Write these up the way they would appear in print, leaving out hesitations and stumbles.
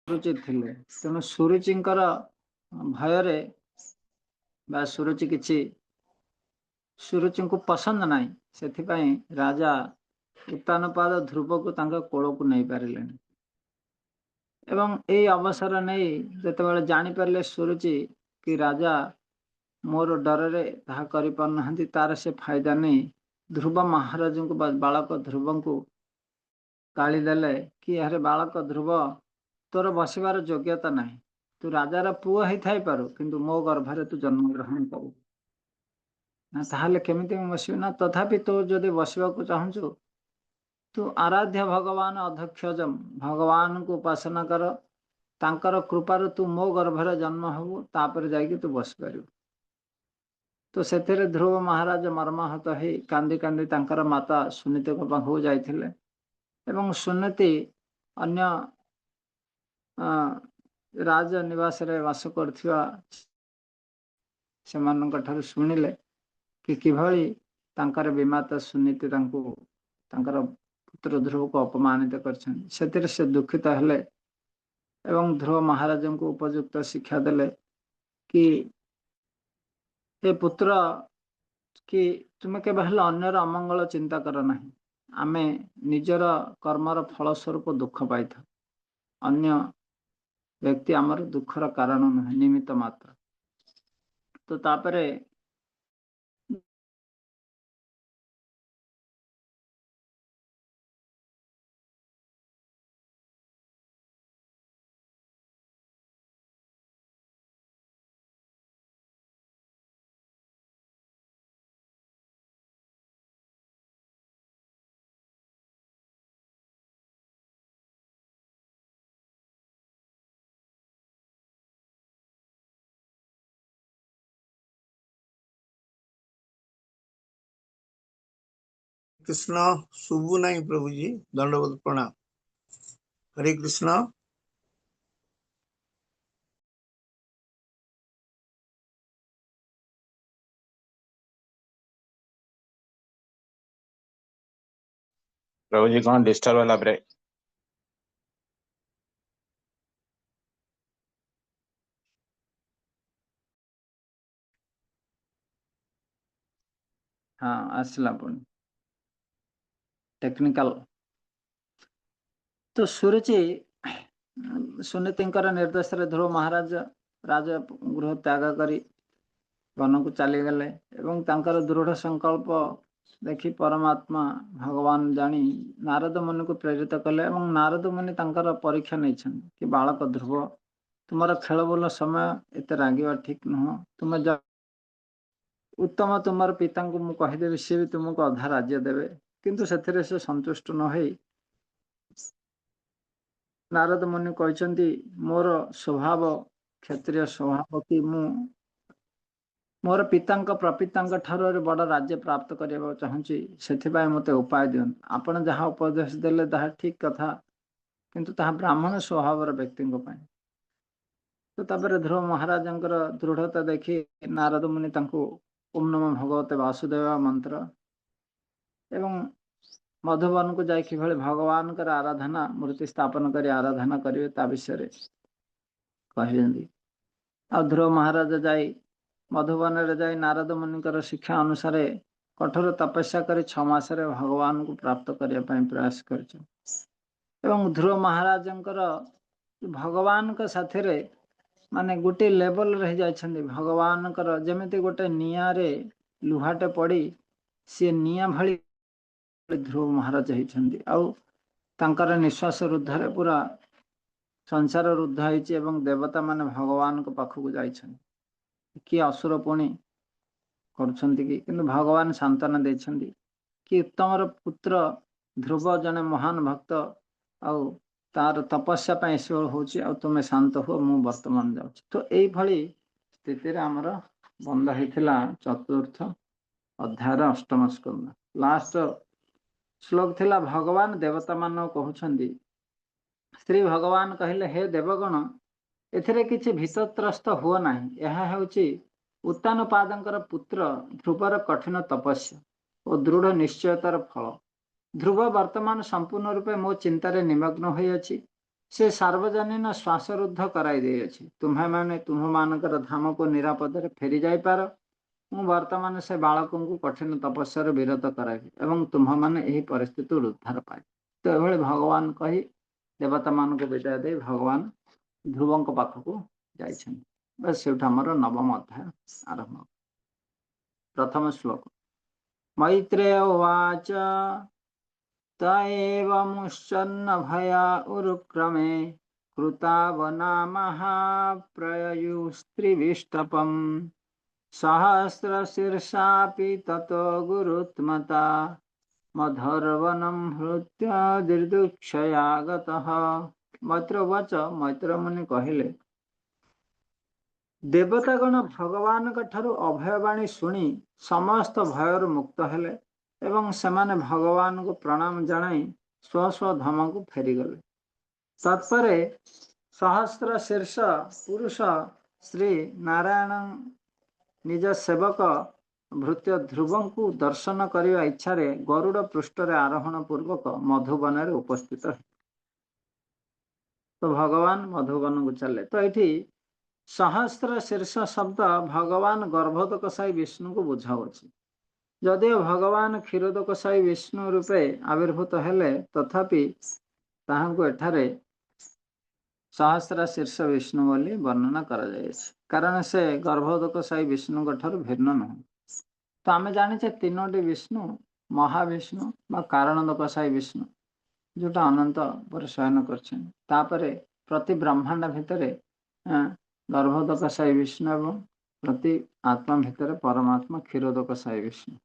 ସୁରୁଚି ଥିଲେ। ତେଣୁ ସୁରୁଚିଙ୍କର ଭୟରେ ବା ସୁରୁଚି କିଛି ସୁରୁଚିଙ୍କୁ ପସନ୍ଦ ନାହିଁ, ସେଥିପାଇଁ ରାଜା ଉତ୍ତାନପାଦ ଧ୍ରୁବକୁ ତାଙ୍କ କୋଳକୁ ନେଇପାରିଲେନି। ଏବଂ ଏଇ ଅବସର ନେଇ ଯେତେବେଳେ ଜାଣିପାରିଲେ ସୁରୁଚି କି ରାଜା ମୋର ଡରରେ ତାହା କରିପାରୁନାହାନ୍ତି, ତାର ସେ ଫାଇଦା ନେଇ ଧ୍ରୁବ ମହାରାଜଙ୍କୁ ବା ବାଳକ ଧ୍ରୁବଙ୍କୁ ଗାଳି ଦେଲେ କି ଆରେ ବାଳକ ଧ୍ରୁବ, ତୋର ବସିବାର ଯୋଗ୍ୟତା ନାହିଁ, ତୁ ରାଜାର ପୁଅ ହେଇଥାଇପାରୁ କିନ୍ତୁ ମୋ ଗର୍ଭରେ ତୁ ଜନ୍ମଗ୍ରହଣ କରୁ ନା, ତାହେଲେ କେମିତି ମୁଁ ବସିବି? ନା, ତଥାପି ତୁ ଯଦି ବସିବାକୁ ଚାହୁଁଛୁ ତୁ ଆରାଧ୍ୟ ଭଗବାନ ଅଧକ୍ଷଜମ ଭଗବାନଙ୍କୁ ଉପାସନା କର, ତାଙ୍କର କୃପାରୁ ତୁ ମୋ ଗର୍ଭରେ ଜନ୍ମ ହବୁ, ତାପରେ ଯାଇକି ତୁ ବସିପାରିବୁ। ତ ସେଥିରେ ଧ୍ରୁବ ମହାରାଜ ମର୍ମାହତ ହେଇ କାନ୍ଦି କାନ୍ଦି ତାଙ୍କର ମାତା ସୁନୀତିଙ୍କ ପାଖକୁ ଯାଇଥିଲେ ଏବଂ ସୁନୀତି ଅନ୍ୟ ରାଜ ନିବାସରେ ବାସ କରୁଥିବା ସେମାନଙ୍କ ଠାରୁ ଶୁଣିଲେ କି କିଭଳି ତାଙ୍କର ବିମାତା ସୁନୀତି ତାଙ୍କୁ ତାଙ୍କର ପୁତ୍ର ଧ୍ରୁବକୁ ଅପମାନିତ କରିଛନ୍ତି। ସେଥିରେ ସେ ଦୁଃଖିତ ହେଲେ ଏବଂ ଧ୍ରୁବ ମହାରାଜଙ୍କୁ ଉପଯୁକ୍ତ ଶିକ୍ଷା ଦେଲେ କି ହେ ପୁତ୍ର, କି ତୁମେ କେବେ ହେଲେ ଅନ୍ୟର ଅମଙ୍ଗଳ ଚିନ୍ତା କର ନାହିଁ। ଆମେ ନିଜର କର୍ମର ଫଳସ୍ୱରୂପ ଦୁଃଖ ପାଇଥାଉ, ଅନ୍ୟ ବ୍ୟକ୍ତି ଆମର ଦୁଃଖର କାରଣ ନୁହେଁ, ନିମିତ୍ତ ମାତ୍ର। ତ ତାପରେ କୃଷ୍ଣ ଶୁଭୁ ନାହିଁ ପ୍ରଭୁଜୀ, ଦଣ୍ଡବତ ପ୍ରଣାମ। ହରେ କୃଷ୍ଣ। ପ୍ରଭୁଜୀ, କଣ ଡିଷ୍ଟର୍ବ ହେଲା ବ୍ରେକ୍? ହଁ, ଆସିଲା ପୁଣି ଟେକ୍ନିକାଲ। ତ ସୁରୁଚି ସୁନୀତିଙ୍କର ନିର୍ଦ୍ଦେଶରେ ଧ୍ରୁବ ମହାରାଜ ରାଜଗୃହ ତ୍ୟାଗ କରି ବନକୁ ଚାଲିଗଲେ ଏବଂ ତାଙ୍କର ଦୃଢ଼ ସଂକଳ୍ପ ଦେଖି ପରମାତ୍ମା ଭଗବାନ ଜାଣି ନାରଦ ମୁନିକୁ ପ୍ରେରିତ କଲେ ଏବଂ ନାରଦ ମୁନି ତାଙ୍କର ପରୀକ୍ଷା ନେଇଛନ୍ତି କି ବାଳକ ଧ୍ରୁବ, ତୁମର ଖେଳ ବୁଲ ସମୟ, ଏତେ ରାଗିବା ଠିକ ନୁହଁ, ତୁମେ ଉତ୍ତମ ତୁମର ପିତାଙ୍କୁ ମୁଁ କହିଦେବି, ସିଏ ବି ତୁମକୁ ଅଧା ରାଜ୍ୟ ଦେବେ। କିନ୍ତୁ ସେଥିରେ ସେ ସନ୍ତୁଷ୍ଟ ନ ହେଇ ନାରଦ ମୁନି କହିଛନ୍ତି ମୋର ସ୍ୱଭାବ କ୍ଷତ୍ରିୟ ସ୍ୱଭାବ କି ମୁଁ ମୋର ପିତାଙ୍କ ପ୍ରପିତାଙ୍କ ଠାରୁ ବଡ଼ ରାଜ୍ୟ ପ୍ରାପ୍ତ କରିବାକୁ ଚାହୁଁଛି, ସେଥିପାଇଁ ମୋତେ ଉପାୟ ଦିଅନ୍ତୁ। ଆପଣ ଯାହା ଉପଦେଶ ଦେଲେ ତାହା ଠିକ କଥା, କିନ୍ତୁ ତାହା ବ୍ରାହ୍ମଣ ସ୍ୱଭାବର ବ୍ୟକ୍ତିଙ୍କ ପାଇଁ। ତ ତାପରେ ଧ୍ରୁବ ମହାରାଜଙ୍କର ଦୃଢ଼ତା ଦେଖି ନାରଦ ମୁନି ତାଙ୍କୁ ଓମ୍ ନମୋ ଭଗବତେ ବାସୁଦେବ ମନ୍ତ୍ର ଏବଂ ମଧୁବନକୁ ଯାଇ କିଭଳି ଭଗବାନଙ୍କର ଆରାଧନା ମୂର୍ତ୍ତି ସ୍ଥାପନ କରି ଆରାଧନା କରିବେ ତା ବିଷୟରେ କହିଛନ୍ତି। ଆଉ ଧ୍ରୁବ ମହାରାଜ ଯାଇ ମଧୁବନରେ ଯାଇ ନାରଦ ମୁନିଙ୍କର ଶିକ୍ଷା ଅନୁସାରେ କଠୋର ତପସ୍ୟା କରି 6 ମାସରେ ଭଗବାନଙ୍କୁ ପ୍ରାପ୍ତ କରିବା ପାଇଁ ପ୍ରୟାସ କରିଛନ୍ତି। ଏବଂ ଧ୍ରୁବ ମହାରାଜଙ୍କର ଭଗବାନଙ୍କ ସାଥିରେ ମାନେ ଗୋଟେ ଲେବଲ ରହିଯାଇଛନ୍ତି। ଭଗବାନଙ୍କର ଯେମିତି ଗୋଟେ ନିଆଁରେ ଲୁହାଟେ ପଡ଼ି ସିଏ ନିଆଁ ଭଳି ଧ୍ରୁବ ମହାରାଜ ହେଇଛନ୍ତି। ଆଉ ତାଙ୍କର ନିଶ୍ୱାସ ରୁଦ୍ଧରେ ପୁରା ସଂସାର ରୁଦ୍ଧ ହେଇଛି ଏବଂ ଦେବତା ମାନେ ଭଗବାନଙ୍କ ପାଖକୁ ଯାଇଛନ୍ତି। କିଏ ଅସୁର ପୁଣି କରୁଛନ୍ତି କି, କିନ୍ତୁ ଭଗବାନ ସାନ୍ତ୍ୱନା ଦେଇଛନ୍ତି କି ଉତ୍ତମର ପୁତ୍ର ଧ୍ରୁବ ଜଣେ ମହାନ ଭକ୍ତ, ଆଉ ତାର ତପସ୍ୟା ପାଇଁ ଏସବୁ ହଉଛି, ଆଉ ତୁମେ ଶାନ୍ତ ହୁଅ, ମୁଁ ବର୍ତ୍ତମାନ ଯାଉଛି। ତ ଏଇଭଳି ସ୍ଥିତିରେ ଆମର ବନ୍ଦ ହେଇଥିଲା ଚତୁର୍ଥ ଅଧ୍ୟାୟର ଅଷ୍ଟମ ସ୍କନ୍ଧ। ଲାଷ୍ଟ ଶ୍ଲୋକ ଥିଲା ଭଗବାନ ଦେବତା ମାନଙ୍କୁ କହୁଛନ୍ତି, ଶ୍ରୀ ଭଗବାନ କହିଲେ ହେ ଦେବଗଣ, ଏଥିରେ କିଛି ଭୀତତ୍ରସ୍ତ ହୁଅ ନାହିଁ। ଏହା ହେଉଛି ଉତ୍ତାନପାଦଙ୍କର ପୁତ୍ର ଧ୍ରୁବର କଠିନ ତପସ୍ୟା ଓ ଦୃଢ଼ ନିଶ୍ଚୟତାର ଫଳ। ଧ୍ରୁବ ବର୍ତ୍ତମାନ ସମ୍ପୂର୍ଣ୍ଣ ରୂପେ ମୋ ଚିନ୍ତାରେ ନିମଗ୍ନ ହୋଇଅଛି। ସେ ସାର୍ବଜନୀନ ଶ୍ୱାସରୁଦ୍ଧ କରାଇ ଦେଇଅଛି। ତୁମ୍ଭେମାନେ ତୁମ୍ଭମାନଙ୍କର ଧାମକୁ ନିରାପଦରେ ଫେରି ଯାଇପାର। ମୁଁ ବର୍ତ୍ତମାନ ସେ ବାଳକଙ୍କୁ କଠିନ ତପସ୍ୟାରୁ ବିରତ କରାଇବି ଏବଂ ତୁମ୍ଭମାନେ ଏହି ପରିସ୍ଥିତିରୁ ଉଦ୍ଧାର ପାଇବ। ତ ଏଭଳି ଭଗବାନ କହି ଦେବତାମାନଙ୍କୁ ବିଦାୟ ଦେଇ ଭଗବାନ ଧ୍ରୁବଙ୍କ ପାଖକୁ ଯାଇଛନ୍ତି। ବାସ୍, ସେଇଠୁ ଆମର ନବମ ଅଧ୍ୟାୟ ଆରମ୍ଭ। ପ୍ରଥମ ଶ୍ଲୋକ। ମୈତ୍ରେୟ ଉବାଚ ତ ଏବମୁଶ୍ଚନ୍ନ ଭୟା ଉରୁକ୍ରମେ କୃତାବନା ମହାପ୍ରୟୟୁସ୍ତ୍ରିବିଷ୍ଟପମ୍ ସହସ୍ରଶୀର୍ଷାପି ତତୋ ଗୁରୁତ୍ମତା ମଧୋର୍ବନಂ ହୃତ୍ୟ ଦିଦୃକ୍ଷୟାଗତଃ। ମୈତ୍ର ଉବାଚ, ମୈତ୍ର ମୁନି କହିଲେ, ଦେବତାଗଣ ଭଗବାନଙ୍କ ଠାରୁ ଅଭୟବାଣୀ ଶୁଣି ସମସ୍ତ ଭୟରୁ ମୁକ୍ତ ହେଲେ ଏବଂ ସେମାନେ ଭଗବାନଙ୍କୁ ପ୍ରଣାମ ଜଣାଇ ସ୍ୱ ସ୍ୱ ଧାମକୁ ଫେରିଗଲେ। ତତ୍ପରେ ସହସ୍ର ଶୀର୍ଷ ପୁରୁଷ ଶ୍ରୀ ନାରାୟଣ ନିଜ ସେବକ ଭୃତ୍ୟ ଧ୍ରୁବଙ୍କୁ ଦର୍ଶନ କରିବା ଇଚ୍ଛାରେ ଗରୁଡ଼ ପୃଷ୍ଠରେ ଆରୋହଣ ପୂର୍ବକ ମଧୁବନରେ ଉପସ୍ଥିତ ହେଲେ। ତ ଭଗବାନ ମଧୁବନକୁ ଚାଲିଲେ। ତ ଏଇଠି ସହସ୍ର ଶୀର୍ଷ ଶବ୍ଦ ଭଗବାନ ଗର୍ଭୋଦକଶାୟୀ ବିଷ୍ଣୁଙ୍କୁ ବୁଝାଉଛି। ଯଦିଓ ଭଗବାନ କ୍ଷୀରୋଦକଶାୟୀ ବିଷ୍ଣୁ ରୂପେ ଆବିର୍ଭୂତ ହେଲେ, ତଥାପି ତାହାଙ୍କୁ ଏଠାରେ ସହସ୍ର ଶୀର୍ଷ ବିଷ୍ଣୁ ବୋଲି ବର୍ଣ୍ଣନା କରାଯାଇଅଛି, କାରଣ ସେ ଗର୍ଭୋଦକଶାୟୀ ବିଷ୍ଣୁଙ୍କ ଠାରୁ ଭିନ୍ନ ନୁହଁ। ତ ଆମେ ଜାଣିଛେ ତିନୋଟି ବିଷ୍ଣୁ, ମହାବିଷ୍ଣୁ ବା କାରଣୋଦକଶାୟୀ ବିଷ୍ଣୁ, ଯୋଉଟା ଅନନ୍ତ ଉପରେ ଶୟନ କରିଛନ୍ତି, ତାପରେ ପ୍ରତି ବ୍ରହ୍ମାଣ୍ଡ ଭିତରେ ଗର୍ଭୋଦକଶାୟୀ ବିଷ୍ଣୁ ଏବଂ ପ୍ରତି ଆତ୍ମା ଭିତରେ ପରମାତ୍ମା କ୍ଷୀରୋଦକଶାୟୀ ବିଷ୍ଣୁ।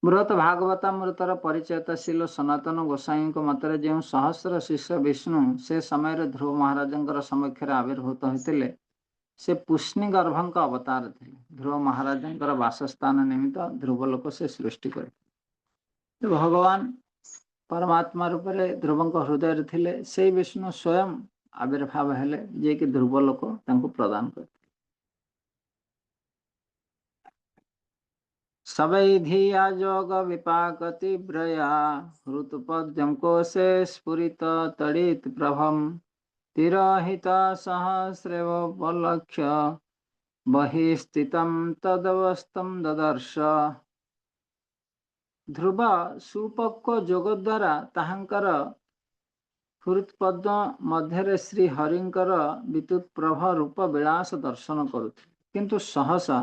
ବୃହତ ଭାଗବତାମୃତର ପରିଚୟତାଶୀଳ ସନାତନ ଗୋସ୍ୱାମୀଙ୍କ ମତରେ ଯେଉଁ ସହସ୍ର ଶୀର୍ଷ ବିଷ୍ଣୁ ସେ ସମୟରେ ଧ୍ରୁବ ମହାରାଜଙ୍କର ସମକ୍ଷରେ ଆବିର୍ଭୂତ ହୋଇଥିଲେ, ସେ ପୃଶ୍ନି ଗର୍ଭଙ୍କ ଅବତାର ଥିଲେ। ଧ୍ରୁବ ମହାରାଜଙ୍କର ବାସସ୍ଥାନ ନିମିତ୍ତ ଧ୍ରୁବ ଲୋକ ସେ ସୃଷ୍ଟି କରିଥିଲେ। ଭଗବାନ ପରମାତ୍ମା ରୂପରେ ଧ୍ରୁବଙ୍କ ହୃଦୟରେ ଥିଲେ। ସେଇ ବିଷ୍ଣୁ ସ୍ୱୟଂ ଆବିର୍ଭାବ ହେଲେ, ଯିଏକି ଧ୍ରୁବ ଲୋକ ତାଙ୍କୁ ପ୍ରଦାନ କରିଥିଲେ। ସବୈ ଧିୟା ଯୋଗ ବିପାକ ତୀବ୍ରୟା ହୃତପଦ୍ୟಂ କୋଶେ ସ୍ଫୁରିତ ତଡ଼ିତ୍ ପ୍ରଭମ୍ ତିରୋହିତ ସହସ୍ରେବୋପଲକ୍ଷ୍ୟ ବହିସ୍ଥିତಂ ତଦବସ୍ତಂ ଦଦର୍ଶ। ଧ୍ରୁବ ସୁପକ୍ୱ ଯୋଗ ଦ୍ୱାରା ତାହାଙ୍କର ହୃତ୍ପଦ୍ମ ମଧ୍ୟରେ ଶ୍ରୀ ହରିଙ୍କର ବିଦ୍ୟୁତ୍ ପ୍ରଭ ରୂପ ବିଳାସ ଦର୍ଶନ କରୁଥିଲେ। କିନ୍ତୁ ସହସା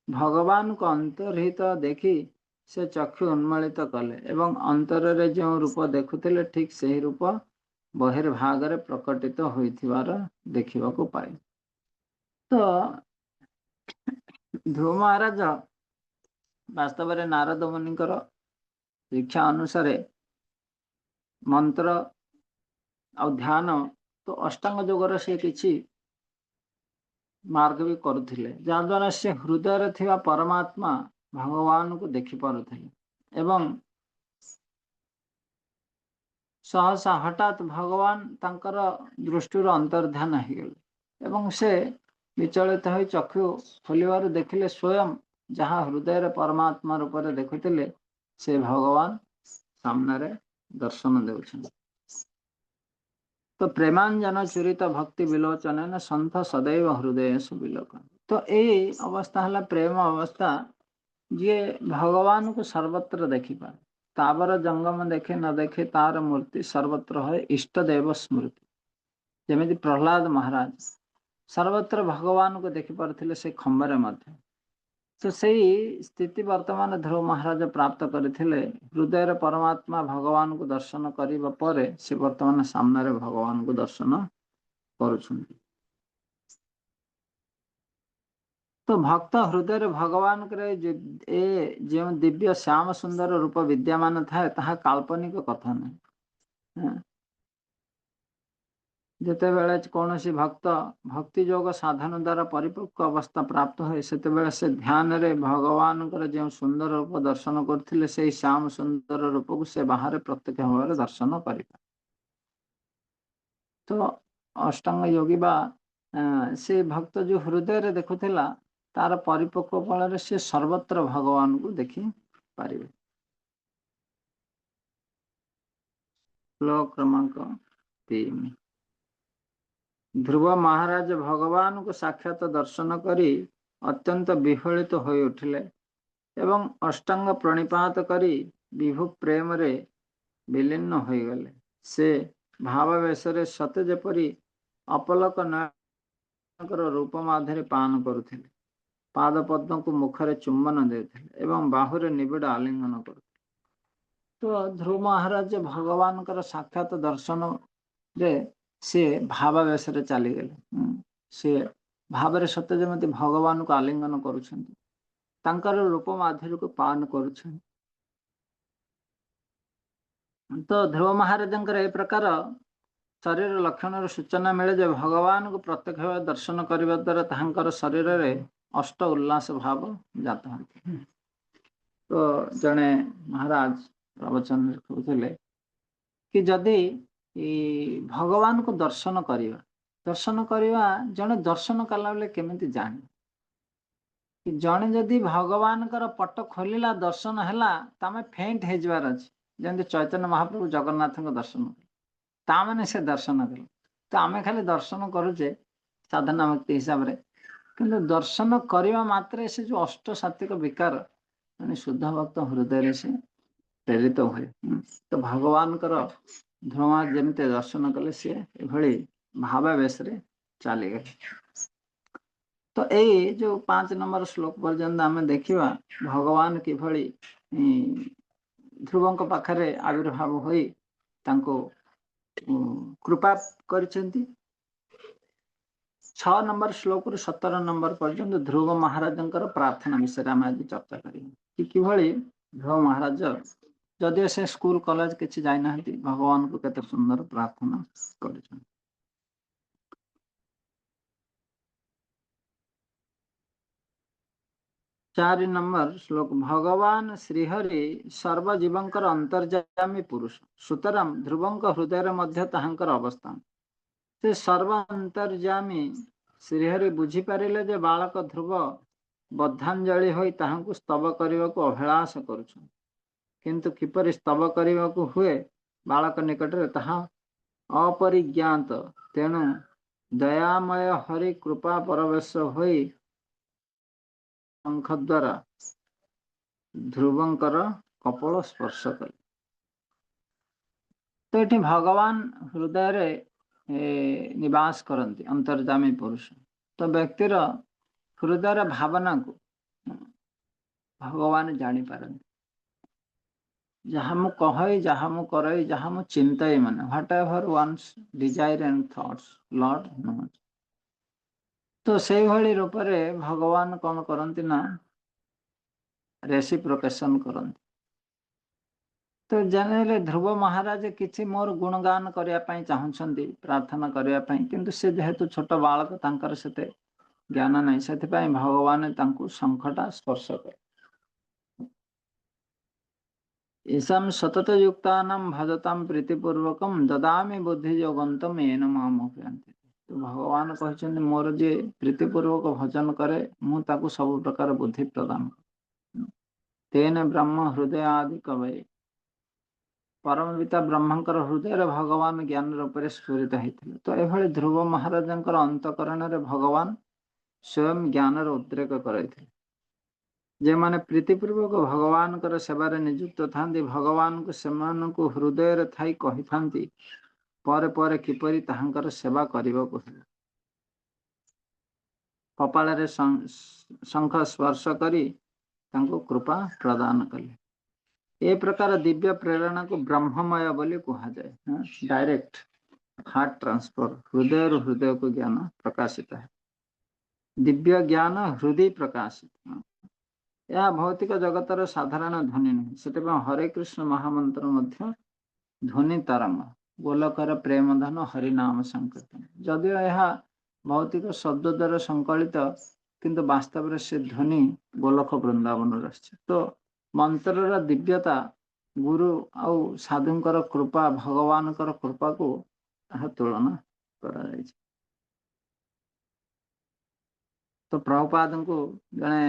ଭଗବାନଙ୍କ ଅନ୍ତର୍ହିତ ଦେଖି ସେ ଚକ୍ଷୁ ଉନ୍ମୀଳିତ କଲେ ଏବଂ ଅନ୍ତରରେ ଯେଉଁ ରୂପ ଦେଖୁଥିଲେ, ଠିକ୍ ସେହି ରୂପ ବହିର୍ଭାଗରେ ପ୍ରକଟିତ ହୋଇଥିବାର ଦେଖିବାକୁ ପାଇଲେ। ତ ଧ୍ରୁବ ମହାରାଜ ବାସ୍ତବରେ ନାରଦ ମୁନିଙ୍କର ଶିକ୍ଷା ଅନୁସାରେ ମନ୍ତ୍ର ଆଉ ଧ୍ୟାନ, ତ ଅଷ୍ଟାଙ୍ଗ ଯୋଗର ସେ କିଛି ମାର୍ଗ ବି କରୁଥିଲେ, ଯାହାଦ୍ୱାରା ସେ ହୃଦୟରେ ଥିବା ପରମାତ୍ମା ଭଗବାନଙ୍କୁ ଦେଖିପାରୁଥିଲେ ଏବଂ ସହସା ହଠାତ୍ ଭଗବାନ ତାଙ୍କର ଦୃଷ୍ଟିରୁ ଅନ୍ତର୍ଧ୍ୟାନ ହେଇଗଲେ ଏବଂ ସେ ବିଚଳିତ ହୋଇ ଚକ୍ଷୁ ଖୋଲିବାରୁ ଦେଖିଲେ, ସ୍ୱୟଂ ଯାହା ହୃଦୟରେ ପରମାତ୍ମା ରୂପରେ ଦେଖୁଥିଲେ, ସେ ଭଗବାନ ସାମ୍ନାରେ ଦର୍ଶନ ଦେଉଛନ୍ତି। ତ ପ୍ରେମାଞ୍ଜନ ଚୁରିତ ଭକ୍ତି ବିଲୋଚନ ସନ୍ଥ ସଦୈବ ହୃଦୟ ବିଲୋକ। ତ ଏଇ ଅବସ୍ଥା ହେଲା ପ୍ରେମ ଅବସ୍ଥା, ଯିଏ ଭଗବାନଙ୍କୁ ସର୍ବତ୍ର ଦେଖିପାରେ। ସ୍ଥାବର ଜଙ୍ଗମ ଦେଖେ ନ ଦେଖେ ତାର ମୂର୍ତ୍ତି, ସର୍ବତ୍ର ହୁଏ ଇଷ୍ଟ ଦେବ ସ୍ମୃତି। ଯେମିତି ପ୍ରହ୍ଲାଦ ମହାରାଜ ସର୍ବତ୍ର ଭଗବାନଙ୍କୁ ଦେଖିପାରୁଥିଲେ, ସେ ଖମ୍ବରେ ମଧ୍ୟ। ତ ସେଇ ସ୍ଥିତି ବର୍ତ୍ତମାନ ଧ୍ରୁବ ମହାରାଜ ପ୍ରାପ୍ତ କରିଥିଲେ। ହୃଦୟରେ ପରମାତ୍ମା ଭଗବାନଙ୍କୁ ଦର୍ଶନ କରିବା ପରେ ସେ ବର୍ତ୍ତମାନ ସାମ୍ନାରେ ଭଗବାନଙ୍କୁ ଦର୍ଶନ କରୁଛନ୍ତି। ତ ଭକ୍ତ ହୃଦୟରେ ଭଗବାନଙ୍କର ଏ ଯେଉଁ ଦିବ୍ୟ ଶ୍ୟାମ ସୁନ୍ଦର ରୂପ ବିଦ୍ୟମାନ ଥାଏ, ତାହା କାଳ୍ପନିକ କଥା ନୁହେଁ। ଯେତେବେଳେ କୌଣସି ଭକ୍ତ ଭକ୍ତି ଯୋଗ ସାଧନ ଦ୍ୱାରା ପରିପକ୍ୱ ଅବସ୍ଥା ପ୍ରାପ୍ତ ହୁଏ, ସେତେବେଳେ ସେ ଧ୍ୟାନରେ ଭଗବାନଙ୍କର ଯେଉଁ ସୁନ୍ଦର ରୂପ ଦର୍ଶନ କରୁଥିଲେ, ସେଇ ଶ୍ୟାମ ସୁନ୍ଦର ରୂପକୁ ସେ ବାହାରେ ପ୍ରତ୍ୟକ୍ଷ ଭାବରେ ଦର୍ଶନ କରିପାରେ। ତ ଅଷ୍ଟାଙ୍ଗ ଯୋଗୀ ବା ସେ ଭକ୍ତ ଯୋଉ ହୃଦୟରେ ଦେଖୁଥିଲା, ତାର ପରିପକ୍ୱ ଫଳରେ ସେ ସର୍ବତ୍ର ଭଗବାନଙ୍କୁ ଦେଖି ପାରିବେ। ଶ୍ଲୋକ କ୍ରମାଙ୍କ 3। ଧ୍ରୁବ ମହାରାଜ ଭଗବାନଙ୍କୁ ସାକ୍ଷାତ ଦର୍ଶନ କରି ଅତ୍ୟନ୍ତ ବିହ୍ୱଳିତ ହୋଇ ଉଠିଲେ ଏବଂ ଅଷ୍ଟାଙ୍ଗ ପ୍ରଣିପାତ କରି ବିଭୁ ପ୍ରେମରେ ବିଲୀନ ହୋଇଗଲେ। ସେ ଭାବାବେଶରେ ସତେ ଯେପରି ଅପଲକ ନୟନଙ୍କର ରୂପ ମାଧୁରୀ ପାନ କରୁଥିଲେ, ପାଦ ପଦ୍ମକୁ ମୁଖରେ ଚୁମ୍ବନ ଦେଉଥିଲେ ଏବଂ ବାହୁରେ ନିବିଡ଼ ଆଲିଙ୍ଗନ କରୁଥିଲେ। ତ ଧ୍ରୁବ ମହାରାଜ ଭଗବାନଙ୍କର ସାକ୍ଷାତ ଦର୍ଶନରେ ସେ ଭାବାବେଶରେ ଚାଲିଗଲେ। ସେ ଭାବରେ ସତେ ଯେମିତି ଭଗବାନଙ୍କୁ ଆଲିଙ୍ଗନ କରୁଛନ୍ତି, ତାଙ୍କର ରୂପ ମାଧୁରୀକୁ ପାନ କରୁଛନ୍ତି। ତ ଧ୍ରୁବ ମହାରାଜଙ୍କର ଏ ପ୍ରକାର ଶରୀର ଲକ୍ଷଣର ସୂଚନା ମିଳେ ଯେ ଭଗବାନଙ୍କୁ ପ୍ରତ୍ୟକ୍ଷ ଭାବେ ଦର୍ଶନ କରିବା ଦ୍ୱାରା ତାହାଙ୍କର ଶରୀରରେ ଅଷ୍ଟ ଉଲ୍ଲାସ ଭାବ ଜାତ ହୋଇଥାଏ। ତ ଜଣେ ମହାରାଜ ପ୍ରବଚନରେ କହୁଥିଲେ କି ଯଦି ଭଗବାନଙ୍କୁ ଦର୍ଶନ କରିବା, ଜଣେ ଦର୍ଶନ କଲା ବେଳେ କେମିତି ଜାଣେ କି ଜଣେ ଯଦି ଭଗବାନଙ୍କର ପଟ ଖୋଲିଲା, ଦର୍ଶନ ହେଲା, ତମେ ଫେଣ୍ଟ ହେଇଯିବାର ଅଛି। ଯେମିତି ଚୈତନ୍ୟ ମହାପ୍ରଭୁ ଜଗନ୍ନାଥଙ୍କ ଦର୍ଶନ କଲେ, ତା ମାନେ ସେ ଦର୍ଶନ କଲେ। ତ ଆମେ ଖାଲି ଦର୍ଶନ କରୁଛେ ସାଧନା ଭକ୍ତି ହିସାବରେ, କିନ୍ତୁ ଦର୍ଶନ କରିବା ମାତ୍ରେ ସେ ଯୋଉ ଅଷ୍ଟ ସାତ୍ବିକ ବିକାର ମାନେ ଶୁଦ୍ଧ ଭକ୍ତ ହୃଦୟରେ ସେ ପ୍ରେରିତ ହୁଏ। ତ ଭଗବାନଙ୍କର ଧ୍ରୁବ ଯେମିତି ଦର୍ଶନ କଲେ, ସିଏ ଏଭଳି ଭାବାବେଶରେ ଚାଲିଗଲେ। ତ ଏଇ ଯୋଉ 5 ନମ୍ବର ଶ୍ଲୋକ ପର୍ଯ୍ୟନ୍ତ ଆମେ ଦେଖିବା ଭଗବାନ କିଭଳି ଧ୍ରୁବଙ୍କ ପାଖରେ ଆବିର୍ଭାବ ହୋଇ ତାଙ୍କୁ କୃପା କରିଛନ୍ତି। 6 ନମ୍ବର ଶ୍ଲୋକରୁ 17 ନମ୍ବର ପର୍ଯ୍ୟନ୍ତ ଧ୍ରୁବ ମହାରାଜଙ୍କର ପ୍ରାର୍ଥନା ବିଷୟରେ ଆମେ ଆଜି ଚର୍ଚ୍ଚା କରିବା କି କିଭଳି ଧ୍ରୁବ ମହାରାଜ, ଯଦିଓ ସେ ସ୍କୁଲ କଲେଜ କିଛି ଯାଇନାହାନ୍ତି, ଭଗବାନଙ୍କୁ କେତେ ସୁନ୍ଦର ପ୍ରାର୍ଥନା କରିଛନ୍ତି। 4 ନମ୍ବର ଶ୍ଲୋକ। ଭଗବାନ ଶ୍ରୀହରି ସର୍ବଜୀବଙ୍କର ଅନ୍ତର୍ଯାମୀ ପୁରୁଷ, ସୁତରାଂ ଧ୍ରୁବଙ୍କ ହୃଦୟରେ ମଧ୍ୟ ତାହାଙ୍କର ଅବସ୍ଥାନ। ସେ ସର୍ବ ଅନ୍ତର୍ଯାମୀ ଶ୍ରୀହରି ବୁଝିପାରିଲେ ଯେ ବାଳକ ଧ୍ରୁବ ବଦ୍ଧାଞ୍ଜଳି ହୋଇ ତାହାଙ୍କୁ ସ୍ତବ କରିବାକୁ ଅଭିଳାଷ କରୁଛନ୍ତି, କିନ୍ତୁ କିପରି ସ୍ତବ କରିବାକୁ ହୁଏ ବାଳକ ନିକଟରେ ତାହା ଅପରିଜ୍ଞାତ। ତେଣୁ ଦୟାମୟ ହରି କୃପା ପରବେଶ ହୋଇ ଶଙ୍ଖ ଦ୍ୱାରା ଧ୍ରୁବଙ୍କର କପୋଳ ସ୍ପର୍ଶ କଲେ। ତ ଏଠି ଭଗବାନ ହୃଦୟରେ ନିବାସ କରନ୍ତି, ଅନ୍ତର୍ଯାମୀ ପୁରୁଷ। ତ ବ୍ୟକ୍ତିର ହୃଦୟର ଭାବନାକୁ ଭଗବାନ ଜାଣିପାରନ୍ତି। ଯାହା ମୁଁ କହଇ, ଯାହା ମୁଁ କରଇ, ଯାହା ମୁଁ ଚିନ୍ତାଇ, ମାନେ whatever one's desire and thoughts, Lord knows। ତ ସେଇଭଳି ରୂପରେ ଭଗବାନ କଣ କରନ୍ତି ନା ରେସିପ୍ରୋକେସନ କରନ୍ତି। ତ ଜାଣିଲେ ଧ୍ରୁବ ମହାରାଜ କିଛି ମୋର ଗୁଣଗାନ କରିବା ପାଇଁ ଚାହୁଁଛନ୍ତି, ପ୍ରାର୍ଥନା କରିବା ପାଇଁ, କିନ୍ତୁ ସେ ଯେହେତୁ ଛୋଟ ବାଳକ, ତାଙ୍କର ସେତେ ଜ୍ଞାନ ନାହିଁ, ସେଥିପାଇଁ ଭଗବାନ ତାଙ୍କୁ ଶଙ୍ଖଟା ସ୍ପର୍ଶ କଲେ। ୟେଷାଂ ସତତ ଯୁକ୍ତାନାଂ ଭଜତାଂ ପ୍ରୀତିପୂର୍ବକಂ ଦଦାମି ବୁଦ୍ଧି ଯୋଗନ୍ତମ ଏନ ମାମ ଉପୟାନ୍ତି। ତ ଭଗବାନ କହିଛନ୍ତି, ମୋର ଯିଏ ପ୍ରୀତିପୂର୍ବକ ଭଜନ କରେ, ମୁଁ ତାକୁ ସବୁ ପ୍ରକାର ବୁଦ୍ଧି ପ୍ରଦାନ କରେ। ତେନ ବ୍ରହ୍ମ ହୃଦୟ ଆଦି କବୟେ। ପରମପିତା ବ୍ରହ୍ମାଙ୍କର ହୃଦୟରେ ଭଗବାନ ଜ୍ଞାନ ରୂପରେ ସ୍ଫୁରିତ ହେଇଥିଲେ। ତ ଏଭଳି ଧ୍ରୁବ ମହାରାଜଙ୍କର ଅନ୍ତଃକରଣରେ ଭଗବାନ ସ୍ୱୟଂ ଜ୍ଞାନର ଉଦ୍ରେକ କରାଇଥିଲେ। ଯେଉଁମାନେ ପ୍ରୀତିପୂର୍ବକ ଭଗବାନଙ୍କର ସେବାରେ ନିଯୁକ୍ତ ଥାନ୍ତି, ଭଗବାନଙ୍କୁ ସେମାନଙ୍କୁ ହୃଦୟରେ ଥାଇ କହିଥାନ୍ତି ପରେ ପରେ କିପରି ତାହାଙ୍କର ସେବା କରିବାକୁ ହେବ। କପାଳରେ ଶଙ୍ଖ ସ୍ପର୍ଶ କରି ତାଙ୍କୁ କୃପା ପ୍ରଦାନ କଲେ। ଏ ପ୍ରକାର ଦିବ୍ୟ ପ୍ରେରଣାକୁ ବ୍ରହ୍ମମୟ ବୋଲି କୁହାଯାଏ। ଡାଇରେକ୍ଟ ହାର୍ଟ ଟ୍ରାନ୍ସଫର, ହୃଦୟରୁ ହୃଦୟକୁ ଜ୍ଞାନ ପ୍ରକାଶିତ ହେବ। ଦିବ୍ୟ ଜ୍ଞାନ ହୃଦୟ ପ୍ରକାଶିତ। ଏହା ଭୌତିକ ଜଗତର ସାଧାରଣ ଧ୍ୱନି ନୁହେଁ। ସେଥିପାଇଁ ହରେ କୃଷ୍ଣ ମହାମନ୍ତ୍ର ମଧ୍ୟ ଧ୍ୱନି ତରଙ୍ଗ, ଗୋଲକର ପ୍ରେମ ଧନ ହରିନାମ ସଂକୀର୍ତ୍ତନ। ଯଦିଓ ଏହା ଭୌତିକ ଶବ୍ଦ ଦ୍ୱାରା ସଂକଳିତ, କିନ୍ତୁ ବାସ୍ତବରେ ସେ ଧ୍ୱନି ଗୋଲକ ବୃନ୍ଦାବନରୁ ଆସିଛି। ତ ମନ୍ତ୍ରର ଦିବ୍ୟତା ଗୁରୁ ଆଉ ସାଧୁଙ୍କର କୃପା, ଭଗବାନଙ୍କର କୃପାକୁ ତାହା ତୁଳନା କରାଯାଇଛି। ତ ପ୍ରଭୁପାଦଙ୍କୁ ଜଣେ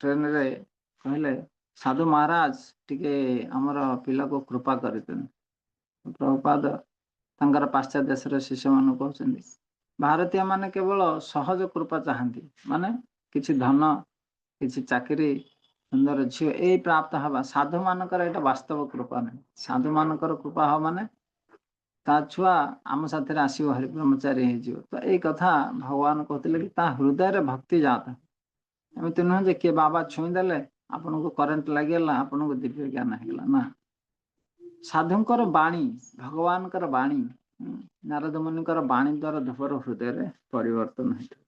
ଟ୍ରେନରେ କହିଲେ, ସାଧୁ ମହାରାଜ, ଟିକେ ଆମର ପିଲାକୁ କୃପା କରିଦିଅନ୍ତୁ। ପ୍ରଭୁପାଦ ତାଙ୍କର ପାଶ୍ଚାତ୍ୟ ଦେଶର ଶିଷ୍ୟମାନଙ୍କୁ କହୁଛନ୍ତି, ଭାରତୀୟ ମାନେ କେବଳ ସହଜ କୃପା ଚାହାନ୍ତି, ମାନେ କିଛି ଧନ, କିଛି ଚାକିରି, ସୁନ୍ଦର ଝିଅ, ଏଇ ପ୍ରାପ୍ତ ହବା। ସାଧୁ ମାନଙ୍କର ଏଇଟା ବାସ୍ତବ କୃପା ନାହିଁ। ସାଧୁ ମାନଙ୍କର କୃପା ହବ ମାନେ ତା ଛୁଆ ଆମ ସାଥିରେ ଆସିବ, ହରି ବ୍ରହ୍ମଚାରୀ ହେଇଯିବ। ତ ଏଇ କଥା ଭଗବାନ କହୁଥିଲେ କି ତା ହୃଦୟରେ ଭକ୍ତି ଜାତ। ଏମିତି ନୁହେଁ ଯେ କିଏ ବାବା ଛୁଇଁ ଦେଲେ ଆପଣଙ୍କୁ କରେଣ୍ଟ ଲାଗିଗଲା, ଆପଣଙ୍କୁ ଦିବ୍ୟ ଜ୍ଞାନ ହେଇଗଲା ନା। ସାଧୁଙ୍କର ବାଣୀ, ଭଗବାନଙ୍କର ବାଣୀ, ନାରଦ ମୁନିଙ୍କର ବାଣୀ ଦ୍ଵାରା ଧ୍ରୁବର ହୃଦୟରେ ପରିବର୍ତ୍ତନ ହେଇଥାଏ।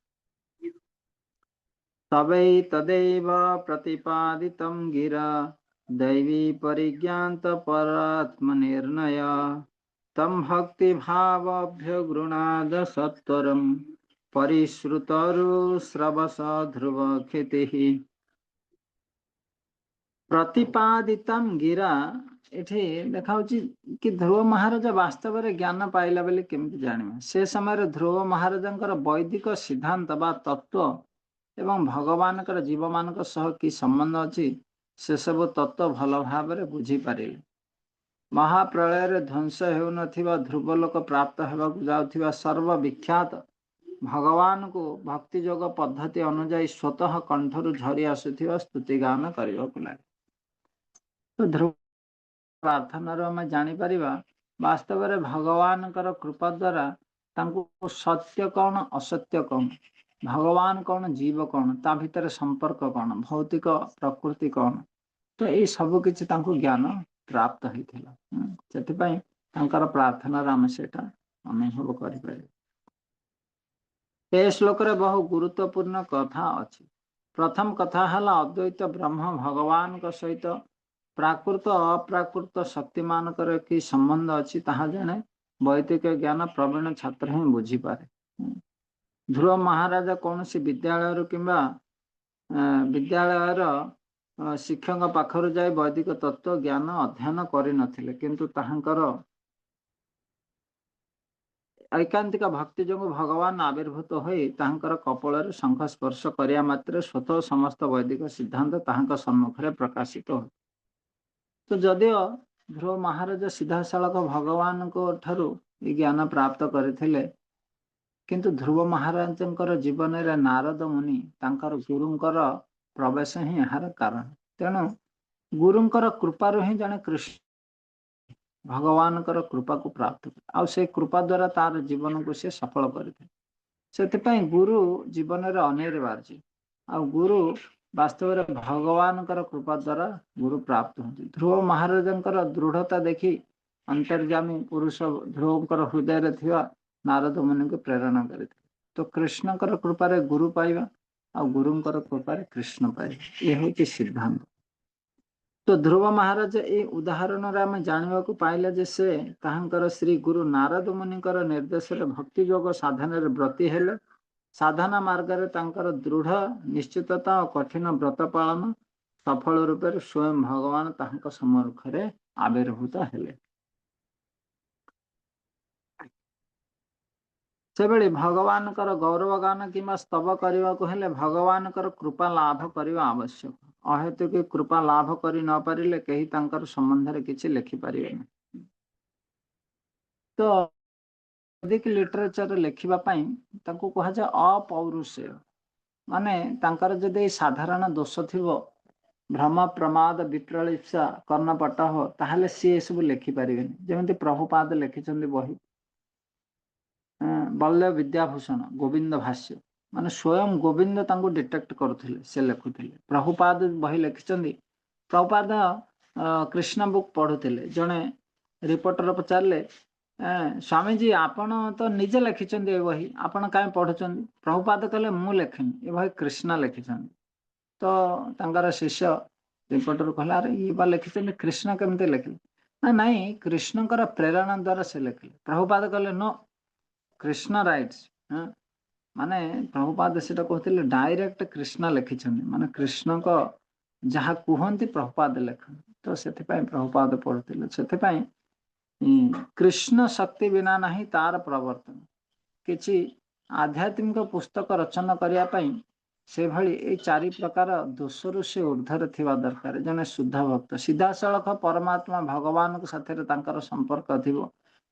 ତବୈ ତଦେବ ପ୍ରତିପାଦିତಂ ଗିରା ଦୈବୀ ପରିଜ୍ଞାତ ପରାତ୍ମ ନିର୍ଣ୍ଣୟ ତମ୍ ଭକ୍ତି ଭାବାଭ୍ୟଗୃଣାଦ ସତ୍ୱରମ୍ ପରିଶ୍ରୁତରୁ ସ୍ରବସ ଧ୍ରୁବ କ୍ଷିତିଃ। ପ୍ରତିପାଦିତಂ ଗିରା, ଏଠି ଦେଖାଉଛି କି ଧ୍ରୁବ ମହାରାଜ ବାସ୍ତବରେ ଜ୍ଞାନ ପାଇଲା ବୋଲି କେମିତି ଜାଣିବା? ସେ ସମୟରେ ଧ୍ରୁବ ମହାରାଜଙ୍କର ବୈଦିକ ସିଦ୍ଧାନ୍ତ ବା ତତ୍ତ୍ୱ ଏବଂ ଭଗବାନଙ୍କର ଜୀବମାନଙ୍କ ସହ କି ସମ୍ବନ୍ଧ ଅଛି, ସେସବୁ ତତ୍ତ୍ୱ ଭଲ ଭାବରେ ବୁଝିପାରିଲେ। ମହାପ୍ରଳୟରେ ଧ୍ୱଂସ ହେଉନଥିବା ଧ୍ରୁବଲୋକ ପ୍ରାପ୍ତ ହେବାକୁ ଯାଉଥିବା ସର୍ବବିଖ୍ୟାତ ଭଗବାନଙ୍କୁ ଭକ୍ତିଯୋଗ ପଦ୍ଧତି ଅନୁଯାୟୀ ସ୍ୱତଃ କଣ୍ଠରୁ ଝରି ଆସୁଥିବା ସ୍ତୁତିଗାନ କରିବାକୁ ଲାଗେ। ତ ଧ୍ରୁବ ପ୍ରାର୍ଥନାରୁ ଆମେ ଜାଣିପାରିବା, ବାସ୍ତବରେ ଭଗବାନଙ୍କର କୃପା ଦ୍ୱାରା ତାଙ୍କୁ ସତ୍ୟ କଣ, ଅସତ୍ୟ କଣ, ଭଗବାନ କଣ, ଜୀବ କଣ, ତା ଭିତରେ ସମ୍ପର୍କ କଣ, ଭୌତିକ ପ୍ରକୃତି କଣ, ତ ଏଇ ସବୁ କିଛି ତାଙ୍କୁ ଜ୍ଞାନ ପ୍ରାପ୍ତ ହେଇଥିଲା। ସେଥିପାଇଁ ତାଙ୍କର ପ୍ରାର୍ଥନାରେ ଆମେ ସେଇଟା ଅନୁଭବ କରିପାରିବା। ଏ ଶ୍ଲୋକରେ ବହୁ ଗୁରୁତ୍ୱପୂର୍ଣ୍ଣ କଥା ଅଛି। ପ୍ରଥମ କଥା ହେଲା, ଅଦ୍ୱୈତ ବ୍ରହ୍ମ ଭଗବାନଙ୍କ ସହିତ ପ୍ରାକୃତ ଅପ୍ରାକୃତ ଶକ୍ତିମାନଙ୍କର କି ସମ୍ବନ୍ଧ ଅଛି, ତାହା ଜଣେ ବୈଦିକ ଜ୍ଞାନ ପ୍ରବୀଣ ଛାତ୍ର ହିଁ ବୁଝିପାରେ। ଧ୍ରୁବ ମହାରାଜା କୌଣସି ବିଦ୍ୟାଳୟରୁ କିମ୍ବା ବିଦ୍ୟାଳୟର ଶିକ୍ଷକଙ୍କ ପାଖରୁ ଯାଇ ବୈଦିକ ତତ୍ତ୍ୱ ଜ୍ଞାନ ଅଧ୍ୟୟନ କରିନଥିଲେ, କିନ୍ତୁ ତାହାଙ୍କର ଐକାନ୍ତିକ ଭକ୍ତି ଯୋଗୁଁ ଭଗବାନ ଆବିର୍ଭୂତ ହୋଇ ତାହାଙ୍କର କପୋଳରେ ଶଙ୍ଖ ସ୍ପର୍ଶ କରିବା ମାତ୍ରେ ସ୍ୱତଃ ସମସ୍ତ ବୈଦିକ ସିଦ୍ଧାନ୍ତ ତାହାଙ୍କ ସମ୍ମୁଖରେ ପ୍ରକାଶିତ ହୁଏ। ତ ଯଦିଓ ଧ୍ରୁବ ମହାରାଜ ସିଧାସଳଖ ଭଗବାନଙ୍କ ଠାରୁ ଏ ଜ୍ଞାନ ପ୍ରାପ୍ତ କରିଥିଲେ, କିନ୍ତୁ ଧ୍ରୁବ ମହାରାଜଙ୍କର ଜୀବନରେ ନାରଦ ମୁନି ତାଙ୍କର ଗୁରୁଙ୍କର ପ୍ରବେଶ ହିଁ ଏହାର କାରଣ। ତେଣୁ ଗୁରୁଙ୍କର କୃପାରୁ ହିଁ ଜଣେ କୃଷ୍ଣ ଭଗବାନଙ୍କର କୃପାକୁ ପ୍ରାପ୍ତ କରେ, ଆଉ ସେ କୃପା ଦ୍ୱାରା ତାର ଜୀବନକୁ ସେ ସଫଳ କରିଥାଏ। ସେଥିପାଇଁ ଗୁରୁ ଜୀବନରେ ଅନିବାର୍ଯ୍ୟ, ଆଉ ଗୁରୁ ବାସ୍ତବରେ ଭଗବାନଙ୍କର କୃପା ଦ୍ୱାରା ଗୁରୁ ପ୍ରାପ୍ତ ହୁଅନ୍ତି। ଧ୍ରୁବ ମହାରାଜଙ୍କର ଦୃଢ଼ତା ଦେଖି ଅନ୍ତର୍ଯାମୀ ପୁରୁଷ ଧ୍ରୁବଙ୍କର ହୃଦୟରେ ଥିବା ନାରଦ ମୁନିଙ୍କୁ ପ୍ରେରଣା କରିଥିଲେ। ତ କୃଷ୍ଣଙ୍କର କୃପାରେ ଗୁରୁ ପାଇବା ଆଉ ଗୁରୁଙ୍କର କୃପାରେ କୃଷ୍ଣ ପାଇବା, ଏ ହେଉଛି ସିଦ୍ଧାନ୍ତ। ତ ଧ୍ରୁବ ମହାରାଜ ଏଇ ଉଦାହରଣରେ ଆମେ ଜାଣିବାକୁ ପାଇଲେ ଯେ ସେ ତାହାଙ୍କର ଶ୍ରୀ ଗୁରୁ ନାରଦ ମୁନିଙ୍କର ନିର୍ଦ୍ଦେଶରେ ଭକ୍ତି ଯୋଗ ସାଧନାରେ ବ୍ରତୀ ହେଲେ। ସାଧନା ମାର୍ଗରେ ତାଙ୍କର ଦୃଢ଼ ନିଶ୍ଚିତତା ଓ କଠିନ ବ୍ରତ ପାଳନ ସଫଳ ରୂପରେ ସ୍ୱୟଂ ଭଗବାନ ତାହାଙ୍କ ସମ୍ମୁଖରେ ଆବିର୍ଭୂତ ହେଲେ। ସେଭଳି ଭଗବାନଙ୍କର ଗୌରବ ଗାନ କିମ୍ବା ସ୍ତବ କରିବାକୁ ହେଲେ ଭଗବାନଙ୍କର କୃପା ଲାଭ କରିବା ଆବଶ୍ୟକ। ଅହେତୁକି କୃପା ଲାଭ କରି ନ ପାରିଲେ କେହି ତାଙ୍କର ସମ୍ବନ୍ଧରେ କିଛି ଲେଖିପାରିବେ ନାହିଁ। ତ ବୈଦିକ ଲିଟରେଚର ଲେଖିବା ପାଇଁ ତାଙ୍କୁ କୁହାଯାଏ ଅପୌରୁଷେୟ, ମାନେ ତାଙ୍କର ଯଦି ସାଧାରଣ ଦୋଷ ଥିବ, ଭ୍ରମ, ପ୍ରମାଦ, ବିପ୍ରଳିପ୍ସା, କର୍ଣ୍ଣପଟହ, ତାହେଲେ ସିଏ ଏସବୁ ଲେଖିପାରିବେନି। ଯେମିତି ପ୍ରଭୁପାଦ ଲେଖିଛନ୍ତି ବହି ବଲ୍ଲଭ ବିଦ୍ୟାଭୂଷଣ ଗୋବିନ୍ଦ ଭାଷ୍ୟ, ମାନେ ସ୍ୱୟଂ ଗୋବିନ୍ଦ ତାଙ୍କୁ ଡିଟେକ୍ଟ କରୁଥିଲେ, ସେ ଲେଖୁଥିଲେ। ପ୍ରଭୁପାଦ ବହି ଲେଖିଛନ୍ତି। ପ୍ରଭୁପାଦ କୃଷ୍ଣ ବୁକ୍ ପଢୁଥିଲେ। ଜଣେ ରିପୋର୍ଟର ପଚାରିଲେ, ସ୍ୱାମୀଜୀ, ଆପଣ ତ ନିଜେ ଲେଖିଛନ୍ତି ଏ ବହି, ଆପଣ କାହିଁ ପଢୁଛନ୍ତି? ପ୍ରଭୁପାଦ କହିଲେ, ମୁଁ ଲେଖିନି ଏ ବହି, କୃଷ୍ଣ ଲେଖିଛନ୍ତି। ତ ତାଙ୍କର ଶିଷ୍ୟ ରିପୋର୍ଟର କହିଲା, ଆରେ ଇଏ ବା ଲେଖିଛନ୍ତି, କୃଷ୍ଣ କେମିତି ଲେଖିଲେ? ନା ନାଇଁ, କୃଷ୍ଣଙ୍କର ପ୍ରେରଣା ଦ୍ୱାରା ସେ ଲେଖିଲେ। ପ୍ରଭୁପାଦ କହିଲେ, ନୋ, କୃଷ୍ଣ ରାଇଟ୍ସ। ମାନେ ପ୍ରଭୁପାଦ ସେଟା କହୁଥିଲେ ଡାଇରେକ୍ଟ କୃଷ୍ଣ ଲେଖିଛନ୍ତି, ମାନେ କୃଷ୍ଣଙ୍କ ଯାହା କୁହନ୍ତି ପ୍ରଭୁପାଦ ଲେଖନ୍ତି। ତ ସେଥିପାଇଁ ପ୍ରଭୁପାଦ ପଢୁଥିଲେ। ସେଥିପାଇଁ କୃଷ୍ଣ ଶକ୍ତି ବିନା ନାହିଁ ତାର ପ୍ରବର୍ତ୍ତନ। କିଛି ଆଧ୍ୟାତ୍ମିକ ପୁସ୍ତକ ରଚନା କରିବା ପାଇଁ ସେଭଳି ଏଇ ଚାରି ପ୍ରକାର ଦୋଷରୁ ସେ ଉର୍ଦ୍ଧ୍ୱରେ ଥିବା ଦରକାର। ଜଣେ ଶୁଦ୍ଧ ଭକ୍ତ ସିଧାସଳଖ ପରମାତ୍ମା ଭଗବାନଙ୍କ ସାଥିରେ ତାଙ୍କର ସମ୍ପର୍କ ଥିବ।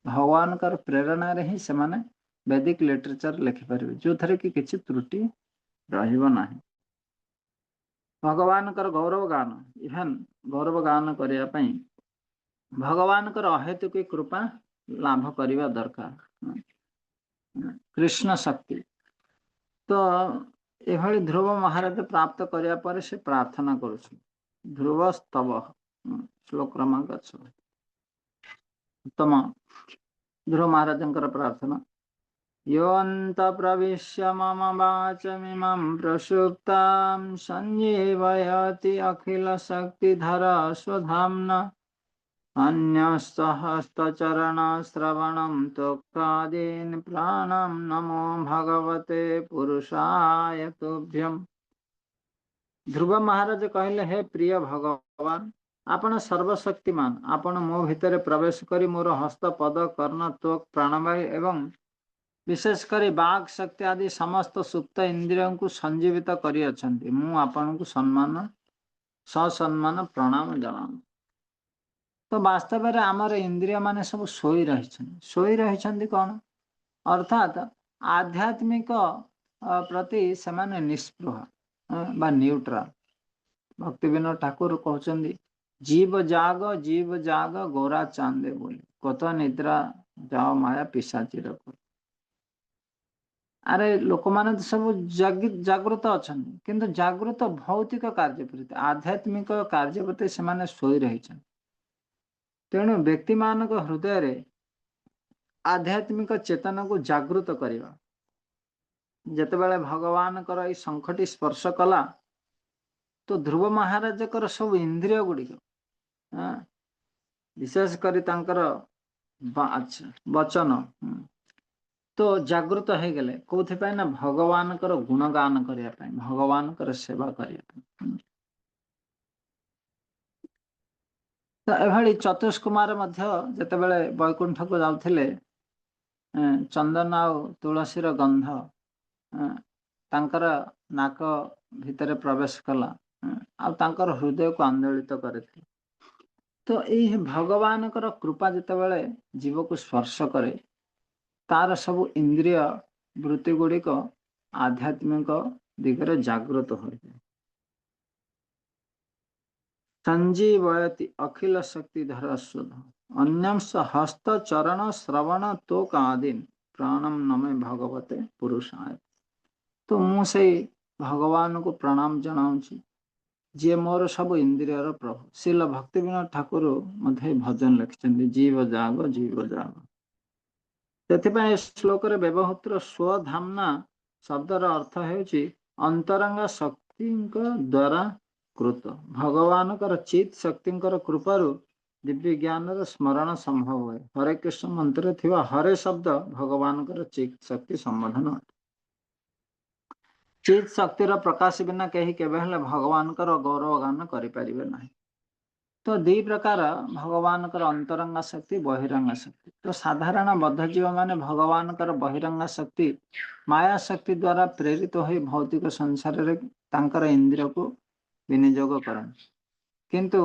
ଭଗବାନଙ୍କର ପ୍ରେରଣାରେ ହିଁ ସେମାନେ ବେଦିକ ଲିଟରେଚର ଲେଖିପାରିବେ, ଯୋଉଥିରେ କି କିଛି ତ୍ରୁଟି ରହିବ ନାହିଁ। ଭଗବାନଙ୍କର ଗୌରବ ଗାନ, ଇଭେନ୍ ଗୌରବ ଗାନ କରିବା ପାଇଁ ଭଗବାନଙ୍କର ଅହେତୁକୀ କୃପା ଲାଭ କରିବା ଦରକାର, କୃଷ୍ଣ ଶକ୍ତି। ତ ଏଭଳି ଧ୍ରୁବ ମହାରାଜ ପ୍ରାପ୍ତ କରିବା ପରେ ସେ ପ୍ରାର୍ଥନା କରୁଛନ୍ତି। ଧ୍ରୁବ ସ୍ତବ, ଶ୍ଲୋକ କ୍ରମାଙ୍କ 6। ଉତ୍ତମ ଧ୍ରୁବ ମହାରାଜଙ୍କର ପ୍ରାର୍ଥନା। योऽन्तः प्रविश्य मम वाचमिमं प्रसुप्तां सञ्जीवयति अखिलशक्तिधर स्वधाम्ना अन्यस्तहस्तचरणश्रवणं त्वक्कादीन् प्राणं नमो भगवते पुरुषाय तुभ्यम्। ଧ୍ରୁବ ମହାରାଜ କହିଲେ, ହେ ପ୍ରିୟ ଭଗବାନ, ଆପଣ ସର୍ବଶକ୍ତିମାନ। ଆପଣ ମୋ ଭିତରେ ପ୍ରବେଶ କରି ମୋର ହସ୍ତ, ପଦ, କର୍ଣ୍ଣ, ତ୍ୱକ୍, ପ୍ରାଣବାୟୁ ଏବଂ ବିଶେଷ କରି ବାକ୍ ଶକ୍ତି ଆଦି ସମସ୍ତ ସୁପ୍ତ ଇନ୍ଦ୍ରିୟଙ୍କୁ ସଞ୍ଜୀବିତ କରିଅଛନ୍ତି। ମୁଁ ଆପଣଙ୍କୁ ସସମ୍ମାନ ପ୍ରଣାମ ଜଣାଉଛି। ତ ବାସ୍ତବରେ ଆମର ଇନ୍ଦ୍ରିୟ ମାନେ ସବୁ ଶୋଇ ରହିଛନ୍ତି। ଶୋଇ ରହିଛନ୍ତି କଣ? ଅର୍ଥାତ ଆଧ୍ୟାତ୍ମିକ ପ୍ରତି ସେମାନେ ନିସ୍ପୃହ ବା ନ୍ୟୁଟ୍ରାଲ। ଭକ୍ତି ବିନୋଦ ଠାକୁର କହୁଛନ୍ତି, জীব জাগ জীব জাগ গোরা চাঁদে বলি, কত নিদ্রা যাও মায়া পিসাচির। ଆରେ ଲୋକମାନେ ତ ସବୁ ଜାଗୃତ ଅଛନ୍ତି, କିନ୍ତୁ ଜାଗୃତ ଭୌତିକ କାର୍ଯ୍ୟ ପ୍ରତି, ଆଧ୍ୟାତ୍ମିକ କାର୍ଯ୍ୟ ପ୍ରତି ସେମାନେ ଶୋଇ ରହିଛନ୍ତି। ତେଣୁ ବ୍ୟକ୍ତିମାନଙ୍କ ହୃଦୟରେ ଆଧ୍ୟାତ୍ମିକ ଚେତନାକୁ ଜାଗୃତ କରିବା। ଯେତେବେଳେ ଭଗବାନଙ୍କର ଏଇ ଶଙ୍ଖଟି ସ୍ପର୍ଶ କଲା, ତ ଧ୍ରୁବ ମହାରାଜଙ୍କର ସବୁ ଇନ୍ଦ୍ରିୟ ଗୁଡ଼ିକ, ବିଶେଷ କରି ତାଙ୍କର ଆଚ୍ଛା, ବଚନ ତ ଜାଗୃତ ହେଇଗଲେ। କୋଉଥିପାଇଁ ନା ଭଗବାନଙ୍କର ଗୁଣଗାନ କରିବା ପାଇଁ, ଭଗବାନଙ୍କର ସେବା କରିବା ପାଇଁ। ତ ଏଭଳି ଚତୁଷ୍କୁମାର ମଧ୍ୟ ଯେତେବେଳେ ବୈକୁଣ୍ଠକୁ ଯାଉଥିଲେ, ଚନ୍ଦନ ଆଉ ତୁଳସୀର ଗନ୍ଧ ତାଙ୍କର ନାକ ଭିତରେ ପ୍ରବେଶ କଲା ଆଉ ତାଙ୍କର ହୃଦୟକୁ ଆନ୍ଦୋଳିତ କରିଥିଲା। ତ ଏଇ ଭଗବାନଙ୍କର କୃପା ଯେତେବେଳେ ଜୀବକୁ ସ୍ପର୍ଶ କରେ, ତାର ସବୁ ଇନ୍ଦ୍ରିୟ ବୃତ୍ତି ଗୁଡ଼ିକ ଆଧ୍ୟାତ୍ମିକ ଦିଗରେ ଜାଗୃତ ହୋଇଯାଏ। ସଞ୍ଜୀବୟତି ଅଖିଳ ଶକ୍ତି ଧର ଶୁଦ୍ଧ ଅନ୍ୟଂଶ ହସ୍ତ ଚରଣ ଶ୍ରବଣ ତୋକ ଆଦିନ ପ୍ରାଣମ ନମେ ଭଗବତେ ପୁରୁଷାୟ। ତ ମୁଁ ସେଇ ଭଗବାନଙ୍କୁ ପ୍ରଣାମ ଜଣାଉଛି, ଯିଏ ମୋର ସବୁ ଇନ୍ଦ୍ରିୟର ପ୍ରଭୁ। ଶ୍ରୀଲ ଭକ୍ତି ବିନୋଦ ଠାକୁର ମଧ୍ୟ ଏହି ଭଜନ ଲେଖିଛନ୍ତି, ଜୀବ ଜାଗ ଜୀବ ଜାଗ। ସେଥିପାଇଁ ଏ ଶ୍ଲୋକରେ ବ୍ୟବହୃତ ସ୍ୱଧାମ୍ନା ଶବ୍ଦର ଅର୍ଥ ହେଉଛି ଅନ୍ତରଙ୍ଗ ଶକ୍ତିଙ୍କ ଦ୍ୱାରା କୃତ। ଭଗବାନଙ୍କର ଚିତ୍ ଶକ୍ତିଙ୍କର କୃପାରୁ ଦିବ୍ୟ ଜ୍ଞାନର ସ୍ମରଣ ସମ୍ଭବ ହୁଏ। ହରେ କୃଷ୍ଣ ମନ୍ତ୍ରରେ ଥିବା ହରେ ଶବ୍ଦ ଭଗବାନଙ୍କର ଚିତ୍ ଶକ୍ତି ସମ୍ବୋଧନ ଅଟେ। ଚିତ୍ ଶକ୍ତିର ପ୍ରକାଶ ବିନା କେହି କେବେ ହେଲେ ଭଗବାନଙ୍କର ଗୌରବ ଗାନ କରିପାରିବେ ନାହିଁ। ତ ଦି ପ୍ରକାର ଭଗବାନଙ୍କର ଅନ୍ତରଙ୍ଗ ଶକ୍ତି, ବହିରଙ୍ଗ ଶକ୍ତି। ତ ସାଧାରଣ ବଦ୍ଧଜୀବ ମାନେ ଭଗବାନଙ୍କର ବହିରଙ୍ଗ ଶକ୍ତି ମାୟା ଶକ୍ତି ଦ୍ୱାରା ପ୍ରେରିତ ହୋଇ ଭୌତିକ ସଂସାରରେ ତାଙ୍କର ଇନ୍ଦ୍ରିୟକୁ ବିନିଯୋଗ କରନ୍ତି। କିନ୍ତୁ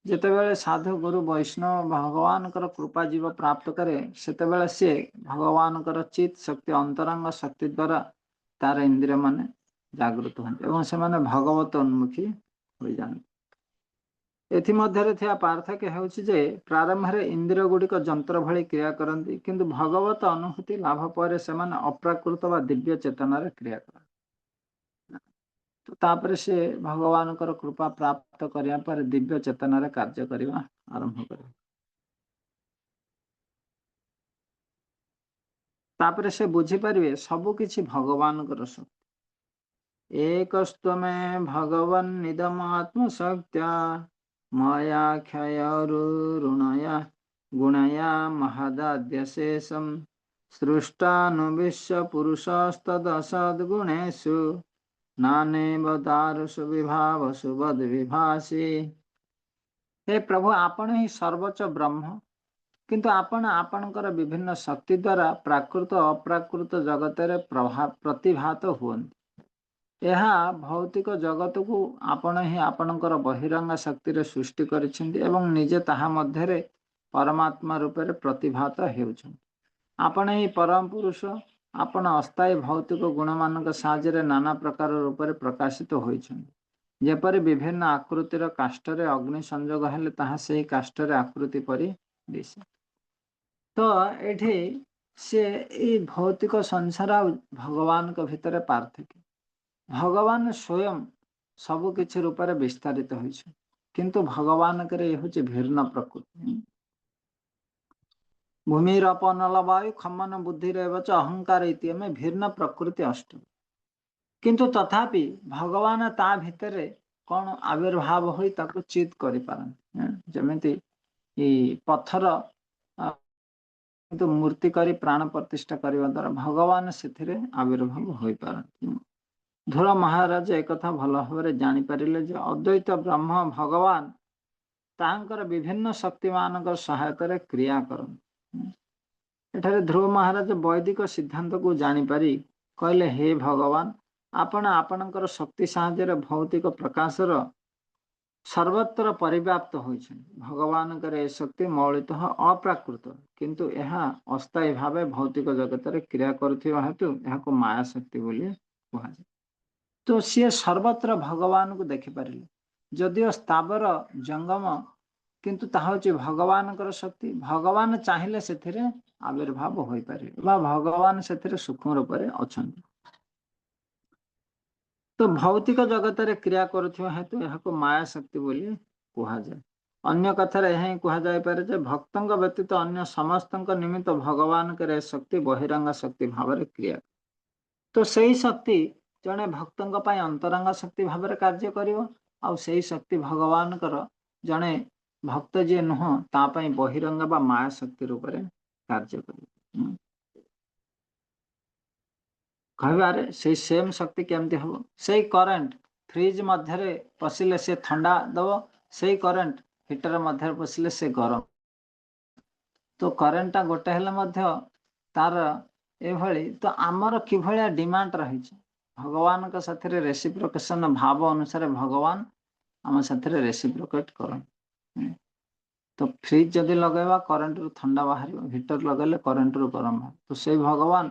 ଯେତେବେଳେ ସାଧୁ ଗୁରୁ ବୈଷ୍ଣବ ଭଗବାନଙ୍କର କୃପା ଜୀବ ପ୍ରାପ୍ତ କରେ, ସେତେବେଳେ ସିଏ ଭଗବାନଙ୍କର ଚିତ୍ ଶକ୍ତି ଅନ୍ତରଙ୍ଗ ଶକ୍ତି ଦ୍ୱାରା ତାର ଇନ୍ଦ୍ରିୟ ମାନେ ଜାଗୃତ ହୁଅନ୍ତି ଏବଂ ସେମାନେ ଭଗବତ ଉନ୍ମୁଖୀ ହୋଇଯାଆନ୍ତି। ଏଥିମଧ୍ୟରେ ଥିବା ପାର୍ଥକ୍ୟ ହେଉଛି ଯେ ପ୍ରାରମ୍ଭରେ ଇନ୍ଦ୍ରିୟ ଗୁଡ଼ିକ ଯନ୍ତ୍ର ଭଳି କ୍ରିୟା କରନ୍ତି, କିନ୍ତୁ ଭଗବତ ଅନୁଭୂତି ଲାଭ ପରେ ସେମାନେ ଅପ୍ରାକୃତ ବା ଦିବ୍ୟ ଚେତନାରେ କ୍ରିୟା କରନ୍ତି। ତ ତାପରେ ସେ ଭଗବାନଙ୍କର କୃପା ପ୍ରାପ୍ତ କରିବା ପରେ ଦିବ୍ୟ ଚେତନାରେ କାର୍ଯ୍ୟ କରିବା ଆରମ୍ଭ କରେ। ତାପରେ ସେ ବୁଝିପାରିବେ ସବୁ କିଛି ଭଗବାନଙ୍କର ଶକ୍ତି। ଏକସ୍ତ୍ୱମେ ଭଗବନ୍ନିଦମାତ୍ମଶକ୍ତ୍ୟା ମୟା କ୍ଷୟରୁଣୟା ଗୁଣୟା ମହଦାଦ୍ୟଶେଷಂ ସୃଷ୍ଟାନୁବିଶ୍ୟ ପୁରୁଷସ୍ତଦସଦ୍ଗୁଣେଷୁ ନାନେବ ଦାରୁଷୁ ବିଭାବସୁ ବଦ୍ବିଭାସि। ହେ ପ୍ରଭୁ, ଆପଣ ହିଁ ସର୍ବୋଚ୍ଚ ବ୍ରହ୍ମ, କିନ୍ତୁ ଆପଣ ଆପଣଙ୍କର ବିଭିନ୍ନ ଶକ୍ତି ଦ୍ୱାରା ପ୍ରାକୃତ ଅପ୍ରାକୃତ ଜଗତରେ ପ୍ରତିଭାତ ହୁଅନ୍ତି। ଏହା ଭୌତିକ ଜଗତକୁ ଆପଣ ହିଁ ଆପଣଙ୍କର ବହିରଙ୍ଗ ଶକ୍ତିରେ ସୃଷ୍ଟି କରିଛନ୍ତି ଏବଂ ନିଜେ ତାହା ମଧ୍ୟରେ ପରମାତ୍ମା ରୂପରେ ପ୍ରତିଭାତ ହେଉଛନ୍ତି। ଆପଣ ହିଁ ପରମ ପୁରୁଷ। ଆପଣ ଅସ୍ଥାୟୀ ଭୌତିକ ଗୁଣମାନଙ୍କ ସାହାଯ୍ୟରେ ନାନା ପ୍ରକାର ରୂପରେ ପ୍ରକାଶିତ ହୋଇଛନ୍ତି। ଯେପରି ବିଭିନ୍ନ ଆକୃତିର କାଷ୍ଠରେ ଅଗ୍ନି ସଂଯୋଗ ହେଲେ ତାହା ସେହି କାଷ୍ଠରେ ଆକୃତି ପରି ଦିଶେ। ତ ଏଠି ସେ ଏଇ ଭୌତିକ ସଂସାର ଆଉ ଭଗବାନଙ୍କ ଭିତରେ ପାର୍ଥକ୍ୟ। ଭଗବାନ ସ୍ୱୟଂ ସବୁ କିଛି ରୂପରେ ବିସ୍ତାରିତ ହୋଇଛନ୍ତି, କିନ୍ତୁ ଭଗବାନଙ୍କର ଏ ହଉଛି ଭିନ୍ନ ପ୍ରକୃତି। ଭୂମିରପ ନଲବାୟୁ ଖମନ ବୁଦ୍ଧିରେବ ଚ ଅହଙ୍କାର ଇତି ଆମେ ଭିନ୍ନ ପ୍ରକୃତି ଅଷ୍ଟ। କିନ୍ତୁ ତଥାପି ଭଗବାନ ତା ଭିତରେ କଣ ଆବିର୍ଭାବ ହୋଇ ତାକୁ ଚିତ୍ କରିପାରନ୍ତି। ଯେମିତି ଏଇ ପଥର କିନ୍ତୁ ମୂର୍ତ୍ତି କରି ପ୍ରାଣ ପ୍ରତିଷ୍ଠା କରିବା ଦ୍ୱାରା ଭଗବାନ ସେଥିରେ ଆବିର୍ଭାବ ହୋଇପାରନ୍ତି। ଧ୍ରୁବ ମହାରାଜ ଏକଥା ଭଲ ଭାବରେ ଜାଣିପାରିଲେ ଯେ ଅଦ୍ୱୈତ ବ୍ରହ୍ମ ଭଗବାନ ତାହାଙ୍କର ବିଭିନ୍ନ ଶକ୍ତିମାନଙ୍କ ସହାୟତାରେ କ୍ରିୟା କରନ୍ତି। ଏଠାରେ ଧ୍ରୁବ ମହାରାଜ ବୈଦିକ ସିଦ୍ଧାନ୍ତକୁ ଜାଣିପାରି କହିଲେ, ହେ ଭଗବାନ, ଆପଣ ଆପଣଙ୍କର ଶକ୍ତି ସାହାଯ୍ୟରେ ଭୌତିକ ପ୍ରକାଶର ସର୍ବତ୍ର ପରିବ୍ୟାପ୍ତ ହୋଇଛନ୍ତି। ଭଗବାନଙ୍କର ଏ ଶକ୍ତି ମୌଳିତଃ ଅପ୍ରାକୃତ, କିନ୍ତୁ ଏହା ଅସ୍ଥାୟୀ ଭାବେ ଭୌତିକ ଜଗତରେ କ୍ରିୟା କରୁଥିବା ହେତୁ ଏହାକୁ ମାୟା ଶକ୍ତି ବୋଲି କୁହାଯାଏ। ତ ସିଏ ସର୍ବତ୍ର ଭଗବାନଙ୍କୁ ଦେଖିପାରିଲେ, ଯଦିଓ ସ୍ଥାବର ଜଙ୍ଗମ, କିନ୍ତୁ ତାହା ହଉଛି ଭଗବାନଙ୍କର ଶକ୍ତି। ଭଗବାନ ଚାହିଁଲେ ସେଥିରେ ଆବିର୍ଭାବ ହୋଇପାରିବେ ବା ଭଗବାନ ସେଥିରେ ସୂକ୍ଷ୍ମ ରୂପରେ ଅଛନ୍ତି। ତ ଭୌତିକ ଜଗତରେ କ୍ରିୟା କରୁଥିବା ହେତୁ ଏହାକୁ ମାୟା ଶକ୍ତି ବୋଲି କୁହାଯାଏ। ଅନ୍ୟ କଥାରେ ଏହା ହିଁ କୁହାଯାଇପାରେ ଯେ ଭକ୍ତଙ୍କ ବ୍ୟତୀତ ଅନ୍ୟ ସମସ୍ତଙ୍କ ନିମିତ୍ତ ଭଗବାନଙ୍କର ଏ ଶକ୍ତି ବହିରଙ୍ଗ ଶକ୍ତି ଭାବରେ କ୍ରିୟା। ତ ସେଇ ଶକ୍ତି ଜଣେ ଭକ୍ତଙ୍କ ପାଇଁ ଅନ୍ତରଙ୍ଗ ଶକ୍ତି ଭାବରେ କାର୍ଯ୍ୟ କରିବ, ଆଉ ସେଇ ଶକ୍ତି ଭଗବାନଙ୍କର ଜଣେ ଭକ୍ତ ଯିଏ ନୁହଁ ତା ପାଇଁ ବହିରଙ୍ଗ ବା ମାୟା ଶକ୍ତି ରୂପରେ କାର୍ଯ୍ୟ କରିବ। କହିବାରେ ସେଇ ସେମ୍ ଶକ୍ତି କେମିତି ହବ? ସେଇ କରେଣ୍ଟ ଫ୍ରିଜ ମଧ୍ୟରେ ପଶିଲେ ସେ ଥଣ୍ଡା ଦବ, ସେଇ କରେଣ୍ଟ ହିଟର ମଧ୍ୟରେ ପଶିଲେ ସେ ଗରମ। ତ କରେଣ୍ଟଟା ଗୋଟେ ହେଲେ ମଧ୍ୟ ତାର ଏଭଳି। ତ ଆମର କିଭଳିଆ ଡିମାଣ୍ଡ ରହିଛି ଭଗବାନଙ୍କ ସାଥିରେ ରେସିପ୍ରୋକେସନ ଭାବ ଅନୁସାରେ ଭଗବାନ ଆମ ସାଥିରେ ରେସିପ୍ରୋକେଟ କରନ୍ତି। ତ ଫ୍ରିଜ ଯଦି ଲଗାଇବା କରେଣ୍ଟରୁ ଥଣ୍ଡା ବାହାରିବ, ହିଟର ଲଗାଇଲେ କରେଣ୍ଟରୁ ଗରମ ବାହାରିବ। ତ ସେଇ ଭଗବାନ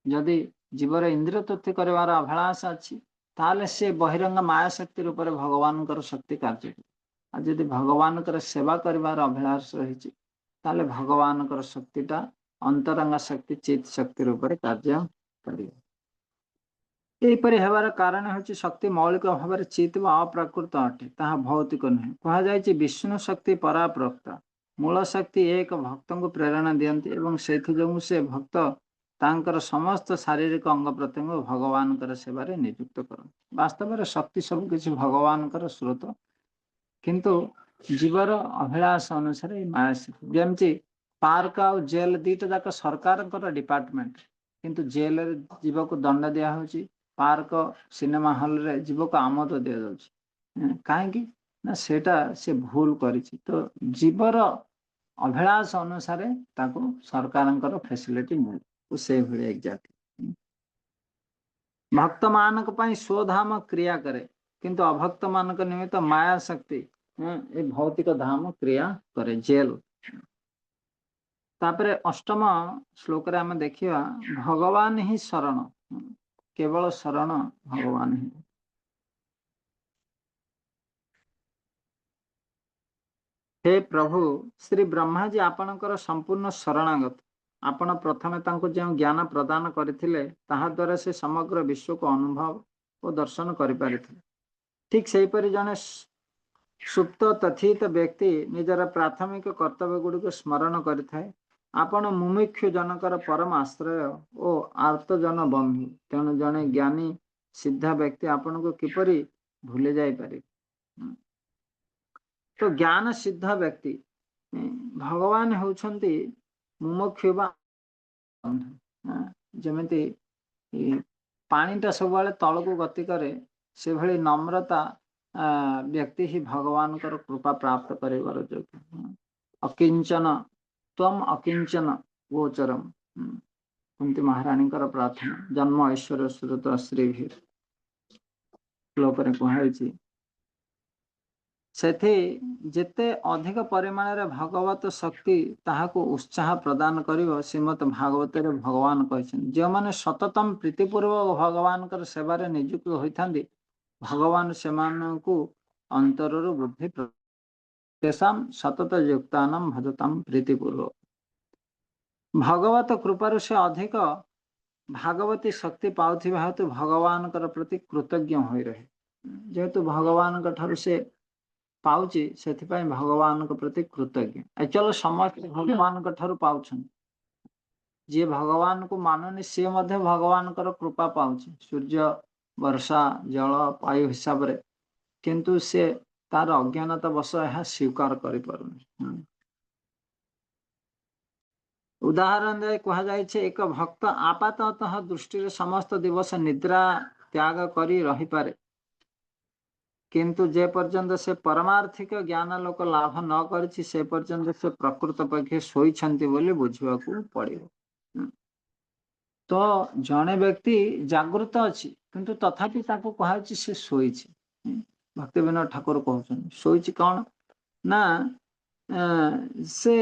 ଯଦି ଜୀବର ଇନ୍ଦ୍ରିୟ ତୃପ୍ତି କରିବାର ଅଭିଳାଷ ଅଛି, ତାହେଲେ ସେ ବହିରଙ୍ଗ ମାୟା ଶକ୍ତି ରୂପରେ ଭଗବାନଙ୍କର ଶକ୍ତି କାର୍ଯ୍ୟ କରେ। ଆଉ ଯଦି ଭଗବାନଙ୍କର ସେବା କରିବାର ଅଭିଳାଷ ରହିଛି, ତାହେଲେ ଭଗବାନଙ୍କର ଶକ୍ତିଟା ଅନ୍ତରଙ୍ଗ ଶକ୍ତି ଚିତ୍ ଶକ୍ତି ରୂପରେ କାର୍ଯ୍ୟ କରିବ। ଏହିପରି ହେବାର କାରଣ ହେଉଛି ଶକ୍ତି ମୌଳିକ ଭାବରେ ଚିତ୍ ବା ଅପ୍ରାକୃତ ଅଟେ, ତାହା ଭୌତିକ ନୁହେଁ। କୁହାଯାଇଛି ବିଷ୍ଣୁ ଶକ୍ତି ପରାପ୍ରୋକ୍ତ। ମୂଳ ଶକ୍ତି ଏକ ଭକ୍ତଙ୍କୁ ପ୍ରେରଣା ଦିଅନ୍ତି ଏବଂ ସେଇଥି ଯୋଗୁଁ ସେ ଭକ୍ତ ତାଙ୍କର ସମସ୍ତ ଶାରୀରିକ ଅଙ୍ଗ ପ୍ରତ୍ୟଙ୍ଗ ଭଗବାନଙ୍କର ସେବାରେ ନିଯୁକ୍ତ କରନ୍ତି। ବାସ୍ତବରେ ଶକ୍ତି ସବୁ କିଛି ଭଗବାନଙ୍କର ସ୍ରୋତ, କିନ୍ତୁ ଜୀବର ଅଭିଳାଷ ଅନୁସାରେ ଏଇ ମାୟା ଶକ୍ତି। ଯେମିତି ପାର୍କ ଆଉ ଜେଲ ଦିଟା ଯାକ ସରକାରଙ୍କର ଡିପାର୍ଟମେଣ୍ଟ, କିନ୍ତୁ ଜେଲରେ ଜୀବକୁ ଦଣ୍ଡ ଦିଆହଉଛି, ପାର୍କ ସିନେମା ହଲରେ ଜୀବକୁ ଆମୋଦ ଦିଆଯାଉଛି। କାହିଁକି ନା ସେଇଟା ସେ ଭୁଲ କରିଛି। ତ ଜୀବର ଅଭିଳାଷ ଅନୁସାରେ ତାକୁ ସରକାରଙ୍କର ଫେସିଲିଟି ମିଳେ। ସେଇଭଳି ଏକ୍ଜାକ୍ଟ ଭକ୍ତମାନଙ୍କ ପାଇଁ ସ୍ୱଧାମ କ୍ରିୟା କରେ, କିନ୍ତୁ ଅଭକ୍ତ ମାନଙ୍କ ନିମିତ୍ତ ମାୟା ଶକ୍ତି ଏ ଭୌତିକ ଧାମ କ୍ରିୟା କରେ, ଜେଲ। ତାପରେ ଅଷ୍ଟମ ଶ୍ଲୋକରେ ଆମେ ଦେଖିବା ଭଗବାନ ହିଁ ଶରଣ, କେବଳ ଶରଣ ଭଗବାନ ହିଁ। ହେ ପ୍ରଭୁ, ଶ୍ରୀ ବ୍ରହ୍ମାଜୀ ଆପଣଙ୍କର ସମ୍ପୂର୍ଣ୍ଣ ଶରଣାଗତ। ଆପଣ ପ୍ରଥମେ ତାଙ୍କୁ ଯେଉଁ ଜ୍ଞାନ ପ୍ରଦାନ କରିଥିଲେ ତାହା ଦ୍ୱାରା ସେ ସମଗ୍ର ବିଶ୍ୱକୁ ଅନୁଭବ ଓ ଦର୍ଶନ କରିପାରିଥିଲେ। ଠିକ ସେହିପରି ଜଣେ ସୁପ୍ତ ତଥିତ ବ୍ୟକ୍ତି ନିଜର ପ୍ରାଥମିକ କର୍ତ୍ତବ୍ୟ ଗୁଡ଼ିକୁ ସ୍ମରଣ କରିଥାଏ। ଆପଣ ମୁମୁକ୍ଷୁ ଜନଙ୍କର ପରମ ଆଶ୍ରୟ ଓ ଆର୍ତ୍ତଜନ ବନ୍ଧୁ, ତେଣୁ ଜଣେ ଜ୍ଞାନୀ ସିଦ୍ଧ ବ୍ୟକ୍ତି ଆପଣଙ୍କୁ କିପରି ଭୁଲି ଯାଇପାରିବେ? ତ ଜ୍ଞାନ ସିଦ୍ଧ ବ୍ୟକ୍ତି ଭଗବାନ ହେଉଛନ୍ତି ମୁମୁକ୍ଷୁ ବା ବନ୍ଧୁ। ଯେମିତି ପାଣିଟା ସବୁବେଳେ ତଳକୁ ଗତି କରେ, ସେଭଳି ନମ୍ରତା ବ୍ୟକ୍ତି ହିଁ ଭଗବାନଙ୍କର କୃପା ପ୍ରାପ୍ତ କରିବାର ଯୋଗ୍ୟ। ଅକିଞ୍ଚନ ତ୍ୱମ୍ ଅକିଞ୍ଚନ ଗୋଚରମ, କୁନ୍ତି ମହାରାଣୀଙ୍କର ପ୍ରାର୍ଥନା। ଜନ୍ମ ଐଶ୍ୱର୍ଯ୍ୟ ଶ୍ରୁତ ଶ୍ରୀଭିର। ଶ୍ଲୋକରେ କୁହାଯାଇଛି, ସେଠି ଯେତେ ଅଧିକ ପରିମାଣରେ ଭଗବତ ଶକ୍ତି ତାହାକୁ ଉତ୍ସାହ ପ୍ରଦାନ କରିବ। ଶ୍ରୀମଦ୍ ଭାଗବତରେ ଭଗବାନ କହିଛନ୍ତି, ଯେଉଁମାନେ ସତତମ ପ୍ରୀତିପୂର୍ବକ ଭଗବାନଙ୍କର ସେବାରେ ନିଯୁକ୍ତ ହୋଇଥାନ୍ତି, ଭଗବାନ ସେମାନଙ୍କୁ ଅନ୍ତରରୁ ବୁଦ୍ଧି। ତେଷାମ ସତତ ଯୁକ୍ତାନାମ ଭଜତାମ ପ୍ରୀତିପୂର୍ବକ। ଭଗବତ କୃପାରୁ ସେ ଅଧିକ ଭାଗବତୀ ଶକ୍ତି ପାଉଥିବା ହେତୁ ଭଗବାନଙ୍କର ପ୍ରତି କୃତଜ୍ଞ ହୋଇ ରହେ। ଯେହେତୁ ଭଗବାନଙ୍କ ଠାରୁ ସେ ପାଉଛି, ସେଥିପାଇଁ ଭଗବାନଙ୍କ ପ୍ରତି କୃତଜ୍ଞ। ଆକ୍ଚୁଆଲି ସମସ୍ତେ ଭଗବାନଙ୍କ ଠାରୁ ପାଉଛନ୍ତି। ଯିଏ ଭଗବାନଙ୍କୁ ମାନୁନି, ସିଏ ମଧ୍ୟ ଭଗବାନଙ୍କର କୃପା ପାଉଛି, ସୂର୍ଯ୍ୟ, ବର୍ଷା, ଜଳ, ବାୟୁ ହିସାବରେ। କିନ୍ତୁ ସେ ତାର ଅଜ୍ଞାନତା ବଶ ଏହା ସ୍ୱୀକାର କରିପାରୁନି। ଉଦାହରଣ ଦେଇ କୁହାଯାଇଛି, ଏକ ଭକ୍ତ ଆପାତତଃ ଦୃଷ୍ଟିରେ ସମସ୍ତ ଦିବସ ନିଦ୍ରା ତ୍ୟାଗ କରି ରହିପାରେ, କିନ୍ତୁ ଯେ ପର୍ଯ୍ୟନ୍ତ ସେ ପରମାର୍ଥିକ ଜ୍ଞାନ ଲୋକ ଲାଭ ନ କରିଛି, ସେ ପର୍ଯ୍ୟନ୍ତ ସେ ପ୍ରକୃତ ପକ୍ଷେ ଶୋଇଛନ୍ତି ବୋଲି ବୁଝିବାକୁ ପଡିବ। ତ ଜଣେ ବ୍ୟକ୍ତି ଜାଗୃତ ଅଛି, କିନ୍ତୁ ତଥାପି ତାକୁ କୁହାଯାଉଛି ସେ ଶୋଇଛି। ଭକ୍ତି ବିନୋଦ ଠାକୁର କହୁଛନ୍ତି, ଶୋଇଛି କଣ ନା ସେ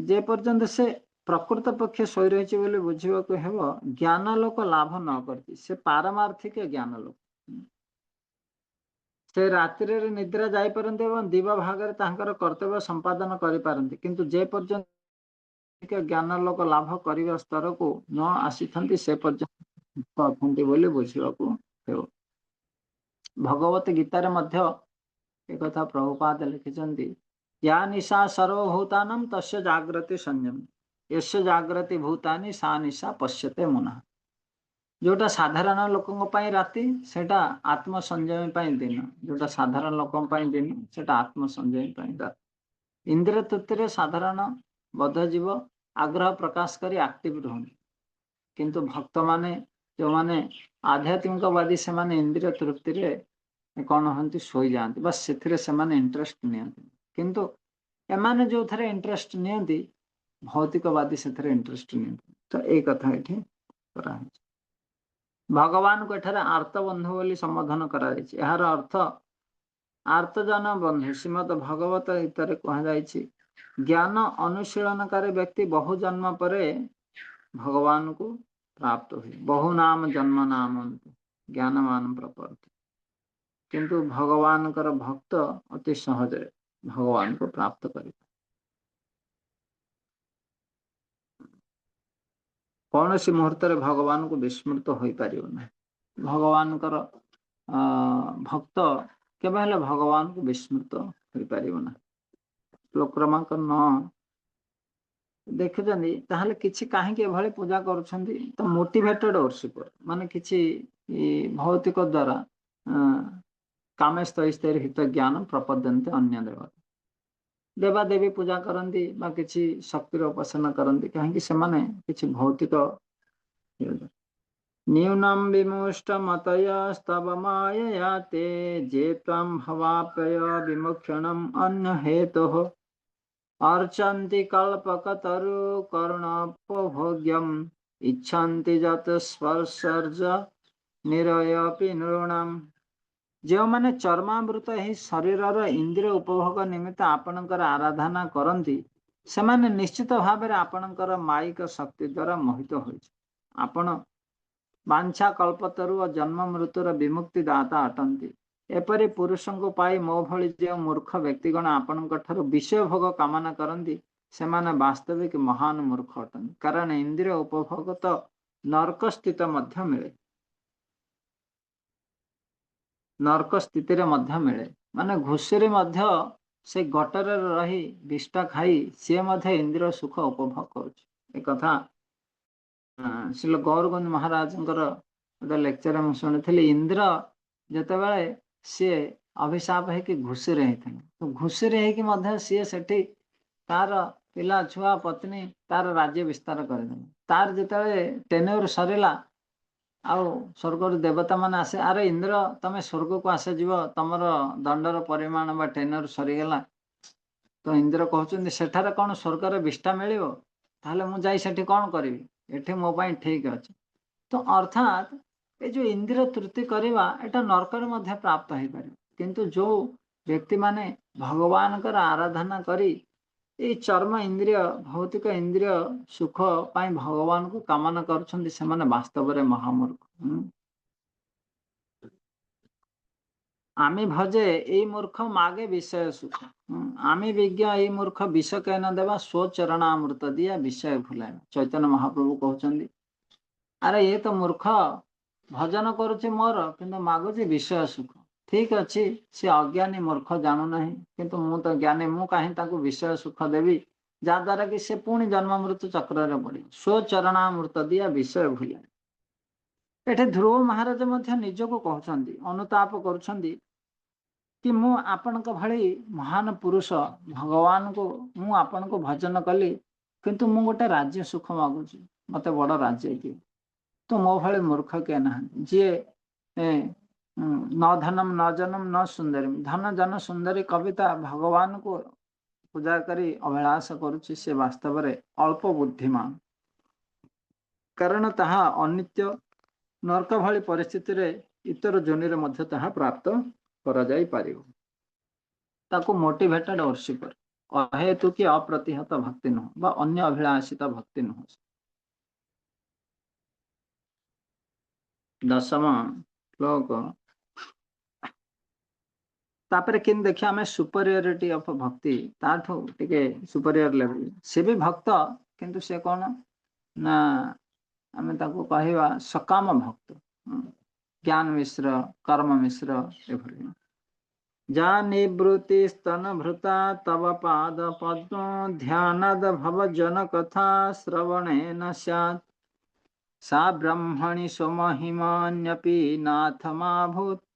ଯେ ପର୍ଯ୍ୟନ୍ତ ସେ ପ୍ରକୃତ ପକ୍ଷେ ଶୋଇ ରହିଛି ବୋଲି ବୁଝିବାକୁ ହେବ, ଜ୍ଞାନ ଲୋକ ଲାଭ ନ କରିଛି, ସେ ପାରମାର୍ଥିକ ଜ୍ଞାନ ଲୋକ। ସେ ରାତ୍ରିରେ ନିଦ୍ରା ଯାଇପାରନ୍ତି ଏବଂ ଦିବା ଭାଗରେ ତାଙ୍କର କର୍ତ୍ତବ୍ୟ ସମ୍ପାଦନ କରିପାରନ୍ତି, କିନ୍ତୁ ଯେ ପର୍ଯ୍ୟନ୍ତ ଜ୍ଞାନ ଲୋକ ଲାଭ କରିବା ସ୍ତରକୁ ନ ଆସିଥାନ୍ତି, ସେ ପର୍ଯ୍ୟନ୍ତ ଅଛନ୍ତି ବୋଲି ବୁଝିବାକୁ ହେବ। ଭଗବତ ଗୀତାରେ ମଧ୍ୟ ଏକଥା ପ୍ରଭୁପାଦ ଲେଖିଛନ୍ତି, ୟା ନିଶା ସର୍ବଭୂତାନାଂ ତସ୍ୟ ଜାଗ୍ରତି ସଂଯମୀ, ୟସ୍ୟ ଜାଗ୍ରତି ଭୂତାନି ସା ନିଶା ପଶ୍ୟତେ ମୁନଃ। ଯୋଉଟା ସାଧାରଣ ଲୋକଙ୍କ ପାଇଁ ରାତି, ସେଟା ଆତ୍ମସଂଯମୀ ପାଇଁ ଦିନ। ଯୋଉଟା ସାଧାରଣ ଲୋକଙ୍କ ପାଇଁ ଦିନ, ସେଟା ଆତ୍ମସଂଯମୀ ପାଇଁ ରାତି। ଇନ୍ଦ୍ରିୟ ତୃପ୍ତିରେ ସାଧାରଣ ବଦ୍ଧଜୀବ ଆଗ୍ରହ ପ୍ରକାଶ କରି ଆକ୍ଟିଭ ରୁହନ୍ତି, କିନ୍ତୁ ଭକ୍ତମାନେ, ଯୋଉମାନେ ଆଧ୍ୟାତ୍ମିକବାଦୀ, ସେମାନେ ଇନ୍ଦ୍ରିୟ ତୃପ୍ତିରେ କଣ ହୁଅନ୍ତି? ଶୋଇଯାଆନ୍ତି ବା ସେଥିରେ ସେମାନେ ଇଣ୍ଟରେଷ୍ଟ ନିଅନ୍ତି। କିନ୍ତୁ ଏମାନେ ଯୋଉଥିରେ ଇଣ୍ଟରେଷ୍ଟ ନିଅନ୍ତି, ଭୌତିକବାଦୀ ସେଥିରେ ଇଣ୍ଟରେଷ୍ଟ ନିଅନ୍ତି। ତ ଏଇ କଥା ଏଠି କରାହେଇଛି। ଭଗବାନଙ୍କୁ ଏଠାରେ ଆର୍ତ୍ତବନ୍ଧୁ ବୋଲି ସମ୍ବୋଧନ କରାଯାଇଛି। ଏହାର ଅର୍ଥ ଆର୍ତ୍ତଜନ ବନ୍ଧୁ। ଶ୍ରୀମଦ ଭଗବତ ଗୀତାରେ କୁହାଯାଇଛି, ଜ୍ଞାନ ଅନୁଶୀଳନକାରୀ ବ୍ୟକ୍ତି ବହୁ ଜନ୍ମ ପରେ ଭଗବାନଙ୍କୁ ପ୍ରାପ୍ତ ହୁଏ। ବହୂନାମ ଜନ୍ମନାମ ଜ୍ଞାନବାନ ପ୍ରପଦ୍ୟତେ। କିନ୍ତୁ ଭଗବାନଙ୍କର ଭକ୍ତ ଅତି ସହଜରେ ଭଗବାନଙ୍କୁ ପ୍ରାପ୍ତ କରିବେ। କୌଣସି ମୁହୂର୍ତ୍ତରେ ଭଗବାନଙ୍କୁ ବିସ୍ମୃତ ହୋଇପାରିବ ନାହିଁ। ଭଗବାନଙ୍କର ଭକ୍ତ କେବେ ହେଲେ ଭଗବାନଙ୍କୁ ବିସ୍ମୃତ ହୋଇପାରିବ ନାହିଁ। ଶ୍ଲୋକ କ୍ରମାଙ୍କ 9 ଦେଖୁଛନ୍ତି, ତାହେଲେ କିଛି କାହିଁକି ଏଭଳି ପୂଜା କରୁଛନ୍ତି? ତ ମୋଟିଭେଟେଡ ଓର୍ସିପର, ମାନେ କିଛି ଭୌତିକ ଦ୍ଵାରା, କାମସ୍ତୈସ୍ତୈର ହିତ ଜ୍ଞାନ ପ୍ରପଦ୍ୟନ୍ତେ ଅନ୍ୟ ଦେବତା। ଦେବାଦେବୀ ପୂଜା କରନ୍ତି ବା କିଛି ଶକ୍ତିର ଉପାସନା କରନ୍ତି, କାହିଁକି? ସେମାନେ କିଛି ଭୌତିକ। ନ୍ಯೂನಂ ବିମୁଷ୍ଟମତୟସ୍ତବ ମାୟୟା ତେ ଯେ ତ୍ୱಂ ଭବାପ୍ୟୟ ବିମୋକ୍ଷଣମ୍ ଅନ୍ୟ ହେତୋଃ ଅର୍ଚନ୍ତି କଳ୍ପକତରୁ କରୁଣୋପଭୋଗ୍ୟମ୍ ଇଚ୍ଛନ୍ତି ଯତ୍ ସ୍ପର୍ଶର୍ଜ ନିରୟପି ନୃଣାମ୍। ଯେଉଁମାନେ ଚର୍ମାବୃତ ଏହି ଶରୀରର ଇନ୍ଦ୍ରିୟ ଉପଭୋଗ ନିମିତ୍ତ ଆପଣଙ୍କର ଆରାଧନା କରନ୍ତି, ସେମାନେ ନିଶ୍ଚିତ ଭାବରେ ଆପଣଙ୍କର ମାୟିକ ଶକ୍ତି ଦ୍ୱାରା ମୋହିତ ହୋଇଛି। ଆପଣ ବାଞ୍ଛା କଳ୍ପତରୁ ଓ ଜନ୍ମ ମୃତ୍ୟୁର ବିମୁକ୍ତି ଦାତା ଅଟନ୍ତି। ଏପରି ପୁରୁଷଙ୍କୁ ପାଇ ମୋ ଭଳି ଯେଉଁ ମୂର୍ଖ ବ୍ୟକ୍ତିଗଣ ଆପଣଙ୍କ ଠାରୁ ବିଷୟ ଭୋଗ କାମନା କରନ୍ତି, ସେମାନେ ବାସ୍ତବିକ ମହାନ ମୂର୍ଖ ଅଟନ୍ତି, କାରଣ ଇନ୍ଦ୍ରିୟ ଉପଭୋଗ ତ ନର୍କ ସ୍ଥିତ ମଧ୍ୟ ମିଳେ, ନର୍କ ସ୍ଥିତିରେ ମଧ୍ୟ ମିଳେ। ମାନେ ଘୁଷୁରୀ ମଧ୍ୟ ସେ ଗଟରରେ ରହି ବିଷ୍ଠା ଖାଇ ସିଏ ମଧ୍ୟ ଇନ୍ଦ୍ରିୟ ସୁଖ ଉପଭୋଗ କରୁଛି। ଏକଥା ଶ୍ରୀଲ ଗୌରଗୋବିନ୍ଦ ମହାରାଜଙ୍କର ଗୋଟେ ଲେକ୍ଚର ମୁଁ ଶୁଣିଥିଲି। ଇନ୍ଦ୍ର ଯେତେବେଳେ ସିଏ ଅଭିଶାପ ହେଇକି ଘୁଷୁରି ହେଇଥିଲା, ତ ଘୁଷୁରି ହେଇକି ମଧ୍ୟ ସିଏ ସେଠି ତାର ପିଲା ଛୁଆ ପତ୍ନୀ ତାର ରାଜ୍ୟ ବିସ୍ତାର କରିଦେଲା। ତାର ଯେତେବେଳେ ଟେନ୍ୟୁର ସରିଲା ଆଉ ସ୍ୱର୍ଗରୁ ଦେବତା ମାନେ ଆସେ, ଆରେ ଇନ୍ଦ୍ର, ତମେ ସ୍ୱର୍ଗକୁ ଆସିଯିବ, ତମର ଦଣ୍ଡର ପରିମାଣ ବା ଟେନ୍ୟୁର ସରିଗଲା। ତ ଇନ୍ଦ୍ର କହୁଛନ୍ତି, ସେଠାରେ କଣ ସ୍ୱର୍ଗରେ ବିଷ୍ଠା ମିଳିବ? ତାହେଲେ ମୁଁ ଯାଇ ସେଠି କଣ କରିବି? ଏଠି ମୋ ପାଇଁ ଠିକ ଅଛି। ତ ଅର୍ଥାତ୍ ଏ ଯୋଉ ଇନ୍ଦ୍ରିୟ ତୃପ୍ତି କରିବା ଏଟା ନର୍କରେ ମଧ୍ୟ ପ୍ରାପ୍ତ ହେଇପାରିବ। କିନ୍ତୁ ଯୋଉ ବ୍ୟକ୍ତିମାନେ ଭଗବାନଙ୍କର ଆରାଧନା କରି ଏଇ ଚର୍ମ ଇନ୍ଦ୍ରିୟ, ଭୌତିକ ଇନ୍ଦ୍ରିୟ ସୁଖ ପାଇଁ ଭଗବାନଙ୍କୁ କାମନା କରୁଛନ୍ତି, ସେମାନେ ବାସ୍ତବରେ ମହାମୂର୍ଖ। আমি ଭଜେ ଏଇ ମୂର୍ଖ ମାଗେ ବିଷୟ ସୁଖ, আমি ବିଜ୍ଞ ଏଇ ମୂର୍ଖ ବିଷ କେନ ଦେବା, ସ୍ୱଚରଣାମୃତ ଦିଆ ବିଷୟ ଭୁଲାଇବା। ଚୈତନ୍ୟ ମହାପ୍ରଭୁ କହୁଛନ୍ତି, ଆରେ ଇଏ ତ ମୂର୍ଖ, ଭଜନ କରୁଛି ମୋର, କିନ୍ତୁ ମାଗୁଛି ବିଷୟ ସୁଖ। ଠିକ ଅଛି, ସେ ଅଜ୍ଞାନୀ ମୂର୍ଖ ଜାଣୁନାହିଁ, କିନ୍ତୁ ମୁଁ ତ ଜ୍ଞାନୀ, ମୁଁ କାହିଁ ତାକୁ ବିଷୟ ସୁଖ ଦେବି, ଯାହାଦ୍ୱାରା କି ସେ ପୁଣି ଜନ୍ମ ମୃତ୍ୟୁ ଚକ୍ରରେ ପଡିବ। ସ୍ୱଚରଣାମୃତ ଦିଆ ବିଷୟ ଭୁଲାଏ। ଏଠି ଧ୍ରୁବ ମହାରାଜ ମଧ୍ୟ ନିଜକୁ କହୁଛନ୍ତି, ଅନୁତାପ କରୁଛନ୍ତି କି ମୁଁ ଆପଣଙ୍କ ଭଳି ମହାନ ପୁରୁଷ ଭଗବାନଙ୍କୁ, ମୁଁ ଆପଣଙ୍କୁ ଭଜନ କଲି, କିନ୍ତୁ ମୁଁ ଗୋଟେ ରାଜ୍ୟ ସୁଖ ମାଗୁଛି, ମତେ ବଡ ରାଜ୍ୟ ଦିଅ। ତ ମୋ ଭଳି ମୂର୍ଖ କିଏ ନାହାନ୍ତି, ଯିଏ ନ ଧନମ ନ ଜନମ ନ ସୁନ୍ଦରୀ, ଧନ ଜନ ସୁନ୍ଦରୀ କବିତା ଭଗବାନଙ୍କୁ ପୂଜା କରି ଅଭିଳାଷ କରୁଛି, ସେ ବାସ୍ତବରେ ଅଳ୍ପ ବୁଦ୍ଧିମାନ। କାରଣ ତାହା ଅନିତ୍ୟ, ନର୍କ ଭଳି ପରିସ୍ଥିତିରେ ଇତର ଯୋନିରେ ମଧ୍ୟ ତାହା ପ୍ରାପ୍ତ କରାଯାଇ ପାରିବ। ତାକୁ ମୋଟିଭେଟେଡ ଓର୍ସିପର, ଅହେତୁ କି ଅପ୍ରତିହତ ଭକ୍ତି ନୁହଁ ବା ଅନ୍ୟ ଅଭିଳାଷିତ ଭକ୍ତି ନୁହଁ। ଦଶମ ଶ୍ଲୋକ। ତାପରେ କେମିତି ଦେଖିବା ଆମେ ସୁପରିୟରିଟି ଅଫ ଭକ୍ତି, ତାଠୁ ଟିକେ ସୁପରିୟର ଲେଭେଲ। ସେ ବି ଭକ୍ତ, କିନ୍ତୁ ସେ କଣ ନା ଆମେ ତାକୁ କହିବା ସକାମ ଭକ୍ତ, ଜ୍ଞାନ ମିଶ୍ର, କର୍ମ ମିଶ୍ର ଏଭଳି। ଯା ନିବୃତ୍ତି ସ୍ତନ ଭୃତା ତବ ପାଦ ପଦ୍ମ ଧ୍ୟାନାଦ ଭବ ଜନ କଥା ଶ୍ରବଣେନ ସ୍ୟାତ୍, ସା ବ୍ରହ୍ମଣि स्वमहिमान्यपि ନାଥମାଭୂत्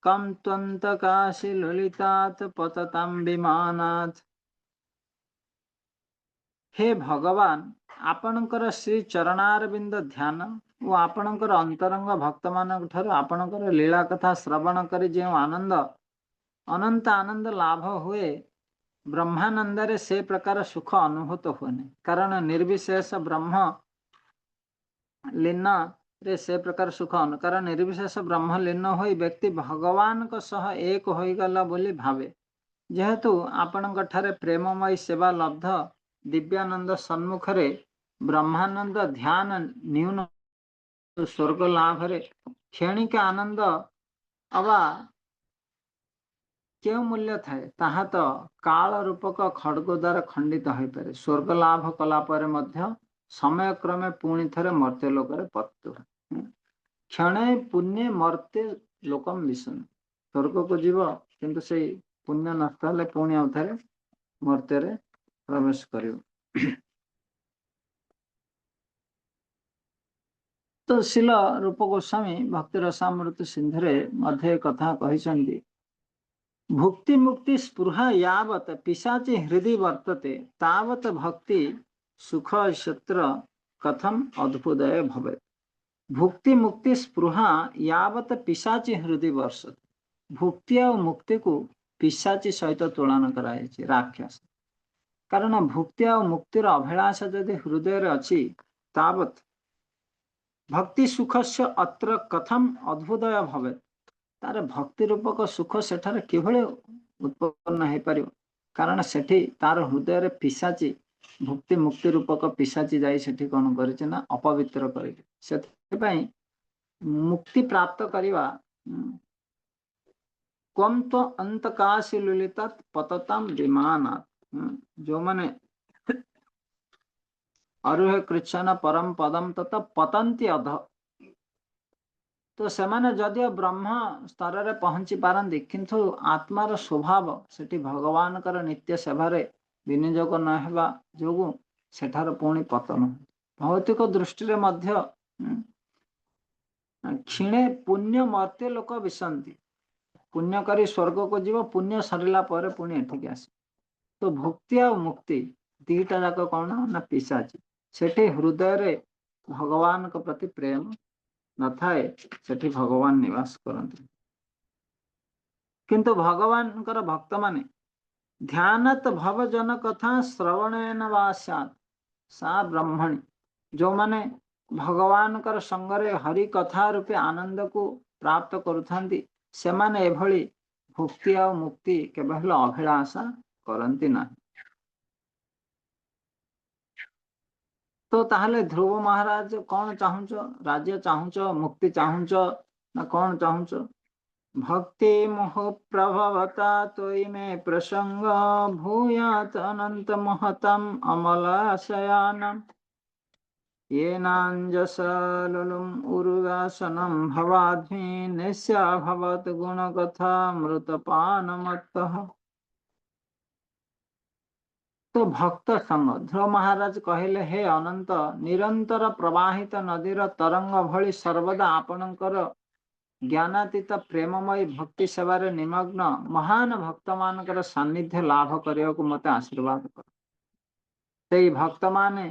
କಂ ତ୍ୱନ୍ତକାଶୀ ଲଳିତାତ୍ ପତତାಂ ବିମାନାତ୍। ହେ ଭଗବାନ, ଆପଣଙ୍କର ଶ୍ରୀ ଚରଣାରବିନ୍ଦ ଧ୍ୟାନ ଓ ଆପଣଙ୍କର ଅନ୍ତରଙ୍ଗ ଭକ୍ତମାନଙ୍କ ଠାରୁ ଆପଣଙ୍କର ଲୀଳା କଥା ଶ୍ରବଣ କରି ଯେଉଁ ଆନନ୍ଦ, ଅନନ୍ତ ଆନନ୍ଦ ଲାଭ ହୁଏ, ବ୍ରହ୍ମାନନ୍ଦରେ ସେ ପ୍ରକାର ସୁଖ ଅନୁଭୂତ ହୁଏନି। କାରଣ ନିର୍ବିଶେଷ ବ୍ରହ୍ମ ଲୀନରେ ସେ ପ୍ରକାର ସୁଖ କାରଣ ନିର୍ବିଶେଷ ବ୍ରହ୍ମ ଲୀନ ହୋଇ ବ୍ୟକ୍ତି ଭଗବାନଙ୍କ ସହ ଏକ ହୋଇଗଲା ବୋଲି ଭାବେ। ଯେହେତୁ ଆପଣଙ୍କ ଠାରେ ପ୍ରେମମୟୀ ସେବା ଲବ୍ଧ ଦିବ୍ୟାନନ୍ଦ ସମ୍ମୁଖରେ ବ୍ରହ୍ମାନନ୍ଦ ଧ୍ୟାନ ନ୍ୟୁନ ସ୍ୱର୍ଗ ଲାଭରେ କ୍ଷଣିକ ଆନନ୍ଦ ଅବା କେଉଁ ମୂଲ୍ୟ ଥାଏ, ତାହା ତ କାଳ ରୂପକ ଖଡ୍ଗ ଦ୍ୱାରା ଖଣ୍ଡିତ ହୋଇପାରେ। ସ୍ୱର୍ଗ ଲାଭ କଲା ପରେ ମଧ୍ୟ ସମୟକ୍ରମେ ପୁଣି ଥରେ ମର୍ତ୍ତ୍ୟ ଲୋକରେ ପତିତ ହୁଏ। କ୍ଷଣେ ପୁଣ୍ୟେ ମର୍ତ୍ତ୍ୟ ଲୋକମ ବିଶନ, ସ୍ୱର୍ଗକୁ ଯିବ କିନ୍ତୁ ସେଇ ପୁଣ୍ୟ ନଷ୍ଟ ହେଲେ ପୁଣି ଆଉ ଥରେ ମର୍ତ୍ତ୍ୟରେ ପ୍ରବେଶ କରିବ। ତ ଶିଲ ରୂପ ଗୋସ୍ୱାମୀ ଭକ୍ତି ରସାମୃତ ସିନ୍ଧୁରେ ମଧ୍ୟ କଥା କହିଛନ୍ତି, ଭୁକ୍ତି ମୁକ୍ତି ସ୍ପୃହା ୟାବତ ପିଶାଚି ହୃଦୟ ବର୍ତ୍ତତେ ତାବତ ଭକ୍ତି ସୁଖ କ୍ଷେତ୍ର କଥମ ଅଦ୍ଭୁଦୟ ଭବେ। ଭୁକ୍ତି ମୁକ୍ତି ସ୍ପୃହା ୟାବତ ପିଶାଚି ହୃଦୟ ବର୍ଷତେ, ଭୁକ୍ତି ଆଉ ମୁକ୍ତିକୁ ପିଶାଚି ସହିତ ତୁଳନା କରାଯାଇଛି, ରାକ୍ଷସ। କାରଣ ଭୁକ୍ତି ଆଉ ମୁକ୍ତିର ଅଭିଳାଷ ଯଦି ହୃଦୟରେ ଅଛି, ତାବତ ଭକ୍ତି ସୁଖସ୍ୟ ଅତ୍ର କଥମ ଅଦ୍ଭୁଦୟ ଭବେ, ତାର ଭକ୍ତି ରୂପକ ସୁଖ ସେଠାରେ କିଭଳି ଉତ୍ପନ୍ନ ହେଇପାରିବ? କାରଣ ସେଠି ତାର ହୃଦୟରେ ପିଶାଚି, ଭୁକ୍ତି ମୁକ୍ତି ରୂପକ ପିଶାଚି ଯାଇ ସେଠି କଣ କରିଛି ନା ଅପବିତ୍ର କରିଛି। ସେଥିପାଇଁ ମୁକ୍ତି ପ୍ରାପ୍ତ କରିବା କମ ତ ଅନ୍ତକାଶୀ ଲୁଲିତା ପତତାମ ବିମାନାତ, ଯୋଉମାନେ ଅରୁହ କୃଚ୍ଛନ ପରମ ପଦମ ତତ ପତନ୍ତି ଅଧ, ତ ସେମାନେ ଯଦିଓ ବ୍ରହ୍ମ ସ୍ତରରେ ପହଞ୍ଚି ପାରନ୍ତି, କିନ୍ତୁ ଆତ୍ମାର ସ୍ୱଭାବ ସେଠି ଭଗବାନଙ୍କର ନିତ୍ୟ ସେବାରେ ବିନିଯୋଗ ନ ହେବା ଯୋଗୁଁ ସେଠାର ପୁଣି ପତନ। ଭୌତିକ ଦୃଷ୍ଟିରେ ମଧ୍ୟ କ୍ଷୀଣେ ପୁଣ୍ୟ ମର୍ତ୍ତ୍ୟ ଲୋକ ବିସନ୍ତି, ପୁଣ୍ୟ କରି ସ୍ୱର୍ଗକୁ ଯିବ, ପୁଣ୍ୟ ସରିଲା ପରେ ପୁଣି ଏଠିକି ଆସିବ। ତ ଭୁକ୍ତି ଆଉ ମୁକ୍ତି ଦିଟା ଯାକ କଣ ନା ପିଶାଚି। ସେଠି ହୃଦୟରେ ଭଗବାନଙ୍କ ପ୍ରତି ପ୍ରେମ ନଥାଏ, ସେଠି ଭଗବାନ ନିବାସ କରନ୍ତି। କିନ୍ତୁ ଭଗବାନଙ୍କର ଭକ୍ତମାନେ ଧ୍ୟାନତ ଭବଜନ କଥା ଶ୍ରବଣେନ ବା ସ୍ୟାତ୍ ସା ବ୍ରହ୍ମଣୀ, ଯୋଉମାନେ ଭଗବାନଙ୍କର ସଙ୍ଗରେ ହରି କଥା ରୂପେ ଆନନ୍ଦକୁ ପ୍ରାପ୍ତ କରୁଥାନ୍ତି, ସେମାନେ ଏଭଳି ଭୁକ୍ତି ଆଉ ମୁକ୍ତି କେବେ ହେଲେ ଅଭିଳାଷା କରନ୍ତି ନାହିଁ। ତ ତାହେଲେ ଧ୍ରୁବ ମହାରାଜ କଣ ଚାହୁଁଛ? ରାଜ୍ୟ ଚାହୁଁଛ, ମୁକ୍ତି ଚାହୁଁଛ ନା କଣ ଚାହୁଁଛ? ଭକ୍ତି ମୋହ ପ୍ରଭବତା ତୋଇ ମେ ପ୍ରସଙ୍ଗ ଭୂୟାତ ଅନନ୍ତ ମହତମ ଅମଲାଶୟାନମ येनाञ्जसलुलुम् उरुगासनं भवाध्मि निस्याभवत् ଗୁଣକଥାମୃତପାନମତ୍ତଃ। ତ ଭକ୍ତ ସଙ୍ଗ, ଧ୍ରୁବ ମହାରାଜ କହିଲେ, ହେ ଅନନ୍ତ, ନିରନ୍ତର ପ୍ରବାହିତ ନଦୀର ତରଙ୍ଗ ଭଳି ସର୍ବଦା ଆପଣଙ୍କର ଜ୍ଞାନାତୀତ ପ୍ରେମମୟୀ ଭକ୍ତି ସେବାରେ ନିମଗ୍ନ ମହାନ ଭକ୍ତମାନଙ୍କର ସାନ୍ନିଧ୍ୟ ଲାଭ କରିବାକୁ ମତେ ଆଶୀର୍ବାଦ କର। ସେଇ ଭକ୍ତମାନେ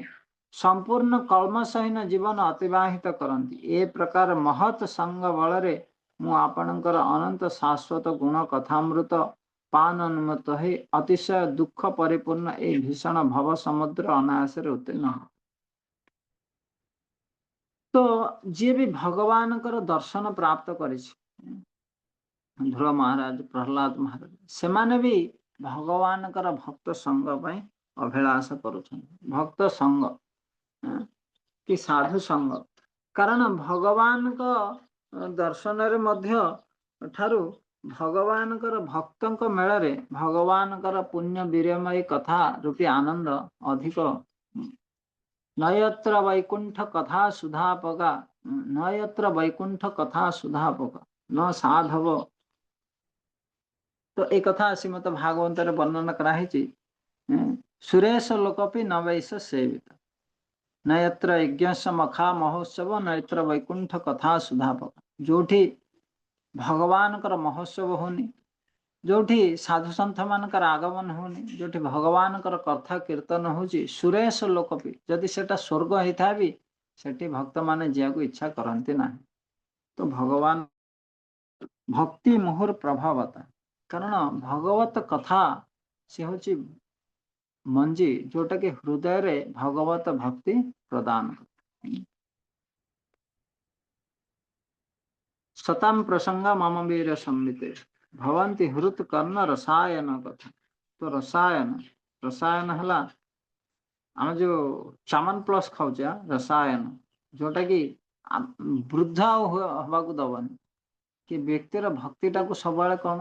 ସମ୍ପୂର୍ଣ୍ଣ କଳ୍ମଷହୀନ ଜୀବନ ଅତିବାହିତ କରନ୍ତି। ଏ ପ୍ରକାର ମହତ୍ ସଙ୍ଗ ବଳରେ ମୁଁ ଆପଣଙ୍କର ଅନନ୍ତ ଶାଶ୍ୱତ ଗୁଣ କଥାମୃତ ପାନ ଉନ୍ମତ୍ତ ହୋଇ ଅତିଶୟ ଦୁଃଖ ପରିପୂର୍ଣ୍ଣ ଏଇ ଭୀଷଣ ଭବ ସମୁଦ୍ର ଅନାୟାସରେ ଉତ୍ତୀର୍ଣ୍ଣ ହେବ। ତ ଯିଏ ବି ଭଗବାନଙ୍କର ଦର୍ଶନ ପ୍ରାପ୍ତ କରିଛି, ଧ୍ରୁବ ମହାରାଜ, ପ୍ରହ୍ଲାଦ ମହାରାଜ, ସେମାନେ ବି ଭଗବାନଙ୍କର ଭକ୍ତ ସଙ୍ଗ ପାଇଁ ଅଭିଳାଷ କରୁଛନ୍ତି। ଭକ୍ତ ସଙ୍ଗ କି ସାଧୁ ସଙ୍ଗ, କାରଣ ଭଗବାନଙ୍କ ଦର୍ଶନରେ ମଧ୍ୟ ଠାରୁ ଭଗବାନଙ୍କର ଭକ୍ତଙ୍କ ମେଳରେ ଭଗବାନଙ୍କର ପୁଣ୍ୟ ବୀରମୟୀ କଥା ରୂପୀ ଆନନ୍ଦ ଅଧିକ। ନୟତ୍ର ବୈକୁଣ୍ଠ କଥା ସୁଧାପକା, ନୟତ୍ର ବୈକୁଣ୍ଠ କଥା ସୁଧାପକା ନ ସାଧବ। ତ ଏଇ କଥା ଶ୍ରୀମଦ ଭାଗବତରେ ବର୍ଣ୍ଣନା କରାହେଇଛି। ସୁରେଶ ଲୋକପି ନବୈଶ ସେବିତ ନୟତ୍ର ଯଜ୍ଞ ମଖା ମହୋତ୍ସବ ନୟତ୍ର ବୈକୁଣ୍ଠ କଥା ସୁଧାପକା। ଯୋଉଠି ଭଗବାନଙ୍କର ମହୋତ୍ସବ ହଉନି, ଯୋଉଠି ସାଧୁ ସନ୍ଥ ମାନଙ୍କର ଆଗମନ ହଉନି, ଯୋଉଠି ଭଗବାନଙ୍କର କଥା କୀର୍ତ୍ତନ ହଉଛି, ସୁରେଶ ଲୋକପି, ଯଦି ସେଟା ସ୍ୱର୍ଗ ହେଇଥାଏ ବି ସେଠି ଭକ୍ତମାନେ ଯିବାକୁ ଇଚ୍ଛା କରନ୍ତି ନାହିଁ। ତ ଭଗବାନ ଭକ୍ତି ମୁହୁର ପ୍ରଭାବତା, କାରଣ ଭଗବତ କଥା ସେ ହଉଛି ମଞ୍ଜି, ଯୋଉଟା କି ହୃଦୟରେ ଭଗବତ ଭକ୍ତି ପ୍ରଦାନ କରେ। ସତାମ ପ୍ରସଙ୍ଗ ମମ ବୀର ସମ୍ବିତେ ଭବନ୍ତି ହୃତ କର୍ଣ୍ଣ ରସାୟନ କଥା। ତ ରସାୟନ, ରସାୟନ ହେଲା ଆମେ ଯୋଉ ଚାମନ ପ୍ଲସ ଖାଉଛେ, ରସାୟନ ଯୋଉଟା କି ବୃଦ୍ଧ ଆଉ ହବାକୁ ଦବନି, କି ବ୍ୟକ୍ତିର ଭକ୍ତିଟାକୁ ସବୁବେଳେ କଣ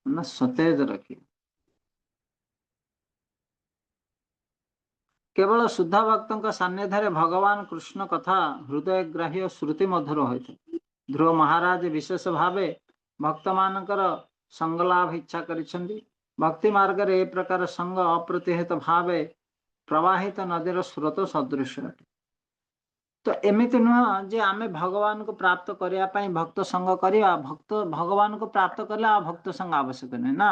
ନା ସତେଜ ରଖିବ। କେବଳ ଶୁଦ୍ଧ ଭକ୍ତଙ୍କ ସାନ୍ନିଧ୍ୟରେ ଭଗବାନ କୃଷ୍ଣ କଥା ହୃଦୟଗ୍ରାହ୍ୟ ଶ୍ରୁତି ମଧୁର ହୋଇଥାଏ। ଧ୍ରୁବ ମହାରାଜ ବିଶେଷ ଭାବେ ଭକ୍ତମାନଙ୍କର ସଙ୍ଗଲାଭ ଇଚ୍ଛା କରିଛନ୍ତି। ଭକ୍ତି ମାର୍ଗରେ ଏ ପ୍ରକାର ସଙ୍ଗ ଅପ୍ରତିହତ ଭାବେ ପ୍ରବାହିତ ନଦୀର ସ୍ରୋତ ସଦୃଶ ଅଟେ। ତ ଏମିତି ନୁହଁ ଯେ ଆମେ ଭଗବାନଙ୍କୁ ପ୍ରାପ୍ତ କରିବା ପାଇଁ ଭକ୍ତ ସଙ୍ଗ କରିବା, ଭକ୍ତ ଭଗବାନଙ୍କୁ ପ୍ରାପ୍ତ କଲେ ଆଉ ଭକ୍ତ ସଙ୍ଗ ଆବଶ୍ୟକ ନୁହେଁ ନା।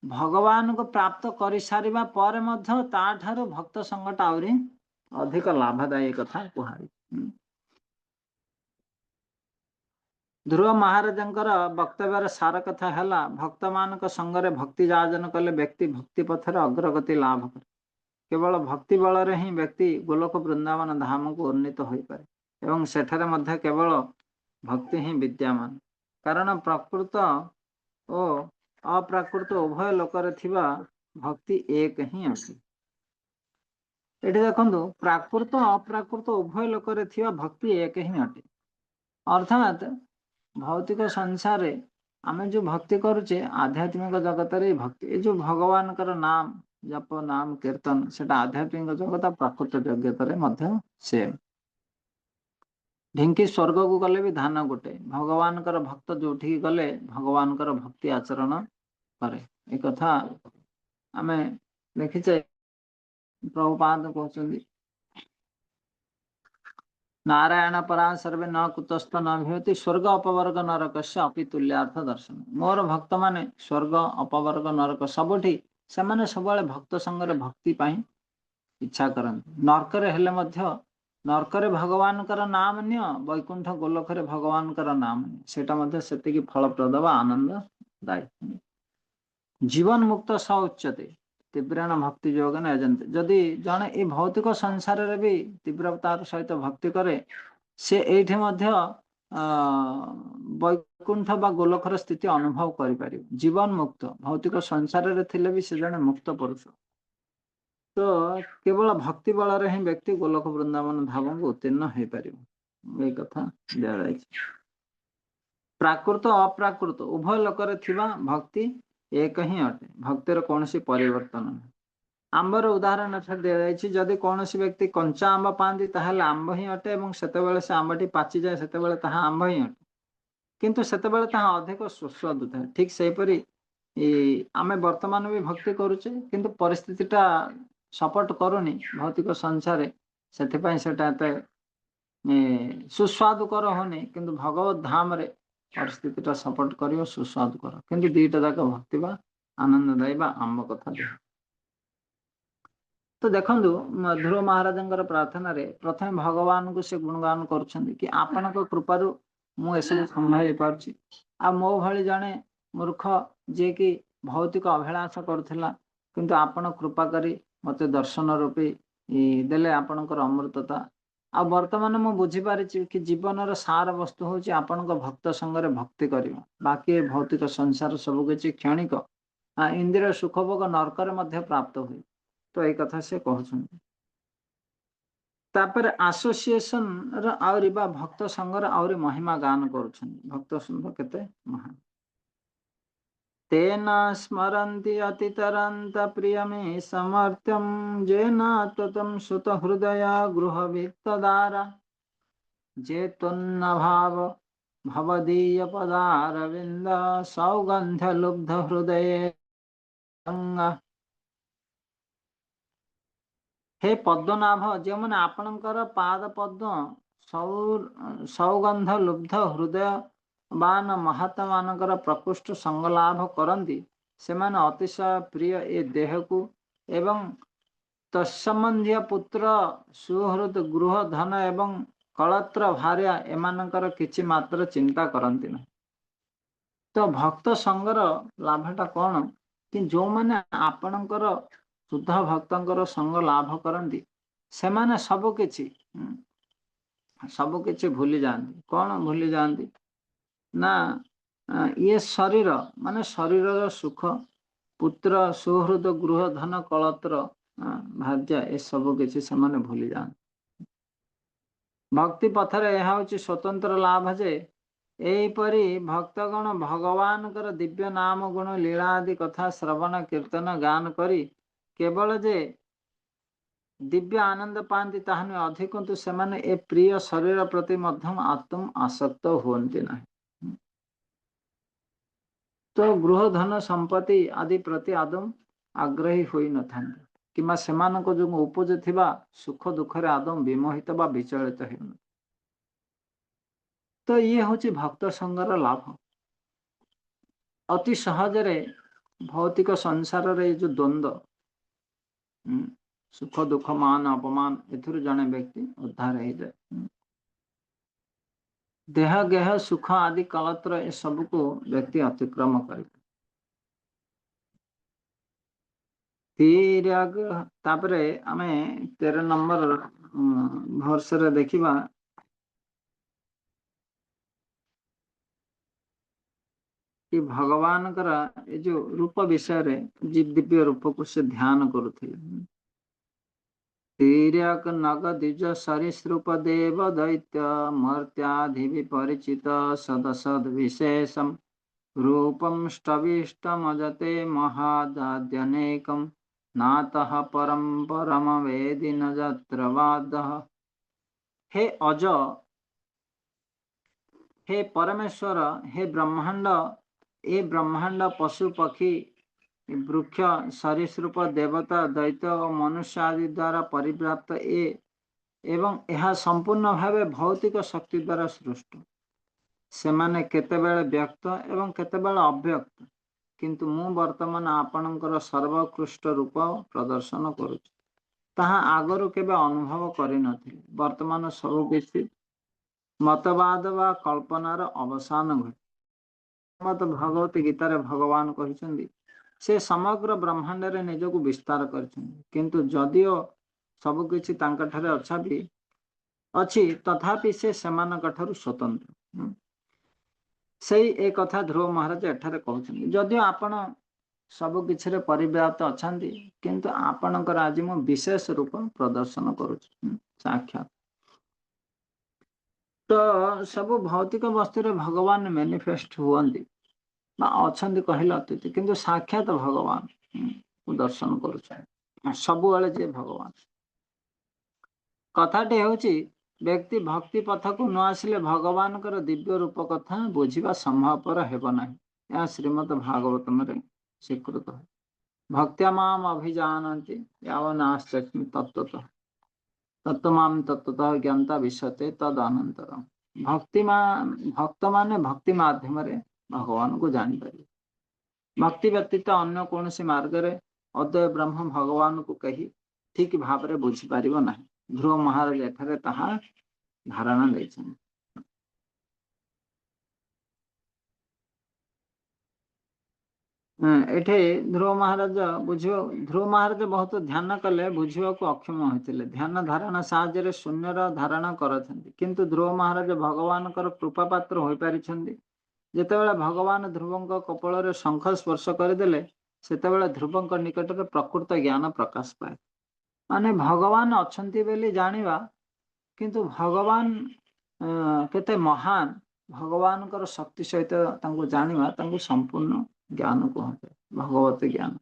ଭଗବାନଙ୍କୁ ପ୍ରାପ୍ତ କରିସାରିବା ପରେ ମଧ୍ୟ ତାଠାରୁ ଭକ୍ତ ସଙ୍ଗଟା ଆହୁରି ଅଧିକ ଲାଭଦାୟୀ କଥା କୁହାଯାଇଛି। ଧ୍ରୁବ ମହାରାଜଙ୍କର ବକ୍ତବ୍ୟର ସାର କଥା ହେଲା, ଭକ୍ତମାନଙ୍କ ସଙ୍ଗରେ ଭକ୍ତି ଯାଜନ କଲେ ବ୍ୟକ୍ତି ଭକ୍ତି ପଥରେ ଅଗ୍ରଗତି ଲାଭ କରେ। କେବଳ ଭକ୍ତି ବଳରେ ହିଁ ବ୍ୟକ୍ତି ଗୋଲୋକ ବୃନ୍ଦାବନ ଧାମକୁ ଉନ୍ନୀତ ହୋଇପାରେ ଏବଂ ସେଠାରେ ମଧ୍ୟ କେବଳ ଭକ୍ତି ହିଁ ବିଦ୍ୟମାନ। କାରଣ ପ୍ରକୃତ ଓ ଅପ୍ରାକୃତ ଉଭୟ ଲୋକରେ ଥିବା ଭକ୍ତି ଏକ ହିଁ ଅଟେ। ଏଠି ଦେଖନ୍ତୁ, ପ୍ରାକୃତ ଅପ୍ରାକୃତ ଉଭୟ ଲୋକରେ ଥିବା ଭକ୍ତି ଏକ ହିଁ ଅଟେ। ଅର୍ଥାତ୍ ଭୌତିକ ସଂସାରରେ ଆମେ ଯୋଉ ଭକ୍ତି କରୁଛେ, ଆଧ୍ୟାତ୍ମିକ ଜଗତରେ ଭକ୍ତି, ଏ ଯୋଉ ଭଗବାନଙ୍କର ନାମ ଜପ, ନାମ କୀର୍ତ୍ତନ, ସେଟା ଆଧ୍ୟାତ୍ମିକ ଜଗତ ପ୍ରାକୃତ ଜଗତରେ ମଧ୍ୟ ସେମ୍। ଢିଙ୍କି ସ୍ୱର୍ଗକୁ ଗଲେ ବି ଧାନ ଗୋଟେ, ଭଗବାନଙ୍କର ଭକ୍ତ ଯୋଉଠିକି ଗଲେ ଭଗବାନଙ୍କର ଭକ୍ତି ଆଚରଣ କରେ। ଏ କଥା ଆମେ ଦେଖିଛେ। ପ୍ରଭୁପାଦ କହୁଛନ୍ତି, ନାରାୟଣ ପରାସର୍ବେ ନ କୁତସ୍ଥ ନ ଭୀୟତି ସ୍ୱର୍ଗ ଅପବର୍ଗ ନରକସ୍ୟ ଅପି ତୁଲ୍ୟାର୍ଥ ଦର୍ଶନ। ମୋର ଭକ୍ତମାନେ ସ୍ୱର୍ଗ ଅପବର୍ଗ ନରକ ସବୁଠି ସେମାନେ ସବୁବେଳେ ଭକ୍ତ ସଙ୍ଗରେ ଭକ୍ତି ପାଇଁ ଇଚ୍ଛା କରନ୍ତି। ନର୍କରେ ହେଲେ ମଧ୍ୟ ନର୍କରେ ଭଗବାନଙ୍କର ନାମ ନିଅ, ବୈକୁଣ୍ଠ ଗୋଲଖରେ ଭଗବାନଙ୍କର ନାମ ନିଅ, ସେଇଟା ମଧ୍ୟ ସେତିକି ଫଳପ୍ରଦ ବା ଆନନ୍ଦଦାୟୀ। ଜୀବନ ମୁକ୍ତ ସ ଉଚ୍ଚତେ। ତୀବ୍ରେଣ ଭକ୍ତି ଯୋଗେନ ଯଜନ୍ତି। ଯଦି ଜଣେ ଏଇ ଭୌତିକ ସଂସାରରେ ବି ତୀବ୍ରତାର ସହିତ ଭକ୍ତି କରେ, ସେ ଏଇଠି ମଧ୍ୟ ବୈକୁଣ୍ଠ ବା ଗୋଲକର ସ୍ଥିତି ଅନୁଭବ କରିପାରିବ। ଜୀବନ ମୁକ୍ତ, ଭୌତିକ ସଂସାରରେ ଥିଲେ ବି ସେ ଜଣେ ମୁକ୍ତ ପୁରୁଷ। ତ କେବଳ ଭକ୍ତି ବଳରେ ହିଁ ବ୍ୟକ୍ତି ଗୋଲକ ବୃନ୍ଦାବନ ଧାମକୁ ଉତ୍ତୀର୍ଣ୍ଣ ହେଇପାରିବ, ଏଇ କଥା ଦିଆଯାଇଛି। ପ୍ରାକୃତ ଅପ୍ରାକୃତ ଉଭୟ ଲୋକରେ ଥିବା ଭକ୍ତି ଏକ ହିଁ ଅଟେ। ଭକ୍ତିର କୌଣସି ପରିବର୍ତ୍ତନ ନାହିଁ। ଆମ୍ବର ଉଦାହରଣ ଏଠାରେ ଦିଆଯାଇଛି। ଯଦି କୌଣସି ବ୍ୟକ୍ତି କଞ୍ଚା ଆମ୍ବ ପାଆନ୍ତି, ତାହେଲେ ଆମ୍ବ ହିଁ ଅଟେ ଏବଂ ସେତେବେଳେ ସେ ଆମ୍ବଟି ପାଚିଯାଏ, ସେତେବେଳେ ତାହା ଆମ୍ବ ହିଁ ଅଟେ, କିନ୍ତୁ ସେତେବେଳେ ତାହା ଅଧିକ ସୁସ୍ୱାଦୁ ଥାଏ। ଠିକ ସେହିପରି ଆମେ ବର୍ତ୍ତମାନ ବି ଭକ୍ତି କରୁଛେ, କିନ୍ତୁ ପରିସ୍ଥିତିଟା ସପୋର୍ଟ କରୁନି ଭୌତିକ ସଂସାରେ, ସେଥିପାଇଁ ସେଟା ଏତେ ସୁସ୍ୱାଦୁକର ହଉନି। କିନ୍ତୁ ଭଗବତ ଧାମରେ ପରିସ୍ଥିତିଟା ସପୋର୍ଟ କରିବ, ସୁସ୍ୱାଦୁକର। କିନ୍ତୁ ଦିଟା ଯାକ ଭକ୍ତି ବା ଆନନ୍ଦଦାୟୀ ବା ଆମ୍ବ କଥା ଦିଏ। ତ ଦେଖନ୍ତୁ, ଧ୍ରୁବ ମହାରାଜଙ୍କର ପ୍ରାର୍ଥନାରେ ପ୍ରଥମେ ଭଗବାନଙ୍କୁ ସେ ଗୁଣଗାନ କରୁଛନ୍ତି କି ଆପଣଙ୍କ କୃପାରୁ ମୁଁ ଏସବୁ ସମ୍ଭବ ହେଇପାରୁଛି। ଆଉ ମୋ ଭଳି ଜଣେ ମୂର୍ଖ, ଯିଏକି ଭୌତିକ ଅଭିଳାଷ କରୁଥିଲା, କିନ୍ତୁ ଆପଣ କୃପା କରି ମତେ ଦର୍ଶନ ରୂପୀ ଦେଲେ ଆପଣଙ୍କର ଅମୃତତା। ଆଉ ବର୍ତ୍ତମାନ ମୁଁ ବୁଝିପାରିଛି କି ଜୀବନର ସାର ବସ୍ତୁ ହଉଛି ଆପଣଙ୍କ ଭକ୍ତ ସଙ୍ଗରେ ଭକ୍ତି କରିବା। ବାକି ଏ ଭୌତିକ ସଂସାର ସବୁ କିଛି କ୍ଷଣିକ, ଇନ୍ଦ୍ରିୟ ସୁଖଭୋଗ ନର୍କରେ ମଧ୍ୟ ପ୍ରାପ୍ତ ହୁଏ। ତ ଏଇ କଥା ସେ କହୁଛନ୍ତି। ତାପରେ ଆସୋସିଏସନ ର ଆହୁରି ବା ଭକ୍ତ ସଂଘର ଆହୁରି ମହିମା ଗାନ କରୁଛନ୍ତି, ଭକ୍ତ ସଂଘ କେତେ ମହାନ। ତେନ ସ୍ମରନ୍ତି ଅତିତରନ୍ତ ପ୍ରିୟମୀଶମର୍ତ୍ତ୍ୟಂ ଯେନ ତତಂ ସୁତ ହୃଦୟ ଗୃହ ବିତ୍ତଦାରା ଯେ ତ୍ୱନ୍ନଭାବ ଭବଦୀୟ ପଦାରବିନ୍ଦ ସୌଗନ୍ଧ୍ୟ ଲୁବ୍ଧ ହୃଦୟ। ହେ ପଦ୍ମନାଭ, ଯେଉଁମାନେ ଆପଣଙ୍କର ପାଦ ପଦ୍ମ ସୌଗନ୍ଧ ଲୁବ୍ଧ ହୃଦୟବାନ ମହାତ୍ମା ମାନଙ୍କର ପ୍ରକୃଷ୍ଟ ସଙ୍ଗ ଲାଭ କରନ୍ତି, ସେମାନେ ଅତିଶୟ ପ୍ରିୟ ଏ ଦେହକୁ ଏବଂ ତତ୍ସମ୍ବନ୍ଧୀୟ ପୁତ୍ର, ସୁହୃଦ, ଗୃହ, ଧନ ଏବଂ କଳତ୍ର ଭାର୍ୟା ଏମାନଙ୍କର କିଛି ମାତ୍ର ଚିନ୍ତା କରନ୍ତି ନାହିଁ। ତ ଭକ୍ତ ସଙ୍ଗର ଲାଭଟା କଣ କି ଯୋଉମାନେ ଆପଣଙ୍କର ଶୁଦ୍ଧ ଭକ୍ତଙ୍କର ସଙ୍ଗ ଲାଭ କରନ୍ତି, ସେମାନେ ସବୁ କିଛି ଭୁଲି ଯାଆନ୍ତି। କଣ ଭୁଲି ଯାଆନ୍ତି ନା ଇଏ ଶରୀର, ମାନେ ଶରୀରର ସୁଖ, ପୁତ୍ର, ସୁହୃଦ, ଗୃହ, ଧନ, କଳତ୍ର, ଭାର୍ଯ୍ୟା, ଏସବୁ କିଛି ସେମାନେ ଭୁଲି ଯାଆନ୍ତି। ଭକ୍ତି ପଥରେ ଏହା ହଉଛି ସ୍ୱତନ୍ତ୍ର ଲାଭ ଯେ ଏହିପରି ଭକ୍ତଗଣ ଭଗବାନଙ୍କର ଦିବ୍ୟ ନାମ, ଗୁଣ, ଲୀଳା ଆଦି କଥା ଶ୍ରବଣ, କୀର୍ତ୍ତନ, ଗାନ କରି କେବଳ ଯେ ଦିବ୍ୟ ଆନନ୍ଦ ପାଆନ୍ତି ତାହା ନୁହେଁ, ଅଧିକନ୍ତୁ ସେମାନେ ଏ ପ୍ରିୟ ଶରୀର ପ୍ରତି ମଧ୍ୟ ଆତ୍ମ ଆସକ୍ତ ହୁଅନ୍ତି ନାହିଁ। ତ ଗୃହ, ଧନ, ସମ୍ପତ୍ତି ଆଦି ପ୍ରତି ଆଦୌ ଆଗ୍ରହୀ ହୋଇନଥାନ୍ତି କିମ୍ବା ସେମାନଙ୍କ ଯୋଗୁଁ ଉପଜୁଥିବା ସୁଖ ଦୁଃଖରେ ଆଦୌ ବିମୋହିତ ବା ବିଚଳିତ ହେଉନଥାନ୍ତି। ତ ଇଏ ହଉଛି ଭକ୍ତ ସଙ୍ଗର ଲାଭ। ଅତି ସହଜରେ ଭୌତିକ ସଂସାରରେ ଏଇ ଯୋଉ ଦ୍ୱନ୍ଦ୍ୱ, ସୁଖ ଦୁଃଖ, ମାନ ଅପମାନ, ଏଥିରୁ ଜଣେ ବ୍ୟକ୍ତି ଉଦ୍ଧାର ହେଇଯାଏ। ଦେହ, ଗେହ, ସୁଖ ଆଦି କଳତ୍ର ଏସବୁକୁ ବ୍ୟକ୍ତି ଅତିକ୍ରମ କରେ। ତାପରେ ଆମେ 13 ନମ୍ବର ଭର୍ସରେ ଦେଖିବା କି ଭଗବାନଙ୍କର ଏ ଯୋଉ ରୂପ ବିଷୟରେ, ଦିବ୍ୟ ରୂପକୁ ସେ ଧ୍ୟାନ କରୁଥିଲେ। ତିର୍ୟକ ନଗ ଦ୍ୱିଜ ସରୀସୃପ ଦେବ ଦୈତ୍ୟ ମର୍ତ୍ୟାଧି ପରିଚିତ ସଦସଦ ବିଶେଷମ ରୂପಂ ଷ୍ଟବିଷ୍ଟମଜତେ ମହାଦାଦ୍ୟନେକಂ ନାତଃ ପରಂ ପରମ ବେଦି ନ ଯତ୍ର ବାଦଃ। ହେ ଅଜ, ହେ ପରମେଶ୍ୱର, ହେ ବ୍ରହ୍ମାଣ୍ଡ, ଏ ବ୍ରହ୍ମାଣ୍ଡ ପଶୁ, ପକ୍ଷୀ, ବୃକ୍ଷ, ସରୀସୃପ, ଦେବତା, ଦୈତ୍ୟ ଓ ମନୁଷ୍ୟ ଆଦି ଦ୍ୱାରା ପରିବ୍ୟାପ୍ତ ଏ ଏବଂ ଏହା ସମ୍ପୂର୍ଣ୍ଣ ଭାବେ ଭୌତିକ ଶକ୍ତି ଦ୍ୱାରା ସୃଷ୍ଟ। ସେମାନେ କେତେବେଳେ ବ୍ୟକ୍ତ ଏବଂ କେତେବେଳେ ଅବ୍ୟକ୍ତ, କିନ୍ତୁ ମୁଁ ବର୍ତ୍ତମାନ ଆପଣଙ୍କର ସର୍ବୋତ୍କୃଷ୍ଟ ରୂପ ପ୍ରଦର୍ଶନ କରୁଛି। ତାହା ଆଗରୁ କେବେ ଅନୁଭବ କରିନଥିଲି। ବର୍ତ୍ତମାନ ସବୁ କିଛି ମତବାଦ ବା କଳ୍ପନାର ଅବସାନ ଘଟେ। ମତ ଭଗବତ ଗୀତାରେ ଭଗବାନ କହିଛନ୍ତି, ସେ ସମଗ୍ର ବ୍ରହ୍ମାଣ୍ଡରେ ନିଜକୁ ବିସ୍ତାର କରିଛନ୍ତି, କିନ୍ତୁ ଯଦିଓ ସବୁ କିଛି ତାଙ୍କଠାରେ ଅଛି, ତଥାପି ସେ ସେମାନଙ୍କ ଠାରୁ ସ୍ୱତନ୍ତ୍ର। ସେଇ ଏ କଥା ଧ୍ରୁବ ମହାରାଜ ଏଠାରେ କହୁଛନ୍ତି। ଯଦିଓ ଆପଣ ସବୁ କିଛିରେ ପରିବ୍ୟାପ୍ତ ଅଛନ୍ତି, କିନ୍ତୁ ଆପଣଙ୍କର ଆଜି ମୁଁ ବିଶେଷ ରୂପ ପ୍ରଦର୍ଶନ କରୁଛି, ସାକ୍ଷାତ। ତ ସବୁ ଭୌତିକ ବସ୍ତୁରେ ଭଗବାନ ମ୍ୟାନିଫେଷ୍ଟ ହୁଅନ୍ତି ବା ଅଛନ୍ତି କହିଲେ ଅତ୍ୟୁକ୍ତି, କିନ୍ତୁ ସାକ୍ଷାତ ଭଗବାନ ଦର୍ଶନ କରୁଛନ୍ତି ସବୁବେଳେ ଯିଏ ଭଗବାନ। କଥାଟି ହେଉଛି, ବ୍ୟକ୍ତି ଭକ୍ତି ପଥକୁ ନ ଆସିଲେ ଭଗବାନଙ୍କର ଦିବ୍ୟ ରୂପ କଥା ବୁଝିବା ସମ୍ଭବପର ହେବ ନାହିଁ। ଏହା ଶ୍ରୀମଦ ଭାଗବତମରେ ସ୍ୱୀକୃତ। ଭକ୍ତ୍ୟା ମାମ ଅଭିଜାନନ୍ତି ୟାବନାସ୍ତି ତତ୍ତ୍ୱତଃ ତତ୍ତ୍ୱମାମ ତତ୍ତ୍ୱତଃ ଜ୍ଞାତା ବିଶତେ ତଦ ଅନନ୍ତରମ। ଭକ୍ତମାନେ ଭକ୍ତି ମାଧ୍ୟମରେ ଭଗବାନଙ୍କୁ ଜାଣିପାରିବେ। ଭକ୍ତି ବ୍ୟତୀତ ଅନ୍ୟ କୌଣସି ମାର୍ଗରେ ଅଦ୍ୱୟ ବ୍ରହ୍ମ ଭଗବାନଙ୍କୁ କେହି ଠିକ ଭାବରେ ବୁଝିପାରିବ ନାହିଁ। ଧ୍ରୁବ ମହାରାଜ ଏଠାରେ ତାହା ଧାରଣା ଦେଇଛନ୍ତି। ଏଠି ଧ୍ରୁବ ମହାରାଜ ବୁଝିବ, ଧ୍ରୁବ ମହାରାଜ ବହୁତ ଧ୍ୟାନ କଲେ, ବୁଝିବାକୁ ଅକ୍ଷମ ହୋଇଥିଲେ। ଧ୍ୟାନ ଧାରଣା ସାହାଯ୍ୟରେ ଶୂନ୍ୟର ଧାରଣା କରିଛନ୍ତି, କିନ୍ତୁ ଧ୍ରୁବ ମହାରାଜ ଭଗବାନଙ୍କର କୃପା ପାତ୍ର ହୋଇପାରିଛନ୍ତି। ଯେତେବେଳେ ଭଗବାନ ଧ୍ରୁବଙ୍କ କପୋଳରେ ଶଙ୍ଖ ସ୍ପର୍ଶ କରିଦେଲେ, ସେତେବେଳେ ଧ୍ରୁବଙ୍କ ନିକଟରେ ପ୍ରକୃତ ଜ୍ଞାନ ପ୍ରକାଶ ପାଏ। ମାନେ ଭଗବାନ ଅଛନ୍ତି ବୋଲି ଜାଣିବା, କିନ୍ତୁ ଭଗବାନ କେତେ ମହାନ, ଭଗବାନଙ୍କର ଶକ୍ତି ସହିତ ତାଙ୍କୁ ଜାଣିବା, ତାଙ୍କୁ ସମ୍ପୂର୍ଣ୍ଣ ଜ୍ଞାନ କୁହାଯାଏ, ଭଗବତ ଜ୍ଞାନ।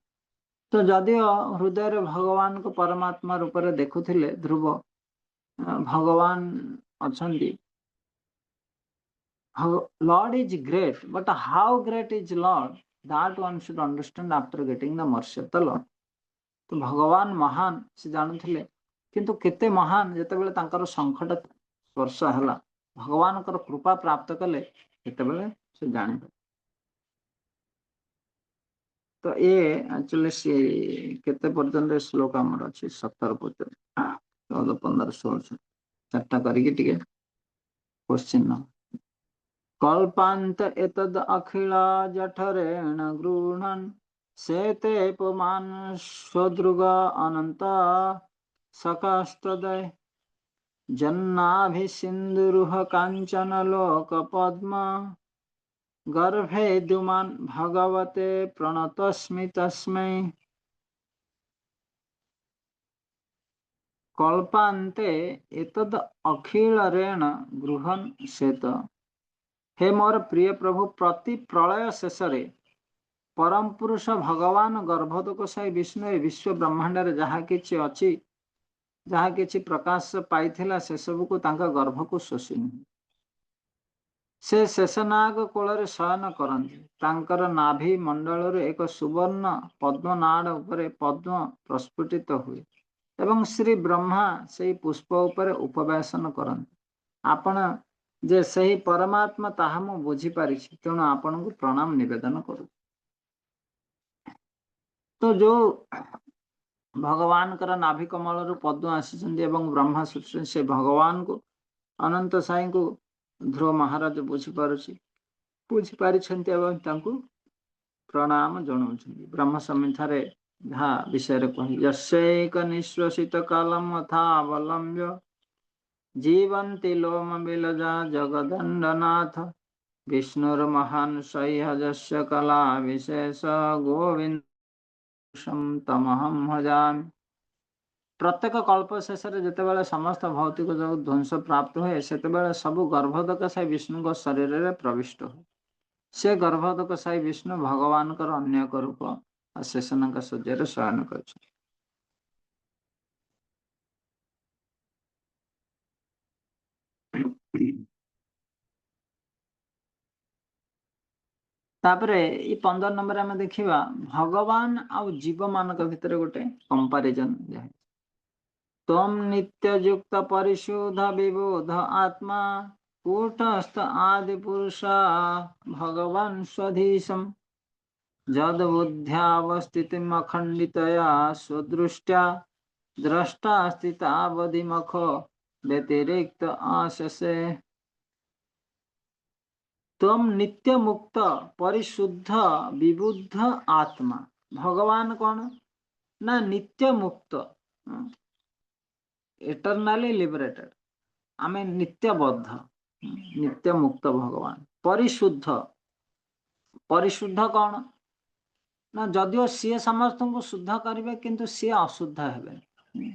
ତ ଯଦିଓ ହୃଦୟରେ ଭଗବାନଙ୍କୁ ପରମାତ୍ମା ରୂପରେ ଦେଖୁଥିଲେ ଧ୍ରୁବ, ଭଗବାନ ଅଛନ୍ତି। Lord is great, but how great is Lord, that one should understand after getting the mercy of the Lord. ତ ଭଗବାନ ମହାନ ସେ ଜାଣୁଥିଲେ, କିନ୍ତୁ କେତେ ମହାନ, ଯେତେବେଳେ ତାଙ୍କର ଶଙ୍ଖଟା ସ୍ପର୍ଶ ହେଲା, ଭଗବାନଙ୍କର କୃପା ପ୍ରାପ୍ତ କଲେ, ସେତେବେଳେ ସେ ଜାଣିପାରିଲେ। ତ ଏ ଆକ୍ଚୁଆଲି ସେ କେତେ ପର୍ଯ୍ୟନ୍ତ ଶ୍ଲୋକ ଆମର ଅଛି? 17 ପର୍ଯ୍ୟନ୍ତ, 14, 15, 16, ଚାରିଟା କରିକି ଟିକେ କ୍ୱେଶ୍ଚିନ୍। କଳ୍ପାନ୍ତ ଏତଦ୍ ଅଖିଳ ଜଠରେଣ ଗୃହ୍ଣନ୍ ସେତେ ପୁମାନ୍ ସ୍ୱଦୃଗ ଅନନ୍ତ ସକସ୍ତଦୟ ଜନ୍ନାଭିସିନ୍ଧୁରୁହ କାଞ୍ଚନ ଲୋକ ପଦ୍ମ ଗର୍ଭେ ଦ୍ୟୁମାନ୍ ଭଗବତେ ପ୍ରଣତସ୍ମି ତସ୍ମୈ। କଳ୍ପାନ୍ତେ ଏତଦ୍ ଅଖିଳରେଣ ଗୃହନ୍ ଶ୍ବେତ। ହେ ମୋର ପ୍ରିୟ ପ୍ରଭୁ, ପ୍ରତି ପ୍ରଳୟ ଶେଷରେ ପରମ ପୁରୁଷ ଭଗବାନ ଗର୍ଭୋଦକଶାୟୀ ବିଷ୍ଣୁ ଏ ବିଶ୍ୱ ବ୍ରହ୍ମାଣ୍ଡରେ ଯାହା କିଛି ଅଛି, ଯାହା କିଛି ପ୍ରକାଶ ପାଇଥିଲା, ସେସବୁକୁ ତାଙ୍କ ଗର୍ଭକୁ ଶୋଷି ନିଏ। ସେ ଶେଷନାଗ କୋଳରେ ଶୟନ କରନ୍ତି। ତାଙ୍କର ନାଭି ମଣ୍ଡଳରୁ ଏକ ସୁବର୍ଣ୍ଣ ପଦ୍ମନାଡ଼ ଉପରେ ପଦ୍ମ ପ୍ରସ୍ଫୁଟିତ ହୁଏ ଏବଂ ଶ୍ରୀ ବ୍ରହ୍ମା ସେଇ ପୁଷ୍ପ ଉପରେ ଉପବେଶନ କରନ୍ତି। ଆପଣ ଯେ ସେହି ପରମାତ୍ମା, ତାହା ମୁଁ ବୁଝିପାରିଛି, ତେଣୁ ଆପଣଙ୍କୁ ପ୍ରଣାମ ନିବେଦନ କରୁଛି। ତ ଯୋଉ ଭଗବାନଙ୍କର ନାଭି କମଳରୁ ପଦ୍ମ ଆସିଛନ୍ତି ଏବଂ ବ୍ରହ୍ମା ସୃଷ୍ଟି, ସେ ଭଗବାନଙ୍କୁ, ଅନନ୍ତ ସାଇଙ୍କୁ ଧ୍ରୁବ ମହାରାଜ ବୁଝିପାରିଛନ୍ତି ଏବଂ ତାଙ୍କୁ ପ୍ରଣାମ ଜଣାଉଛନ୍ତି। ବ୍ରହ୍ମ ସଂହିତାରେ ଯାହା ବିଷୟରେ କୁହନ୍ତି, ଯସ୍ୟୈକ ନିଃଶ୍ୱସିତ କାଲମ ଅଥାବଲମ୍ବ୍ୟ ଜୀବନ୍ତି ଲୋମ ବିଲଜା ଜଗଦଣ୍ଡନାଥ ବିଷ୍ଣୁର ମହାନ ସହ୍ୟ କଲା ବିଶେଷ ଗୋବିନ୍ଦ ତମହಂ ଭଜାମି। ପ୍ରତ୍ୟେକ କଳ୍ପ ଶେଷରେ ଯେତେବେଳେ ସମସ୍ତ ଭୌତିକ ଜଗତ ଧ୍ୱଂସ ପ୍ରାପ୍ତ ହୁଏ, ସେତେବେଳେ ସବୁ ଗର୍ଭୋଦକଶାୟୀ ବିଷ୍ଣୁଙ୍କ ଶରୀରରେ ପ୍ରବିଷ୍ଟ ହୁଏ। ସେ ଗର୍ଭୋଦକଶାୟୀ ବିଷ୍ଣୁ ଭଗବାନଙ୍କର ଅନ୍ୟ ଏକ ରୂପ ଶେଷନାଗ ଶଯ୍ୟାରେ ଶୟନ କରିଛନ୍ତି। ତାପରେ ଏଇ 15 ନମ୍ବରରେ ଆମେ ଦେଖିବା ଭଗବାନ ଆଉ ଜୀବ ମାନଙ୍କ ଭିତରେ ଗୋଟେ କମ୍ପାରିଜନ ଦିଆହେଇଛି। ତ୍ୱಂ ନିତ୍ୟ ଯୁକ୍ତ ପରିଶୁଦ୍ଧ ବିବୁଧ ଆତ୍ମା କୂଟସ୍ଥ ଆଦି ପୁରୁଷ ଭଗବାନ ସ୍ୱଧୀଶମ ଯଦ ବୁଦ୍ଧ୍ୟାବସ୍ଥିତିମ ଅଖଣ୍ଡିତୟା ସ୍ୱଦୃଷ୍ଟ୍ୟା ଦ୍ରଷ୍ଟା ସ୍ଥିତାବଧିମଖ ବ୍ୟତିରିକ୍ତ ଆଶସେ। ତ୍ୱಂ ନିତ୍ୟ ମୁକ୍ତ ପରିଶୁଦ୍ଧ ବିବୁଦ୍ଧ ଆତ୍ମା, ଭଗବାନ କଣ ନା ନିତ୍ୟ ମୁକ୍ତ, ଏଟର୍ନାଲି ଲିବରେଟେଡ। ଆମେ ନିତ୍ୟବଦ୍ଧ, ନିତ୍ୟ ମୁକ୍ତ ଭଗବାନ। ପରିଶୁଦ୍ଧ, ପରିଶୁଦ୍ଧ କଣ ନା ଯଦିଓ ସିଏ ସମସ୍ତଙ୍କୁ ଶୁଦ୍ଧ କରିବେ କିନ୍ତୁ ସିଏ ଅଶୁଦ୍ଧ ହେବେନି।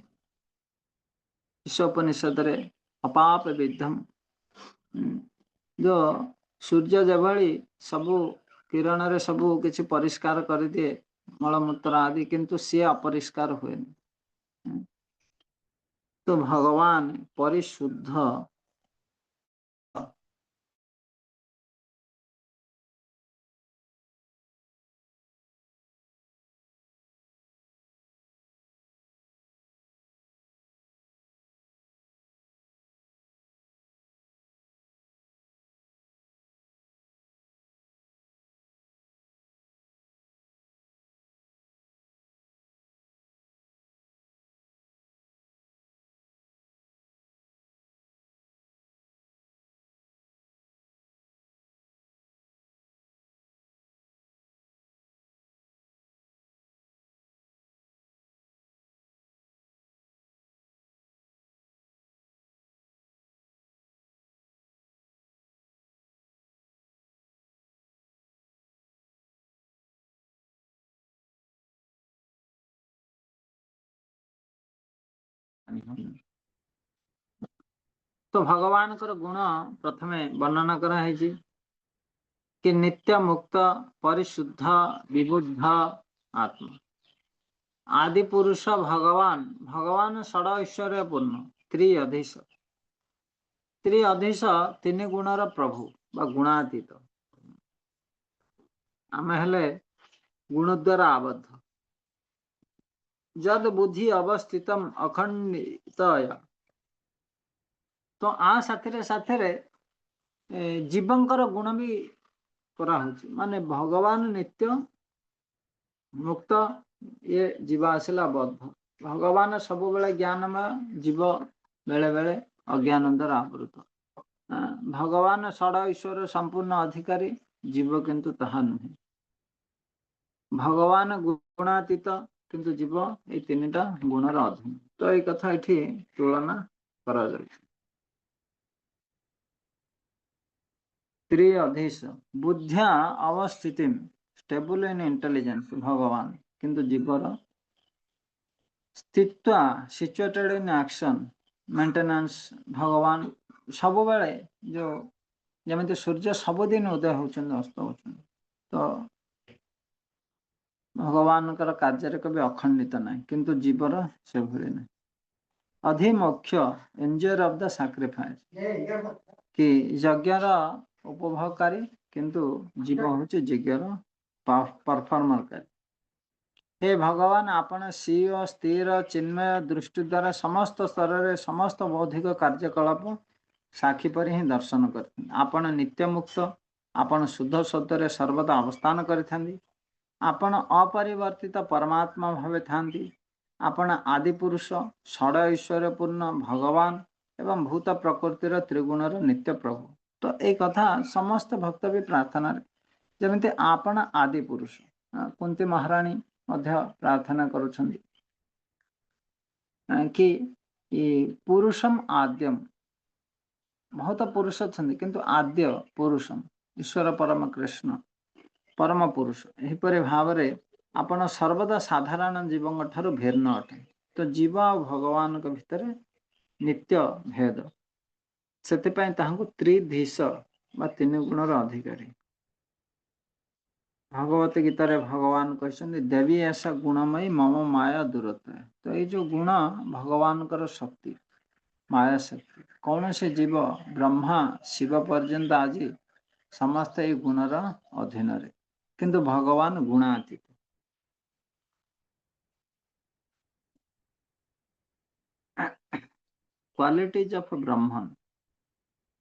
ଈଶୋପନିଷଦରେ ଅପାପ ବିଦ୍ଧମ, ଯୋଉ ସୂର୍ଯ୍ୟ ଯେଭଳି ସବୁ କିରଣରେ ସବୁ କିଛି ପରିଷ୍କାର କରିଦିଏ, ମଳମୂତ୍ର ଆଦି, କିନ୍ତୁ ସିଏ ଅପରିଷ୍କାର ହୁଏନି। ତ ଭଗବାନ ପରିଶୁଦ୍ଧ। ତ ଭଗବାନଙ୍କର ଗୁଣ ପ୍ରଥମେ ବର୍ଣ୍ଣନା କରାହେଇଛି କି ନିତ୍ୟ ମୁକ୍ତ, ପରିଶୁଦ୍ଧ, ବିବୁଦ୍ଧ ଆତ୍ମା, ଆଦି ପୁରୁଷ ଭଗବାନ। ଭଗବାନ ଷଡ଼ ଐଶ୍ୱର୍ଯ୍ୟ ପୂର୍ଣ୍ଣ, ତ୍ରି ଅଧିଶ। ତ୍ରି ଅଧିଶ ତିନି ଗୁଣର ପ୍ରଭୁ ବା ଗୁଣାତୀତ। ଆମେ ହେଲେ ଗୁଣ ଦ୍ୱାରା ଆବଦ୍ଧ। ଯଦ ବୁଦ୍ଧି ଅବସ୍ଥିତମ ଅଖଣ୍ଡିତ। ତ ଆ ସାଥିରେ ସାଥିରେ ଜୀବଙ୍କର ଗୁଣ ବି କରାହଉଛି। ମାନେ ଭଗବାନ ନିତ୍ୟ ମୁକ୍ତ, ଇଏ ଜୀବ ଆସିଲା ବଦ୍ଧ। ଭଗବାନ ସବୁବେଳେ ଜ୍ଞାନମୟ, ଜୀବ ବେଳେ ବେଳେ ଅଜ୍ଞାନ ଦ୍ୱାରା ଆବୃତ। ଭଗବାନ ଷଡ଼ ଈଶ୍ୱର ସମ୍ପୂର୍ଣ୍ଣ ଅଧିକାରୀ, ଜୀବ କିନ୍ତୁ ତାହା ନୁହେଁ। ଭଗବାନ ଗୁଣାତୀତ, କିନ୍ତୁ ଜୀବ ଏଇ ତିନିଟା ଗୁଣର ଅଧୀନ। ତ ଏଇ କଥା ଏଠି ତୁଳନା କରାଯାଉଛି। ତ୍ରି ଅଧିଶ ବୁଦ୍ଧ୍ୟା ଅବସ୍ଥିତିମ୍, ଷ୍ଟେବୁଲ ଇନ୍ ଇଣ୍ଟେଲିଜେନ୍ସ ଭଗବାନ, କିନ୍ତୁ ଜୀବର ସ୍ଥିତ୍ୱା ସିଚୁଏଟେଡ ଇନ୍ ଆକ୍ସନ ମେଣ୍ଟେନାନ୍ସ। ଭଗବାନ ସବୁବେଳେ ଯୋଉ ଯେମିତି ସୂର୍ଯ୍ୟ ସବୁଦିନ ଉଦୟ ହଉଛନ୍ତି, ଅସ୍ତ ହଉଛନ୍ତି, ତ ଭଗବାନଙ୍କର କାର୍ଯ୍ୟରେ କେବେ ଅଖଣ୍ଡିତ ନାହିଁ, କିନ୍ତୁ ଜୀବର ସେଭଳି ନାହିଁ। ଅଧିମୋକ୍ଷ, ଏଞ୍ଜୟର ଅଫ the sacrifice, କି ଯଜ୍ଞର ଉପଭୋଗକାରୀ, କିନ୍ତୁ ଜୀବ ହଉଛି ଯଜ୍ଞର ପରଫର୍ମରକାରୀ। ହେ ଭଗବାନ, ଆପଣ ସ୍ୱୀୟ ସ୍ଥିର ଚିନ୍ମୟ ଦୃଷ୍ଟି ଦ୍ୱାରା ସମସ୍ତ ସ୍ତରରେ ସମସ୍ତ ବୌଦ୍ଧିକ କାର୍ଯ୍ୟକଳାପ ସାକ୍ଷୀ ପରି ହିଁ ଦର୍ଶନ କରିଥାନ୍ତି। ଆପଣ ନିତ୍ୟ ମୁକ୍ତ, ଆପଣ ଶୁଦ୍ଧ ସତ୍ୟରେ ସର୍ବଦା ଅବସ୍ଥାନ କରିଥାନ୍ତି। ଆପଣ ଅପରିବର୍ତ୍ତିତ ପରମାତ୍ମା ଭାବେ ଥାନ୍ତି। ଆପଣ ଆଦି ପୁରୁଷ, ଷଡ଼ ଐଶ୍ୱର୍ଯ୍ୟ ପୂର୍ଣ୍ଣ ଭଗବାନ ଏବଂ ଭୂତ ପ୍ରକୃତିର ତ୍ରିଗୁଣର ନିତ୍ୟ ପ୍ରଭୁ। ତ ଏଇ କଥା ସମସ୍ତ ଭକ୍ତ ବି ପ୍ରାର୍ଥନାରେ, ଯେମିତି ଆପଣ ଆଦି ପୁରୁଷ, କୁନ୍ତି ମହାରାଣୀ ମଧ୍ୟ ପ୍ରାର୍ଥନା କରୁଛନ୍ତି କି ପୁରୁଷମ ଆଦ୍ୟମ। ବହୁତ ପୁରୁଷ ଅଛନ୍ତି କିନ୍ତୁ ଆଦ୍ୟ ପୁରୁଷମ ଈଶ୍ୱର ପରମ କୃଷ୍ଣ ପରମ ପୁରୁଷ। ଏହିପରି ଭାବରେ ଆପଣ ସର୍ବଦା ସାଧାରଣ ଜୀବଙ୍କ ଠାରୁ ଭିନ୍ନ ଅଟନ୍ତି। ତ ଜୀବ ଆଉ ଭଗବାନଙ୍କ ଭିତରେ ନିତ୍ୟ ଭେଦ, ସେଥିପାଇଁ ତାହାଙ୍କୁ ତ୍ରିଧୀଶ ବା ତିନି ଗୁଣର ଅଧିକାରୀ। ଭଗବତ ଗୀତାରେ ଭଗବାନ କହିଛନ୍ତି, ଦେବୀ ଏସା ଗୁଣମୟୀ ମମ ମାୟା ଦୂରତ୍ୱ। ତ ଏଇ ଯୋଉ ଗୁଣ ଭଗବାନଙ୍କର ଶକ୍ତି, ମାୟା ଶକ୍ତି, କୌଣସି ଜୀବ ବ୍ରହ୍ମା ଶିବ ପର୍ଯ୍ୟନ୍ତ ଆଜି ସମସ୍ତେ ଏଇ ଗୁଣର ଅଧୀନରେ, କିନ୍ତୁ ଭଗବାନ ଗୁଣାତୀତ। କ୍ୱାଲିଟିଜ ଅଫ ବ୍ରହ୍ମନ।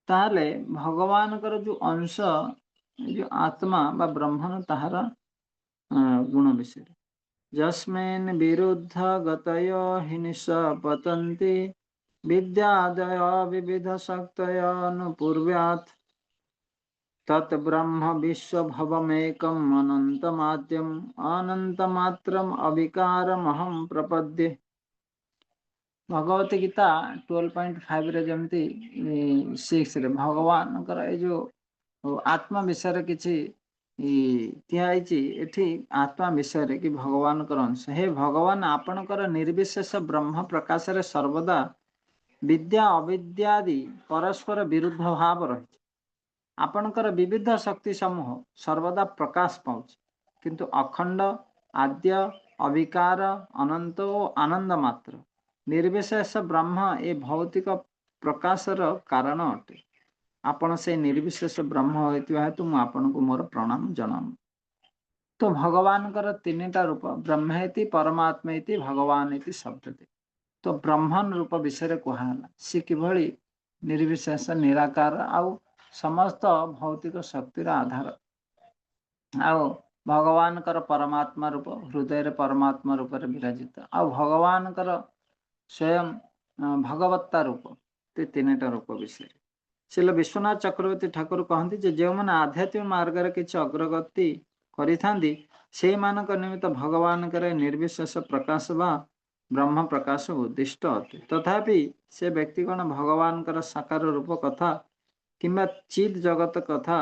ତାହେଲେ ଭଗବାନଙ୍କର ଯୋଉ ଅଂଶ, ଯୋଉ ଆତ୍ମା ବା ବ୍ରହ୍ମନ, ତାହାର ଗୁଣ ବିଷୟରେ। ଯସ୍ମିନ୍ ବିରୁଦ୍ଧ ଗତୟ ହି ନିଃସପତନ୍ତି ବିଦ୍ୟାଦୟ ବିବିଧ ଶକ୍ତୟ ଅନୁପୂର୍ବ୍ୟାତ୍ ତତ୍ ବ୍ରହ୍ମ ବିଶ୍ୱଭବମେକମ୍ ଅନନ୍ତମାଦ୍ୟମ୍ ଅନନ୍ତମାତ୍ରମ୍ ଅବିକାରମହଂ ପ୍ରପଦ୍ୟେ। ଭଗବତ ଗୀତା 12.5ରେ ଯେମିତି 6ରେ ଭଗବାନଙ୍କର ଏଇ ଯୋଉ ଆତ୍ମା ବିଷୟରେ କିଛି ଦିଆହେଇଛି, ଏଠି ଆତ୍ମା ବିଷୟରେ କି ଭଗବାନଙ୍କର ଅଂଶ। ହେ ଭଗବାନ, ଆପଣଙ୍କର ନିର୍ବିଶେଷ ବ୍ରହ୍ମ ପ୍ରକାଶରେ ସର୍ବଦା ବିଦ୍ୟା ଅବିଦ୍ୟାଦି ପରସ୍ପର ବିରୁଦ୍ଧ ଭାବ ରହିଛି। ଆପଣଙ୍କର ବିବିଧ ଶକ୍ତି ସମୂହ ସର୍ବଦା ପ୍ରକାଶ ପାଉଛି, କିନ୍ତୁ ଅଖଣ୍ଡ, ଆଦ୍ୟ, ଅବିକାର, ଅନନ୍ତ ଓ ଆନନ୍ଦ ମାତ୍ର ନିର୍ବିଶେଷ ବ୍ରହ୍ମ ଏ ଭୌତିକ ପ୍ରକାଶର କାରଣ ଅଟେ। ଆପଣ ସେ ନିର୍ବିଶେଷ ବ୍ରହ୍ମ ହୋଇଥିବା ହେତୁ ମୁଁ ଆପଣଙ୍କୁ ମୋର ପ୍ରଣାମ ଜଣାଉ। ତ ଭଗବାନଙ୍କର ତିନିଟା ରୂପ, ବ୍ରହ୍ମେତି ପରମାତ୍ମେତି ଭଗବାନ ଇତି ଶବ୍ଦତେ। ତ ବ୍ରହ୍ମନ ରୂପ ବିଷୟରେ କୁହାହେଲା, ସେ କିଭଳି ନିର୍ବିଶେଷ, ନିରାକାର ଆଉ ସମସ୍ତ ଭୌତିକ ଶକ୍ତିର ଆଧାର। ଆଉ ଭଗବାନଙ୍କର ପରମାତ୍ମା ରୂପ, ହୃଦୟରେ ପରମାତ୍ମା ରୂପରେ ବିରାଜିତ, ଆଉ ଭଗବାନଙ୍କର ସ୍ୱୟଂ ଭଗବତ୍ତା ରୂପ। ଏ ତିନିଟା ରୂପ ବିଷୟରେ ଶ୍ରୀଲ ବିଶ୍ୱନାଥ ଚକ୍ରବର୍ତ୍ତୀ ଠାକୁର କହନ୍ତି ଯେ ଯେଉଁମାନେ ଆଧ୍ୟାତ୍ମିକ ମାର୍ଗରେ କିଛି ଅଗ୍ରଗତି କରିଥାନ୍ତି, ସେଇମାନଙ୍କ ନିମିତ୍ତ ଭଗବାନଙ୍କର ନିର୍ବିଶେଷ ପ୍ରକାଶ ବା ବ୍ରହ୍ମ ପ୍ରକାଶ ଉଦ୍ଦିଷ୍ଟ ଅଟେ। ତଥାପି ସେ ବ୍ୟକ୍ତିଗଣ ଭଗବାନଙ୍କର ସାକାର ରୂପ କଥା କିମ୍ବା ଚିତ୍ ଜଗତ କଥା,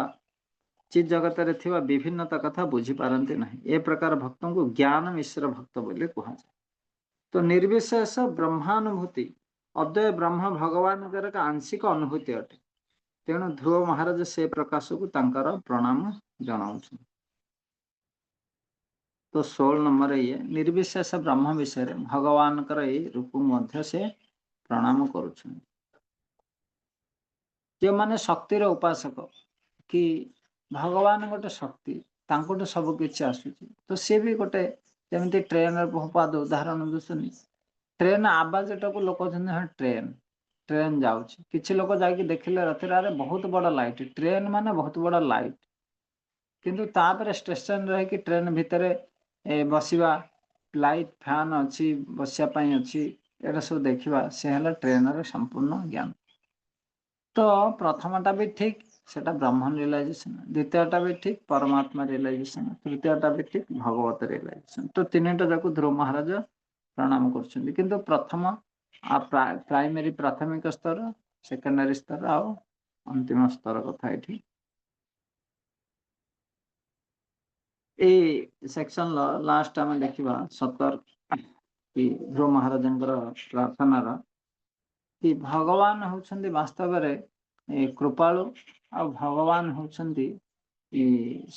ଚିତ୍ ଜଗତରେ ଥିବା ବିଭିନ୍ନତା କଥା ବୁଝିପାରନ୍ତି ନାହିଁ। ଏ ପ୍ରକାର ଭକ୍ତଙ୍କୁ ଜ୍ଞାନ ମିଶ୍ର ଭକ୍ତ ବୋଲି କୁହାଯାଏ। ତ ନିର୍ବିଶେଷ ବ୍ରହ୍ମାନୁଭୂତି ଅଦ୍ୱୟ ବ୍ରହ୍ମ ଭଗବାନଙ୍କର ଏକ ଆଂଶିକ ଅନୁଭୂତି ଅଟେ। ତେଣୁ ଧ୍ରୁବ ମହାରାଜ ସେ ପ୍ରକାଶକୁ ତାଙ୍କର ପ୍ରଣାମ ଜଣାଉଛନ୍ତି। ତ 16 ନମ୍ବର ଇଏ ନିର୍ବିଶେଷ ବ୍ରହ୍ମ ବିଷୟରେ ଭଗବାନଙ୍କର ଏଇ ରୂପ ମଧ୍ୟ ସେ ପ୍ରଣାମ କରୁଛନ୍ତି। ଯେଉଁମାନେ ଶକ୍ତିର ଉପାସକ କି ଭଗବାନ ଗୋଟେ ଶକ୍ତି, ତାଙ୍କଠୁ ସବୁ କିଛି ଆସୁଛି, ତ ସିଏ ବି ଗୋଟେ ଯେମିତି ଟ୍ରେନର ପ୍ରଭୁପାଦ ଉଦାହରଣ ଦଉଛନ୍ତି। ଟ୍ରେନ ଆବାଜଟାକୁ ଲୋକ କହୁଛନ୍ତି, ହଁ, ଟ୍ରେନ ଟ୍ରେନ ଯାଉଛି। କିଛି ଲୋକ ଯାଇକି ଦେଖିଲେ ରାତିରେ, ଆରେ ବହୁତ ବଡ ଲାଇଟ୍, ଟ୍ରେନ ମାନେ ବହୁତ ବଡ ଲାଇଟ୍। କିନ୍ତୁ ତାପରେ ଷ୍ଟେସନ ରହିକି ଟ୍ରେନ ଭିତରେ ବସିବା, ଲାଇଟ୍ ଫ୍ୟାନ ଅଛି, ବସିବା ପାଇଁ ଅଛି, ଏଇଟା ସବୁ ଦେଖିବା, ସେ ହେଲା ଟ୍ରେନର ସମ୍ପୂର୍ଣ୍ଣ ଜ୍ଞାନ। ତ ପ୍ରଥମଟା ବି ଠିକ, ସେଟା ବ୍ରହ୍ମ ରିଏଲାଇଜେସନ। ଦ୍ୱିତୀୟଟା ବି ଠିକ, ପରମାତ୍ମା ରିଏଲାଇଜେସନ। ତୃତୀୟଟା ବି ଠିକ, ଭଗବତ ରିଏଲାଇଜେସନ। ତ ତିନିଟା ଯାକୁ ଧ୍ରୁବ ମହାରାଜ ପ୍ରଣାମ କରୁଛନ୍ତି। କିନ୍ତୁ ପ୍ରଥମ ପ୍ରାଇମେରୀ ପ୍ରାଥମିକ ସ୍ତର, ସେକେଣ୍ଡାରୀ ସ୍ତର ଆଉ ଅନ୍ତିମ ସ୍ତର କଥା ଏଠି ଏଇ ସେକ୍ସନ ଲାଷ୍ଟ ଆମେ ଦେଖିବା 17 କି ଧ୍ରୁବ ମହାରାଜଙ୍କର ପ୍ରାର୍ଥନାର କି ଭଗବାନ ହଉଛନ୍ତି ବାସ୍ତବରେ ଏ କୃପାଳୁ ଆଉ ଭଗବାନ ହଉଛନ୍ତି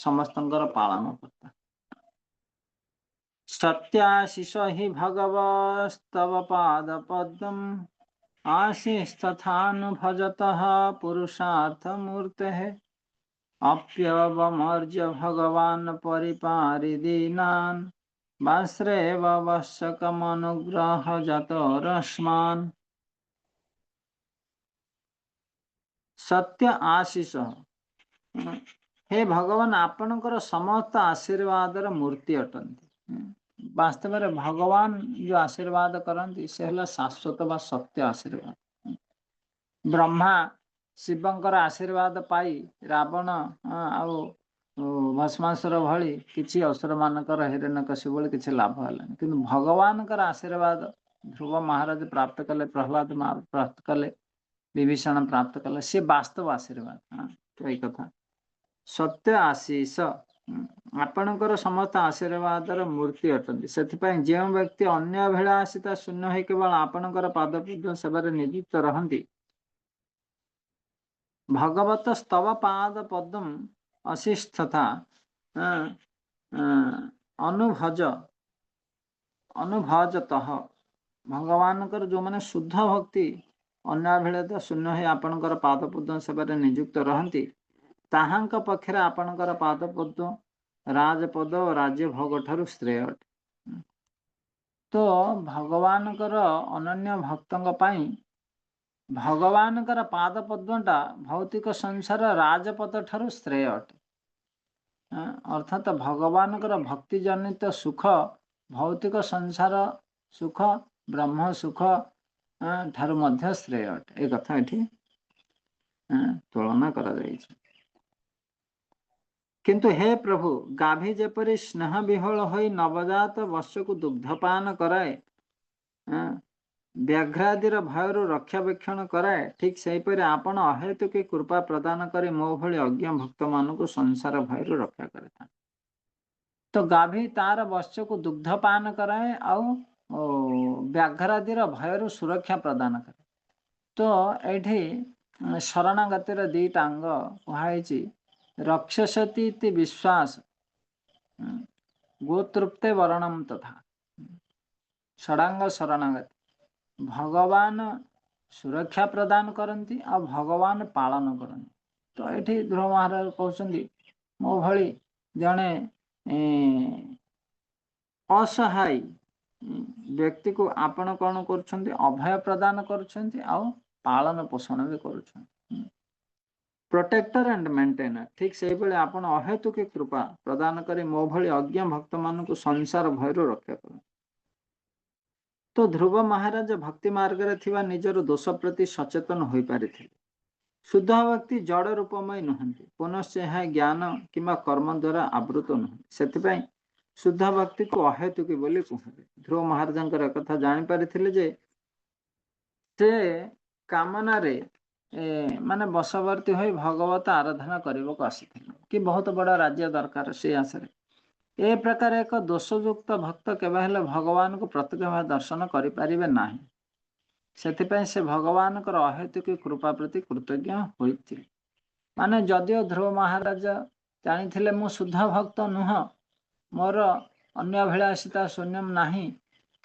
ସମସ୍ତଙ୍କର ପାଳନ କର୍ତ୍ତା। ସତ୍ୟାଶିଷ ହି ଭଗବସ୍ତବ ପାଦ ପଦ୍ମମ୍ ଆଶିଷସ୍ତଥାନୁଭଜତଃ ପୁରୁଷାର୍ଥ ମୂର୍ତ୍ତେଃ ଅପ୍ୟବମର୍ଜ୍ୟ ଭଗବାନ ପରିପାରି ଦୀନାନ୍ ବାଶ୍ରେବ ବତ୍ସକମନୁଗ୍ରହ ଜାତ ରଶ୍ମାନ। ସତ୍ୟ ଆଶିଷ, ହେ ଭଗବାନ, ଆପଣଙ୍କର ସମସ୍ତ ଆଶୀର୍ବାଦର ମୂର୍ତ୍ତି ଅଟନ୍ତି। ବାସ୍ତବରେ ଭଗବାନ ଯୋଉ ଆଶୀର୍ବାଦ କରନ୍ତି, ସେ ହେଲା ଶାଶ୍ୱତ ବା ସତ୍ୟ ଆଶୀର୍ବାଦ। ବ୍ରହ୍ମା ଶିବଙ୍କର ଆଶୀର୍ବାଦ ପାଇ ରାବଣ ଆଉ ଭସ୍ମାସୁର ଭଳି କିଛି ଅସୁର ମାନଙ୍କର, ହିରଣ୍ୟକଶିପୁ ଭଳି କିଛି ଲାଭ ହେଲାନି। କିନ୍ତୁ ଭଗବାନଙ୍କର ଆଶୀର୍ବାଦ ଧ୍ରୁବ ମହାରାଜ ପ୍ରାପ୍ତ କଲେ, ପ୍ରହ୍ଲାଦ ପ୍ରାପ୍ତ କଲେ, ବିଭୀଷଣ ପ୍ରାପ୍ତ କଲେ, ସେ ବାସ୍ତବ ଆଶୀର୍ବାଦ। ତ ଏଇ କଥା ସତ୍ୟ ଆଶିଷ, ଆପଣଙ୍କର ସମସ୍ତ ଆଶୀର୍ବାଦର ମୂର୍ତ୍ତି ଅଟନ୍ତି। ସେଥିପାଇଁ ଯେଉଁ ବ୍ୟକ୍ତି ଅନ୍ୟ ଅଭିଳାଷିତା ଶୂନ୍ୟ ହୋଇ କେବଳ ଆପଣଙ୍କର ପାଦପଦ୍ମ ସେବାରେ ନିଯୁକ୍ତ ରହନ୍ତି, ଭଗବତ ସ୍ତବ ପାଦ ପଦ୍ମ ଅଶିଷ୍ଠତା ଅନୁଭଜ ଅନୁଭଜତଃ, ଭଗବାନଙ୍କର ଯୋଉମାନେ ଶୁଦ୍ଧ ଭକ୍ତି ଅନ୍ୟାଭିଳାଷ ଶୂନ୍ୟ ହୋଇ ଆପଣଙ୍କର ପାଦପଦ୍ମ ସେବାରେ ନିଯୁକ୍ତ ରହନ୍ତି, ତାହାଙ୍କ ପକ୍ଷରେ ଆପଣଙ୍କର ପାଦପଦ୍ମ ରାଜପଦ ଓ ରାଜ୍ୟ ଭୋଗ ଠାରୁ ଶ୍ରେୟ ଅଟେ। ତ ଭଗବାନଙ୍କର ଅନନ୍ୟ ଭକ୍ତଙ୍କ ପାଇଁ ଭଗବାନଙ୍କର ପାଦ ପଦ୍ମଟା ଭୌତିକ ସଂସାର ରାଜପଦ ଠାରୁ ଶ୍ରେୟ ଅଟେ। ଅର୍ଥାତ ଭଗବାନଙ୍କର ଭକ୍ତି ଜନିତ ସୁଖ ଭୌତିକ ସଂସାର ସୁଖ, ବ୍ରହ୍ମ ସୁଖ ଠାରୁ ମଧ୍ୟ ଶ୍ରେୟ ଅଟେ। ଏ କଥା ଏଠି ତୁଳନା କରାଯାଇଛି। କିନ୍ତୁ ହେ ପ୍ରଭୁ, ଗାଭୀ ଯେପରି ସ୍ନେହ ବିହ୍ୱଳ ହୋଇ ନବଜାତ ବତ୍ସକୁ ଦୁଗ୍ଧପାନ କରାଏ, ବ୍ୟାଘ୍ରାଦିର ଭୟରୁ ରକ୍ଷାବେକ୍ଷଣ କରାଏ, ଠିକ ସେହିପରି ଆପଣ ଅହେତୁକି କୃପା ପ୍ରଦାନ କରି ମୋ ଭଳି ଅଜ୍ଞ ଭକ୍ତମାନଙ୍କୁ ସଂସାର ଭୟରୁ ରକ୍ଷା କରିଥାନ୍ତି। ତ ଗାଭୀ ତାର ବତ୍ସକୁ ଦୁଗ୍ଧପାନ କରାଏ ଆଉ ବ୍ୟାଘ୍ରାଦିର ଭୟରୁ ସୁରକ୍ଷା ପ୍ରଦାନ କରେ। ତ ଏଇଠି ଶରଣାଗତିର ଦିଟା ଅଙ୍ଗ କୁହାହେଇଛି, ରକ୍ଷସତି ଇତି ବିଶ୍ୱାସ, ଗୋତୃପ୍ତେ ବରଣମ ତଥା। ଷଡ଼ାଙ୍ଗ ଶରଣାଗତି, ଭଗବାନ ସୁରକ୍ଷା ପ୍ରଦାନ କରନ୍ତି ଆଉ ଭଗବାନ ପାଳନ କରନ୍ତି। ତ ଏଠି ଧ୍ରୁବ ମହାରାଜ କହୁଛନ୍ତି, ମୋ ଭଳି ଜଣେ ଅସହାୟ ବ୍ୟକ୍ତିକୁ ଆପଣ କଣ କରୁଛନ୍ତି? ଅଭୟ ପ୍ରଦାନ କରୁଛନ୍ତି ଆଉ ପାଳନ ପୋଷଣ ବି କରୁଛନ୍ତି, ପ୍ରୋଟେକ୍ଟର ଆଣ୍ଡ ମେଣ୍ଟେନର। ଠିକ ସେଇଭଳି ଆପଣ ଅହେତୁକି କୃପା ପ୍ରଦାନ କରି ମୋ ଭଳି ଅଜ୍ଞ ଭକ୍ତମାନଙ୍କୁ ସଂସାର ଭୟରୁ ରକ୍ଷା କରନ୍ତି। ତ ଧ୍ରୁବ ମହାରାଜ ଭକ୍ତି ମାର୍ଗରେ ଥିବା ନିଜର ଦୋଷ ପ୍ରତି ସଚେତନ ହୋଇପାରିଥିଲେ। ଶୁଦ୍ଧ ଭକ୍ତି ଜଡ଼ ରୂପମୟ ନୁହନ୍ତି, ପୁନଶ୍ଚ ଏହା ଜ୍ଞାନ କିମ୍ବା କର୍ମ ଦ୍ୱାରା ଆବୃତ ନୁହନ୍ତି। ସେଥିପାଇଁ ଶୁଦ୍ଧ ଭକ୍ତିକୁ ଅହେତୁକି ବୋଲି କୁହନ୍ତି। ଧ୍ରୁବ ମହାରାଜଙ୍କର ଏକଥା ଜାଣିପାରିଥିଲେ ଯେ ସେ କାମନାରେ ମାନେ ବଶବର୍ତ୍ତୀ ହୋଇ ଭଗବତ ଆରାଧନା କରିବାକୁ ଆସିଥିଲେ କି ବହୁତ ବଡ଼ ରାଜ୍ୟ ଦରକାର ସେଇ ଆଶାରେ। ଏ ପ୍ରକାର ଏକ ଦୋଷଯୁକ୍ତ ଭକ୍ତ କେବେ ହେଲେ ଭଗବାନଙ୍କୁ ପ୍ରତ୍ୟକ୍ଷ ଭାବେ ଦର୍ଶନ କରିପାରିବେ ନାହିଁ। ସେଥିପାଇଁ ସେ ଭଗବାନଙ୍କର ଅହେତୁକି କୃପା ପ୍ରତି କୃତଜ୍ଞ ହୋଇଥିଲେ। ମାନେ ଯଦିଓ ଧ୍ରୁବ ମହାରାଜ ଜାଣିଥିଲେ ମୁଁ ଶୁଦ୍ଧ ଭକ୍ତ ନୁହଁ, ମୋର ଅନ୍ୟାଭିଳାଷିତା ଶୂନ୍ୟମ ନାହିଁ,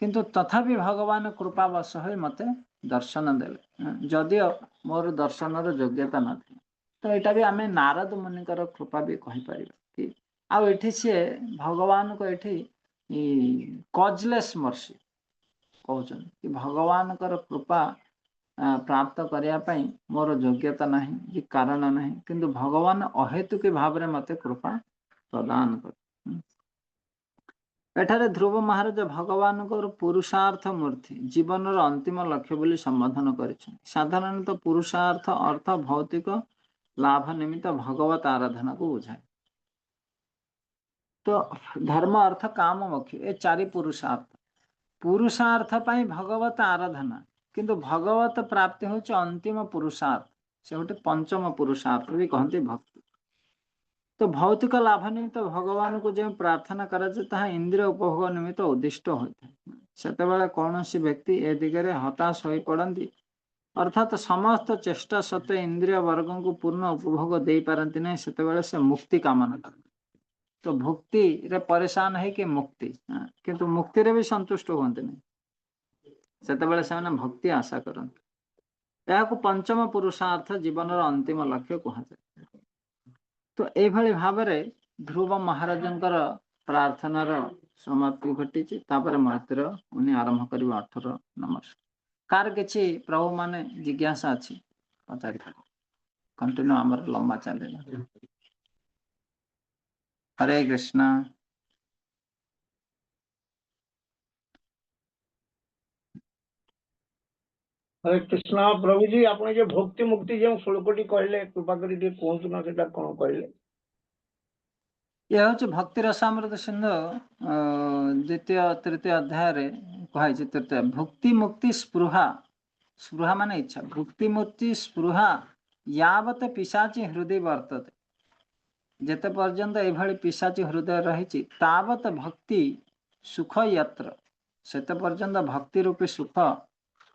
କିନ୍ତୁ ତଥାପି ଭଗବାନ କୃପାବଶ ହୋଇ ମତେ ଦର୍ଶନ ଦେଲେ, ଯଦିଓ ମୋର ଦର୍ଶନର ଯୋଗ୍ୟତା ନଥିଲା। ତ ଏଇଟା ବି ଆମେ ନାରଦ ମୁନିଙ୍କର କୃପା ବି କହିପାରିବା କି। ଆଉ ଏଠି ସିଏ ଭଗବାନଙ୍କୁ ଏଠି କଜଲେସ୍ ମର୍ସି କହୁଛନ୍ତି କି ଭଗବାନଙ୍କର କୃପା ପ୍ରାପ୍ତ କରିବା ପାଇଁ ମୋର ଯୋଗ୍ୟତା ନାହିଁ କି କାରଣ ନାହିଁ, କିନ୍ତୁ ଭଗବାନ ଅହେତୁକି ଭାବରେ ମତେ କୃପା ପ୍ରଦାନ କରେ। ଏଠାରେ ଧ୍ରୁବ ମହାରାଜ ଭଗବାନଙ୍କର ପୁରୁଷାର୍ଥ ମୂର୍ତ୍ତି ଜୀବନର ଅନ୍ତିମ ଲକ୍ଷ୍ୟ ବୋଲି ସମ୍ବୋଧନ କରିଛନ୍ତି। ସାଧାରଣତଃ ପୁରୁଷାର୍ଥ ଅର୍ଥ ଭୌତିକ ଲାଭ ନିମିତ୍ତ ଭଗବତ ଆରାଧନାକୁ ବୁଝାଏ। ତ ଧର୍ମ, ଅର୍ଥ, କାମ, ମୋକ୍ଷ ଏ ଚାରି ପୁରୁଷାର୍ଥ। ପୁରୁଷାର୍ଥ ପାଇଁ ଭଗବତ ଆରାଧନା, କିନ୍ତୁ ଭଗବତ ପ୍ରାପ୍ତି ହଉଛି ଅନ୍ତିମ ପୁରୁଷାର୍ଥ। ସେ ଗୋଟେ ପଞ୍ଚମ ପୁରୁଷାର୍ଥ ବି କହନ୍ତି ଭକ୍ତି। ତ ଭୌତିକ ଲାଭ ନିମିତ୍ତ ଭଗବାନଙ୍କୁ ଯେଉଁ ପ୍ରାର୍ଥନା କରାଯାଏ, ତାହା ଇନ୍ଦ୍ରିୟ ଉପଭୋଗ ନିମିତ୍ତ ଉଦ୍ଦିଷ୍ଟ ହୋଇଥାଏ। ସେତେବେଳେ କୌଣସି ବ୍ୟକ୍ତି ଏ ଦିଗରେ ହତାଶ ହୋଇ ପଡ଼ନ୍ତି, ଅର୍ଥାତ ସମସ୍ତ ଚେଷ୍ଟା ସତ୍ତ୍ୱେ ଇନ୍ଦ୍ରିୟ ବର୍ଗଙ୍କୁ ପୂର୍ଣ୍ଣ ଉପଭୋଗ ଦେଇପାରନ୍ତି ନାହିଁ, ସେତେବେଳେ ସେ ମୁକ୍ତି କାମନା କରନ୍ତି। ତ ଭୁକ୍ତିରେ ପରେଶାନ ହେଇକି ମୁକ୍ତି, କିନ୍ତୁ ମୁକ୍ତିରେ ବି ସନ୍ତୁଷ୍ଟ ହୁଅନ୍ତି ନାହିଁ, ସେତେବେଳେ ସେମାନେ ଭକ୍ତି ଆଶା କରନ୍ତି। ଏହାକୁ ପଞ୍ଚମ ପୁରୁଷାର୍ଥ ଜୀବନର ଅନ୍ତିମ ଲକ୍ଷ୍ୟ କୁହାଯାଏ। ତ ଏଇଭଳି ଭାବରେ ଧ୍ରୁବ ମହାରାଜଙ୍କର ପ୍ରାର୍ଥନାର ସମାପ୍ତି ଘଟିଛି। ତାପରେ ମୈତ୍ରେୟ ମୁନି ଆରମ୍ଭ କରିବେ 18 ନମ୍ବର। କାହାର କିଛି ପ୍ରଭୁ ମାନେ ଜିଜ୍ଞାସା ଅଛି, ପଚାରିପାରିବେ। କଣ୍ଟିନ୍ୟୁ ଆମର ଲମ୍ବା ଚାଲିଲା। ହରେ କୃଷ୍ଣ। ହରେ କୃଷ୍ଣ ପ୍ରଭୁଜୀ, ଆପଣ ଯେ ଭକ୍ତି ମୁକ୍ତି ଯେଉଁ ଶ୍ଳୋକଟି କହିଲେ, କୃପା କରି ଟିକେ କୁହନ୍ତୁ ନା, ସେଟା କଣ କହିଲେ? ଇଏ ହଉଛି ଭକ୍ତି ରସାମୃତ ସିନ୍ଧୁ ଦ୍ୱିତୀୟ ତୃତୀୟ ଅଧ୍ୟାୟରେ କୁହାଯାଇଛି। ତୃତୀୟ ଭୁକ୍ତି ମୁକ୍ତି ସ୍ପୃହା, ସ୍ପୃହା ମାନେ ଇଚ୍ଛା, ଭୁକ୍ତି ମୁକ୍ତି ସ୍ପୃହା ୟାବତ ପିଶାଚି ହୃଦୟ ବର୍ତ୍ତତେ, ଯେତେ ପର୍ଯ୍ୟନ୍ତ ଏଭଳି ପିଶାଚି ହୃଦୟ ରହିଛି, ତାବତ ଭକ୍ତି ସୁଖ ୟତ୍ର, ସେତେ ପର୍ଯ୍ୟନ୍ତ ଭକ୍ତି ରୂପୀ ସୁଖ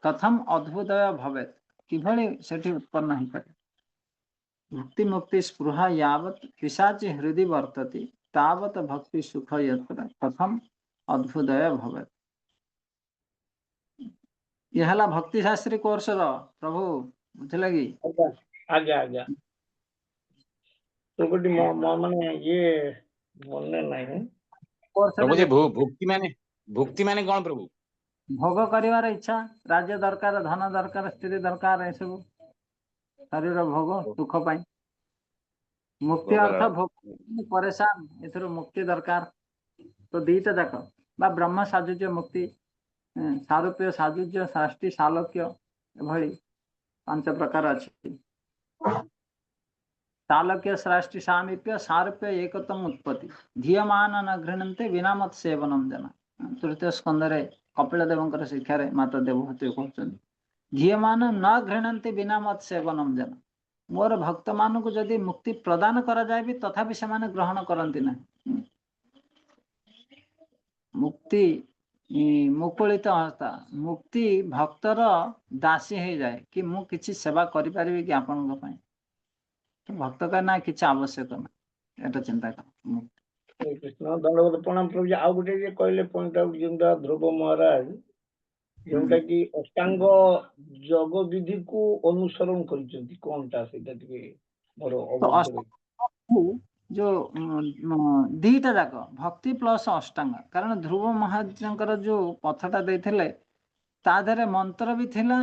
କଥମ ଅଦ୍ଭୁଦୟ ଭବେତ, କିଭଳି ସେଠି ଉତ୍ପନ୍ନ ହେଇପାରେ। ଭୁକ୍ତି ମୁକ୍ତି ସ୍ପୃହା ୟାବତ ପିଶାଚି ହୃଦୟ ବର୍ତ୍ତତି ତାବତ ଭକ୍ତି ସୁଖ ୟତ୍ର କଥମ ଅଦ୍ଭୁଦୟ ଭବେତ। ଇଏ ହେଲା ଭକ୍ତି ଶାସ୍ତ୍ରୀ କୋର୍ସର ପ୍ରଭୁ, ବୁଝିଲେ କି? ଆଜ୍ଞା ଆଜ୍ଞା, ଶ୍ଳୋକଟି ମାନେ ଇଏ ମନେ ନାହିଁ। ପ୍ରଭୁ ଯେ ଭୁକ୍ତି ମାନେ କଣ ପ୍ରଭୁ? ଭୋଗ କରିବାର ଇଚ୍ଛା, ରାଜ୍ୟ ଦରକାର, ଧନ ଦରକାର, ସ୍ତ୍ରୀ ଦରକାର, ଏସବୁ ଶରୀର ଭୋଗ ସୁଖ ପାଇଁ। ମୁକ୍ତି ଅର୍ଥ ଭୋଗ ପରେଶାନ, ଏଥିରୁ ମୁକ୍ତି ଦରକାର। ତ ଦିଟା ଯାକ ବା ବ୍ରହ୍ମ ସାଯୁଜ୍ୟ ମୁକ୍ତି, ସାରୂପ୍ୟ ସାଯୁଜ୍ୟ ଷଷ୍ଠୀ ସାଲୋକ୍ୟ, ଏଭଳି 5 ପ୍ରକାର ଅଛି। ସାଲକ୍ୟ ଶ୍ରାଷ୍ଠୀ ସାମୀପ୍ୟ ସାରୂପ୍ୟ ଏକତମ ଉତ୍ପତ୍ତି ଧୀୟମାନ ନ ଘୃଣନ୍ତେ ବିନାମତ ସେବନମ ଜନ। ତୃତୀୟ ସ୍କନ୍ଧରେ କପିଳ ଦେବଙ୍କର ଶିକ୍ଷାରେ ମାତା ଦେବହୂତି କହୁଛନ୍ତି, ଧୀୟମାନ ନ ଘୃଣନ୍ତି ବିନାମତ ସେବନମ ଜନ। ମୋର ଭକ୍ତମାନଙ୍କୁ ଯଦି ମୁକ୍ତି ପ୍ରଦାନ କରାଯାଏ ବି ତଥାପି ସେମାନେ ଗ୍ରହଣ କରନ୍ତି ନାହିଁ। ମୁକ୍ତି ମୁକୁଳିତ ହସ୍ତା, ମୁକ୍ତି ଭକ୍ତର ଦାସୀ ହେଇଯାଏ କି ମୁଁ କିଛି ସେବା କରିପାରିବି କି ଆପଣଙ୍କ ପାଇଁ? ତ ଭକ୍ତ କହେ ନା, କିଛି ଆବଶ୍ୟକ ନାହିଁ, ଏଟା ଚିନ୍ତା କର। ହରେ କୃଷ୍ଣ, ଦଣ୍ଡବତ ପ୍ରଣାମ ପ୍ରଭୁଜୀ। ଆଉ ଗୋଟେ ଯେ କହିଲେ ପଏଣ୍ଟ ଆଉଟ, ଯେଉଁଟା ଧ୍ରୁବ ମହାରାଜ, ଯେଉଁଟା କି ଅଷ୍ଟାଙ୍ଗ ଯୋଗ ବିଧିକୁ ଅନୁସରଣ କରିଛନ୍ତି, କଣଟା ସେଇଟା ଟିକେ ମୋର ତ ଅବଗତ। ଯୋଉ ଦିଟା ଯାକ ଭକ୍ତି ପ୍ଲସ ଅଷ୍ଟାଙ୍ଗ, କାରଣ ଧ୍ରୁବ ମହାରାଜଙ୍କର ଯୋଉ ପଥଟା ଦେଇଥିଲେ ତା ଦେହରେ ମନ୍ତ୍ର ବି ଥିଲା,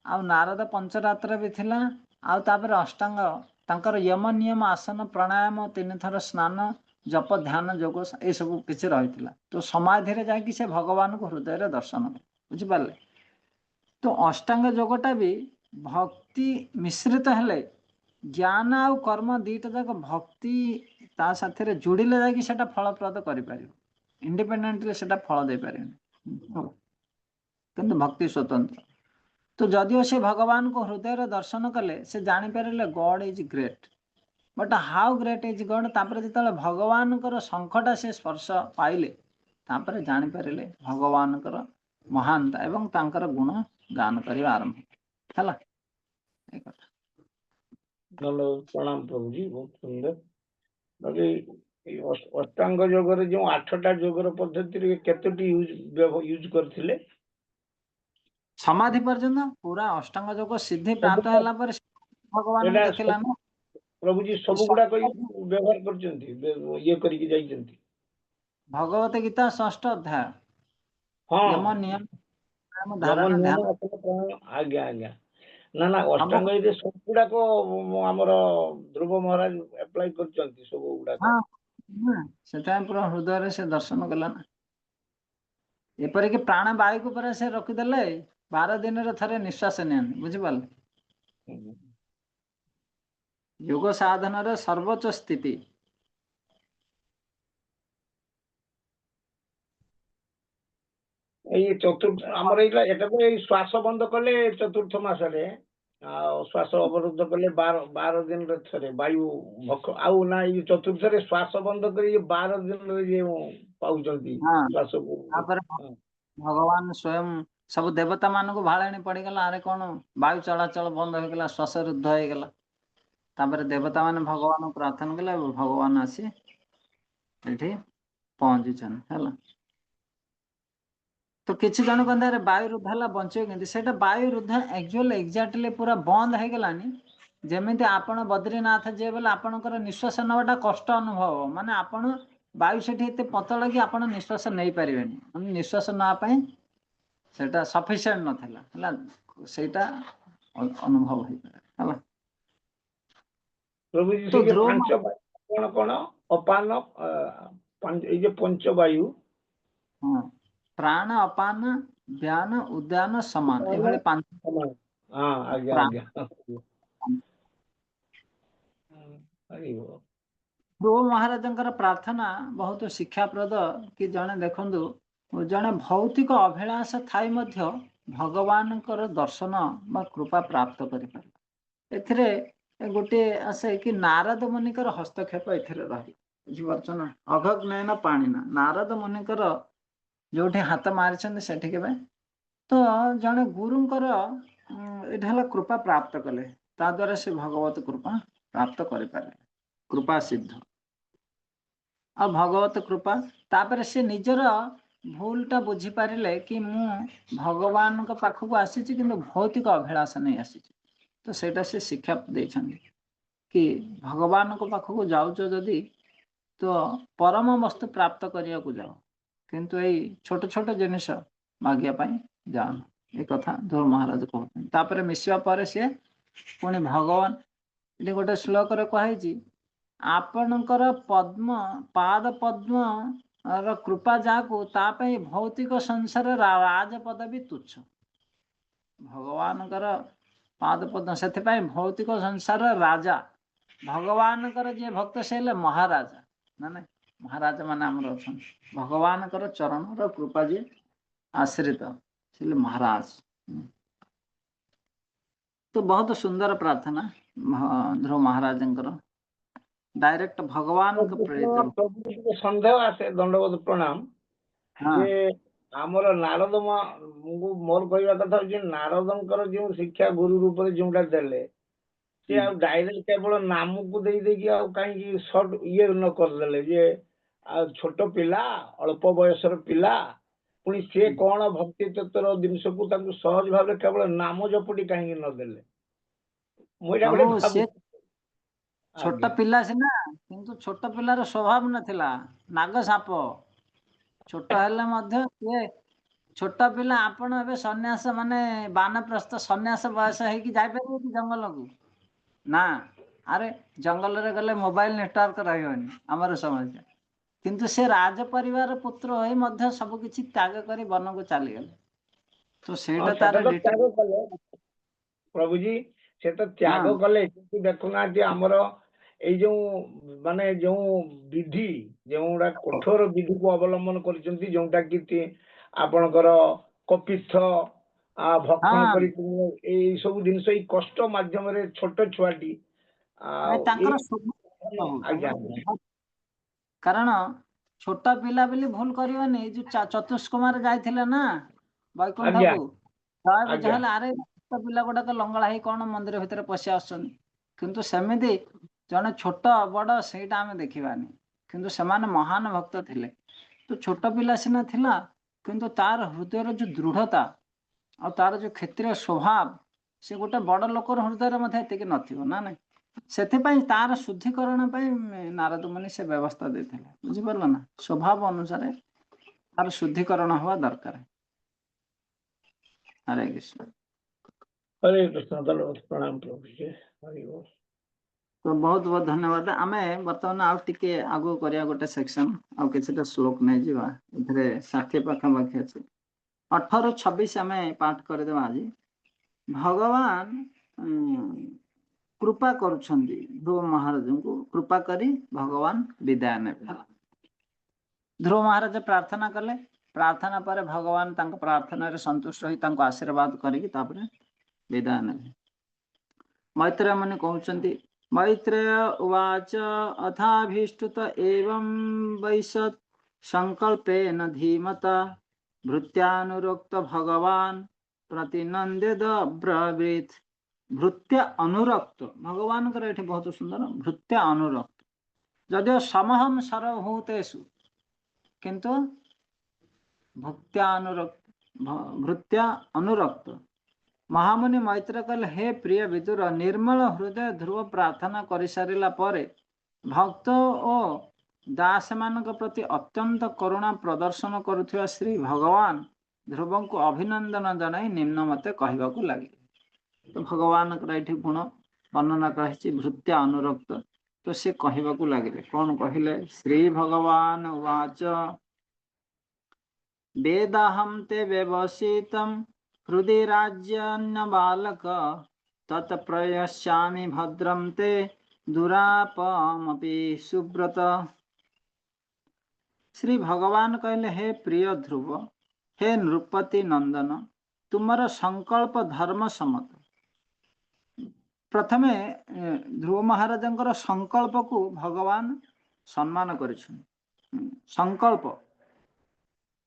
ଆଉ ନାରଦ ପଞ୍ଚରାତ୍ର ବି ଥିଲା, ଆଉ ତାପରେ ଅଷ୍ଟାଙ୍ଗ ତାଙ୍କର ୟମ ନିୟମ ଆସନ ପ୍ରାଣାୟାମ, 3 ଥର ସ୍ନାନ, ଜପ, ଧ୍ୟାନ, ଯୋଗ, ଏସବୁ କିଛି ରହିଥିଲା। ତ ସମାଧିରେ ଯାଇକି ସେ ଭଗବାନଙ୍କୁ ହୃଦୟରେ ଦର୍ଶନ କଲେ, ବୁଝିପାରିଲେ? ତ ଅଷ୍ଟାଙ୍ଗ ଯୋଗଟା ବି ଭକ୍ତି ମିଶ୍ରିତ ହେଲେ, ଜ୍ଞାନ ଆଉ କର୍ମ ଦିଟା ଯାକ ଭକ୍ତି ତା ସାଥିରେ ଯୋଡ଼ିଲେ ଯାଇକି ସେଟା ଫଳପ୍ରଦ କରିପାରିବ। ଇଣ୍ଡିପେଣ୍ଡେଣ୍ଟଲି ସେଟା ଫଳ ଦେଇପାରିବନି, କିନ୍ତୁ ଭକ୍ତି ସ୍ୱତନ୍ତ୍ର। ତ ଯଦିଓ ସେ ଭଗବାନଙ୍କୁ ହୃଦୟରେ ଦର୍ଶନ କଲେ, ସେ ଜାଣିପାରିଲେ God is great, but how great is God? ତାପରେ ଯେତେବେଳେ ଭଗବାନଙ୍କର ଶଙ୍ଖଟା ସେ ସ୍ପର୍ଶ ପାଇଲେ, ତାପରେ ଜାଣିପାରିଲେ ଭଗବାନଙ୍କର ମହାନତା ଏବଂ ତାଙ୍କର ଗୁଣ ଗାନ କରିବା ଆରମ୍ଭ ହେଲା, ଏ କଥା। ଧନ୍ୟବାଦ, ପ୍ରଣାମ ପ୍ରଭୁଜୀ, ବହୁତ ସୁନ୍ଦର। ବାକି ଏଇ ଅଷ୍ଟାଙ୍ଗ ଯୋଗରେ ଯେଉଁ 8ଟା ଯୋଗର ପଦ୍ଧତିରେ କେତୋଟି ୟୁଜ ୟୁଜ କରିଥିଲେ? ସମାଧି ପର୍ଯ୍ୟନ୍ତ ପୁରା ଅଷ୍ଟାଙ୍ଗ ଯୋଗ ସିଦ୍ଧି ପ୍ରାପ୍ତ ହେଲା ପରେ ଭଗବାନଙ୍କୁ ଏଇଟା ଦେଖିଲା ନା। ପ୍ରଭୁଜୀ, ସବୁ ଗୁଡାକ ବ୍ୟବହାର କରିଛନ୍ତି, ଇଏ କରିକି ଯାଇଛନ୍ତି। ଭଗବତ ଗୀତା ଷଷ୍ଠ ଅଧ୍ୟାୟ। ଯମ ନିୟମ ଯମ ଧାରଣା ନିୟମ ଧ୍ୟାନ ଆସନ ପ୍ରାଣାୟାମ। ଆଜ୍ଞା, ନା ନା, ଅଷ୍ଟାଙ୍ଗ ଏଇ ସବୁ ଗୁଡାକ ଆମର ଧ୍ରୁବ ମହାରାଜ ଆପ୍ଲାଏ କରିଛନ୍ତି ସବୁ ଗୁଡାକ। ହଁ, ସେଥିପାଇଁ ପୁରା ହୃଦୟରେ ସେ ଦର୍ଶନ କଲା ନା। ଏପରିକି ପ୍ରାଣ ବାୟୁକୁ ପୁରା ସେ ରଖିଦେଲେ, 12 ଦିନରେ ଥରେ ନିଶ୍ୱାସ ନିଅନ୍ତି, ବୁଝିପାରିଲେ? ଯୋଗ ସାଧନାର ସର୍ବୋଚ୍ଚ ସ୍ଥିତି। ଏଇ ଚତୁର୍ଥ ଆମର ଏଇଟା, ଏଟା ତ ଏଇ ଶ୍ୱାସ ବନ୍ଦ କଲେ ଚତୁର୍ଥ ମାସରେ, ଆଉ ଶ୍ୱାସ ଅବରୁଦ୍ଧ କଲେ 12 ଦିନରେ ଥରେ ବାୟୁ ଭକ୍ଷ ଆଉ ନା, ଏଇ ଚତୁର୍ଥରେ ଶ୍ୱାସ ବନ୍ଦ କରି 12 ଦିନରେ ଯେଉଁ ପାଉଛନ୍ତି ଶ୍ୱାସକୁ। ତାପରେ ଭଗବାନ ସ୍ୱୟଂ ସବୁ ଦେବତା ମାନଙ୍କୁ ଭାଳେଣି ପଡିଗଲା, ଆରେ କଣ ବାୟୁ ଚଳାଚଳ ବନ୍ଦ ହେଇଗଲା, ଶ୍ୱାସ ରୁଦ୍ଧ ହେଇଗଲା। ତାପରେ ଦେବତା ମାନେ ଭଗବାନଙ୍କୁ ପ୍ରାର୍ଥନା କଲେ, ଭଗବାନ ଆସି ଏଠି ପହଞ୍ଚିଛନ୍ତି, ହେଲା। ତ କିଛି ଜଣ କହନ୍ତି, ଆରେ ବାୟୁ ରୁଦ୍ଧ ହେଲା, ବଞ୍ଚିବ କେମିତି? ସେଇଟା ବାୟୁ ରୁଦ୍ଧ ଆକ୍ଚୁଆଲି ଏକ୍ଜାକ୍ଟଲି ପୁରା ବନ୍ଦ ହେଇଗଲାନି। ଯେମିତି ଆପଣ ବଦ୍ରୀନାଥ ଯିଏ ବୋଲେ ଆପଣଙ୍କର ନିଶ୍ୱାସ ନେବାଟା କଷ୍ଟ ଅନୁଭବ ହବ। ମାନେ ଆପଣ ବାୟୁ ସେଠି ଏତେ ପତଳା କି ଆପଣ ନିଶ୍ୱାସ ନେଇପାରିବେନି, ମାନେ ନିଶ୍ୱାସ ନେବା ପାଇଁ ସେଇଟା ସଫିସିଏଣ୍ଟ ନଥିଲା, ହେଲା। ସେଇଟା ଅନୁଭବ ହେଇପାରେ, ହେଲା। ପ୍ରଭୁଜୀ, ତ ସେ ଯେ ଧ୍ରୁବ ପାଞ୍ଚ ବାୟୁ କଣ କଣ? ଅପାନ, ଏଇ ଯେ ପଞ୍ଚବାୟୁ। ହଁ, ପ୍ରାଣ, ଅପାନ, ବ୍ୟାନ, ଉଦାନ, ସମାନ, ଏଭଳି ପାଞ୍ଚ। ସମାନ, ହଁ ଆଜ୍ଞା। ପ୍ରାଣ ହରିବୋଲ। ଧ୍ରୁବ ମହାରାଜଙ୍କର ପ୍ରାର୍ଥନା ବହୁତ ଶିକ୍ଷାପ୍ରଦ କି ଜଣେ ଦେଖନ୍ତୁ, ଜଣେ ଭୌତିକ ଅଭିଳାଷ ଥାଇ ମଧ୍ୟ ଭଗବାନଙ୍କର ଦର୍ଶନ ବା କୃପା ପ୍ରାପ୍ତ କରିପାରେ। ଏଥିରେ ଗୋଟିଏ ଆସେ କି ନାରଦ ମୁନିଙ୍କର ହସ୍ତକ୍ଷେପ ଏଥିରେ ରହି, ବୁଝିପାରୁଛ ନା? ଅଘଗ୍ନୟନ ପାଣିନା, ନାରଦ ମୁନିଙ୍କର ଯୋଉଠି ହାତ ମାରିଛନ୍ତି ସେଠି କେବେ ତ ଜଣେ ଗୁରୁଙ୍କର ଏଇଟା ହେଲା କୃପା ପ୍ରାପ୍ତ କଲେ, ତା ଦ୍ୱାରା ସେ ଭଗବତ କୃପା ପ୍ରାପ୍ତ କରିପାରିଲେ, କୃପା ସିଦ୍ଧ ଆଉ ଭଗବତ କୃପା। ତାପରେ ସେ ନିଜର ଭୁଲଟା ବୁଝିପାରିଲେ କି ମୁଁ ଭଗବାନଙ୍କ ପାଖକୁ ଆସିଛି କିନ୍ତୁ ଭୌତିକ ଅଭିଳାଷ ନେଇ ଆସିଛି। ତ ସେଇଟା ସେ ଶିକ୍ଷା ଦେଇଛନ୍ତି କି ଭଗବାନଙ୍କ ପାଖକୁ ଯାଉଛ ଯଦି ତ ପରମ ବସ୍ତୁ ପ୍ରାପ୍ତ କରିବାକୁ ଯାଅ, କିନ୍ତୁ ଏଇ ଛୋଟ ଛୋଟ ଜିନିଷ ମାଗିବା ପାଇଁ ଯାଅନା। ଏ କଥା ଧ୍ରୁବ ମହାରାଜ କହୁଛନ୍ତି। ତାପରେ ମିଶିବା ପରେ ସିଏ ପୁଣି ଭଗବାନ, ଏଠି ଗୋଟେ ଶ୍ଲୋକରେ କୁହାହେଇଛି, ଆପଣଙ୍କର ପଦ୍ମ ପାଦ ପଦ୍ମ ର କୃପା ଯାହାକୁ, ତା ପାଇଁ ଭୌତିକ ସଂସାର ରାଜ ପଦବୀ ତୁଚ୍ଛ। ଭଗବାନଙ୍କର ପାଦ ପଦ୍ମ, ସେଥିପାଇଁ ଭୌତିକ ସଂସାର ରାଜା ଭଗବାନଙ୍କର ଯିଏ ଭକ୍ତ ସେ ହେଲେ ମହାରାଜା। ନା ନାଇଁ, ମହାରାଜା ମାନେ ଆମର ଅଛନ୍ତି, ଭଗବାନଙ୍କର ଚରଣର କୃପା ଯିଏ ଆଶ୍ରିତ ସେ ହେଲେ ମହାରାଜ। ତ ବହୁତ ସୁନ୍ଦର ପ୍ରାର୍ଥନା ଧ୍ରୁବ ମହାରାଜଙ୍କର, ଡାଇରେକ୍ଟ ଭଗବାନଙ୍କ ପ୍ରେରିତ। ପ୍ରଭୁ, ଟିକେ ସନ୍ଦେହ ଆସେ, ଦଣ୍ଡବତ ପ୍ରଣାମ, ଯେ ଆମର ନାରଦ, ମୋର କହିବା କଥା ହଉଛି, ନାରଦଙ୍କର ଯେଉଁ ଶିକ୍ଷା ଗୁରୁ ରୂପରେ ଯେଉଁଟା ଦେଲେ, ସେ ଆଉ ଡାଇରେକ୍ଟ କେବଳ ନାମକୁ ଦେଇ ଦେଇକି ଆଉ କାହିଁକି ସର୍ଟ ଇଏ ନ କରିଦେଲେ ଯେ ଆଉ ଛୋଟ ପିଲା, ଅଳ୍ପ ବୟସର ପିଲା, ପୁଣି ସିଏ କଣ ଭକ୍ତି ତତ୍ତ୍ୱର ଜିନିଷକୁ ତାଙ୍କୁ ସହଜ ଭାବରେ କେବଳ ନାମ ଜପଟି କାହିଁକି ନଦେଲେ? ମୁଁ ଏଇଟା ଗୋଟେ ପ୍ରଭୁ, ସେ ଭାବୁଛି। ଛୋଟ ପିଲା ସିନା, କିନ୍ତୁ ଛୋଟ ପିଲାର ସ୍ୱଭାବ ନଥିଲା। ନାଗ ସାପ ଛୋଟ ହେଲେ ମଧ୍ୟ ସିଏ ଛୋଟ ପିଲା। ଆପଣ ଏବେ ସନ୍ନ୍ୟାସ ମାନେ ବାନପ୍ରସ୍ଥ ସନ୍ନ୍ୟାସ ବୟସ ହେଇକି ଯାଇପାରିବେ କି ଜଙ୍ଗଲକୁ? ନା, ଆରେ ଜଙ୍ଗଲରେ ଗଲେ ମୋବାଇଲ ନେଟୱାର୍କ ରହିବନି, ଆମର ସମସ୍ୟା। କିନ୍ତୁ ସେ ରାଜ ପରିବାର ପୁତ୍ର ହୋଇ ମଧ୍ୟ ସବୁ କିଛି ତ୍ୟାଗ କରି ବନକୁ ଚାଲିଗଲେ। ତ ସେଇଟା ସେଟା ତାର ତ ତ୍ୟାଗ କଲେ ପ୍ରଭୁଜୀ, ସେ ତ ତ୍ୟାଗ କଲେ, କିନ୍ତୁ ଦେଖୁନାହାନ୍ତି ଆମର ଏଇ ଯୋଉ ମାନେ ଯୋଉ ବିଧି, ଯେଉଁଗୁଡା କଠୋର ବିଧିକୁ ଅବଲମ୍ବନ କରିଛନ୍ତି, ଯୋଉଟା କି ଆପଣଙ୍କର କପିତ୍ଥ ଭକ୍ଷଣ କରି, ଏଇ ସବୁ ଜିନିଷ, ଏଇ କଷ୍ଟ ମାଧ୍ୟମରେ ଛୋଟ ଛୁଆଟି ଆଉ ତାଙ୍କର ଆଜ୍ଞା। କାରଣ ଛୋଟ ପିଲା ବୋଲି ଭୁଲ କରିବନି। ଏଇ ଯୋଉ ଚତୁଷ୍କୁମାର ଯାଇଥିଲେ ନା ବୈକୁଣ୍ଠକୁ, ଜୟ ହେଲେ, ଆରେ ଛୋଟ ପିଲା ଗୁଡାକ ଲଙ୍ଗଳା ହେଇ କଣ ମନ୍ଦିର ଭିତରେ ପଶି ଆସୁଛନ୍ତି? କିନ୍ତୁ ସେମିତି ଜଣେ ଛୋଟ ବଡ ସେଇଟା ଆମେ ଦେଖିବାନି, କିନ୍ତୁ ସେମାନେ ମହାନ ଭକ୍ତ ଥିଲେ। ତ ଛୋଟ ପିଲା ସିନା ଥିଲା, କିନ୍ତୁ ତାର ହୃଦୟର ଯୋଉ ଦୃଢତା ଆଉ ତାର ଯୋଉ କ୍ଷତ୍ରିୟ ସ୍ୱଭାବ, ସେ ଗୋଟେ ବଡ ଲୋକର ହୃଦୟରେ ମଧ୍ୟ ଏତିକି ନଥିବ, ନା ନାଇଁ? ସେଥିପାଇଁ ତାର ଶୁଦ୍ଧିକରଣ ପାଇଁ ନାରଦ ମୁନି ସେ ବ୍ୟବସ୍ଥା ଦେଇଥିଲେ, ବୁଝିପାରିଲ ନା? ସ୍ୱଭାବ ଅନୁସାରେ ତାର ଶୁଦ୍ଧିକରଣ ହବା ଦରକାର। ହରେ କୃଷ୍ଣ। ହରେ କୃଷ୍ଣ, ପ୍ରଣାମ ପ୍ରଭୁଜୀ, ହରି ବୋଲ। ତ ବହୁତ ବହୁତ ଧନ୍ୟବାଦ। ଆମେ ବର୍ତ୍ତମାନ ଆଉ ଟିକେ ଆଗକୁ କରିବା ଗୋଟେ ସେକ୍ସନ, ଆଉ କିଛିଟା ଶ୍ଲୋକ ନେଇଯିବା। ଏଥିରେ 60 ପାଖାପାଖି ଅଛି, 18ରୁ 26 ଆମେ ପାଠ କରିଦେବା ଆଜି। ଭଗବାନ କୃପା କରୁଛନ୍ତି ଧ୍ରୁବ ମହାରାଜଙ୍କୁ, କୃପା କରି ଭଗବାନ ବିଦାୟ ନେବେ। ଧ୍ରୁବ ମହାରାଜ ପ୍ରାର୍ଥନା କଲେ, ପ୍ରାର୍ଥନା ପରେ ଭଗବାନ ତାଙ୍କ ପ୍ରାର୍ଥନାରେ ସନ୍ତୁଷ୍ଟ ହୋଇ ତାଙ୍କୁ ଆଶୀର୍ବାଦ କରିକି ତାପରେ ବିଦାୟ ନେବେ। ମୈତ୍ରେୟ ମୁନି କହୁଛନ୍ତି, ମୈତ୍ରେୟ ଉବାଚ ଅଥାଭୀଷ୍ଟୁତ ଏବଂ ବୈଶତ୍ ସଂକଳ୍ପେନ ଧୀମତା ଭୃତ୍ୟାନୁରକ୍ତ ଭଗବାନ ପ୍ରତିନନ୍ଦେଦବ୍ରବୀତ୍। ଭୃତ୍ୟ ଅନୁରକ୍ତ ଭଗବାନଙ୍କର ଏଠି ବହୁତ ସୁନ୍ଦର, ଭୃତ୍ୟ ଅନୁରକ୍ତ। ଯଦିଓ ସମହମ ସର୍ବଭୂତେଷୁ, କିନ୍ତୁ ଭୁକ୍ତ୍ୟାନୁରକ୍ତ, ଭୃତ୍ୟା ଅନୁରକ୍ତ। ମହାମୁନି ମୈତ୍ର କହିଲେ, ହେ ପ୍ରିୟ ବିଦୁର, ନିର୍ମଳ ହୃଦୟ ଧ୍ରୁବ ପ୍ରାର୍ଥନା କରିସାରିଲା ପରେ ଭକ୍ତ ଓ ଦାସମାନଙ୍କ ପ୍ରତି ଅତ୍ୟନ୍ତ କରୁଣା ପ୍ରଦର୍ଶନ କରୁଥିବା ଶ୍ରୀ ଭଗବାନ ଧ୍ରୁବଙ୍କୁ ଅଭିନନ୍ଦନ ଜଣାଇ ନିମ୍ନ ମତେ କହିବାକୁ ଲାଗିଲେ। ତ ଭଗବାନଙ୍କର ଏଠି ଗୁଣ ବର୍ଣ୍ଣନା କରାହେଇଛି, ଭୃତ୍ୟ ଅନୁରକ୍ତ। ତ ସେ କହିବାକୁ ଲାଗିଲେ, କଣ କହିଲେ? ଶ୍ରୀ ଭଗବାନ ଉବାଚ ବେଦାହಂ ତେ ବ୍ୟବସିତಂ ହୃଦୟ ରାଜ୍ୟାନ୍ନ ବାଲକ ତତ ପ୍ରୟଶ୍ୟାମି ଭଦ୍ରಂ ତେ ଦୁରାପମପି ସୁବ୍ରତ। ଶ୍ରୀ ଭଗବାନ କହିଲେ, ହେ ପ୍ରିୟ ଧ୍ରୁବ, ହେ ନୃପତି ନନ୍ଦନ, ତୁମର ସଂକଳ୍ପ ଧର୍ମ ସମ୍ମତ। ପ୍ରଥମେ ଧ୍ରୁବ ମହାରାଜଙ୍କର ସଂକଳ୍ପକୁ ଭଗବାନ ସମ୍ମାନ କରିଛନ୍ତି। ସଂକଳ୍ପ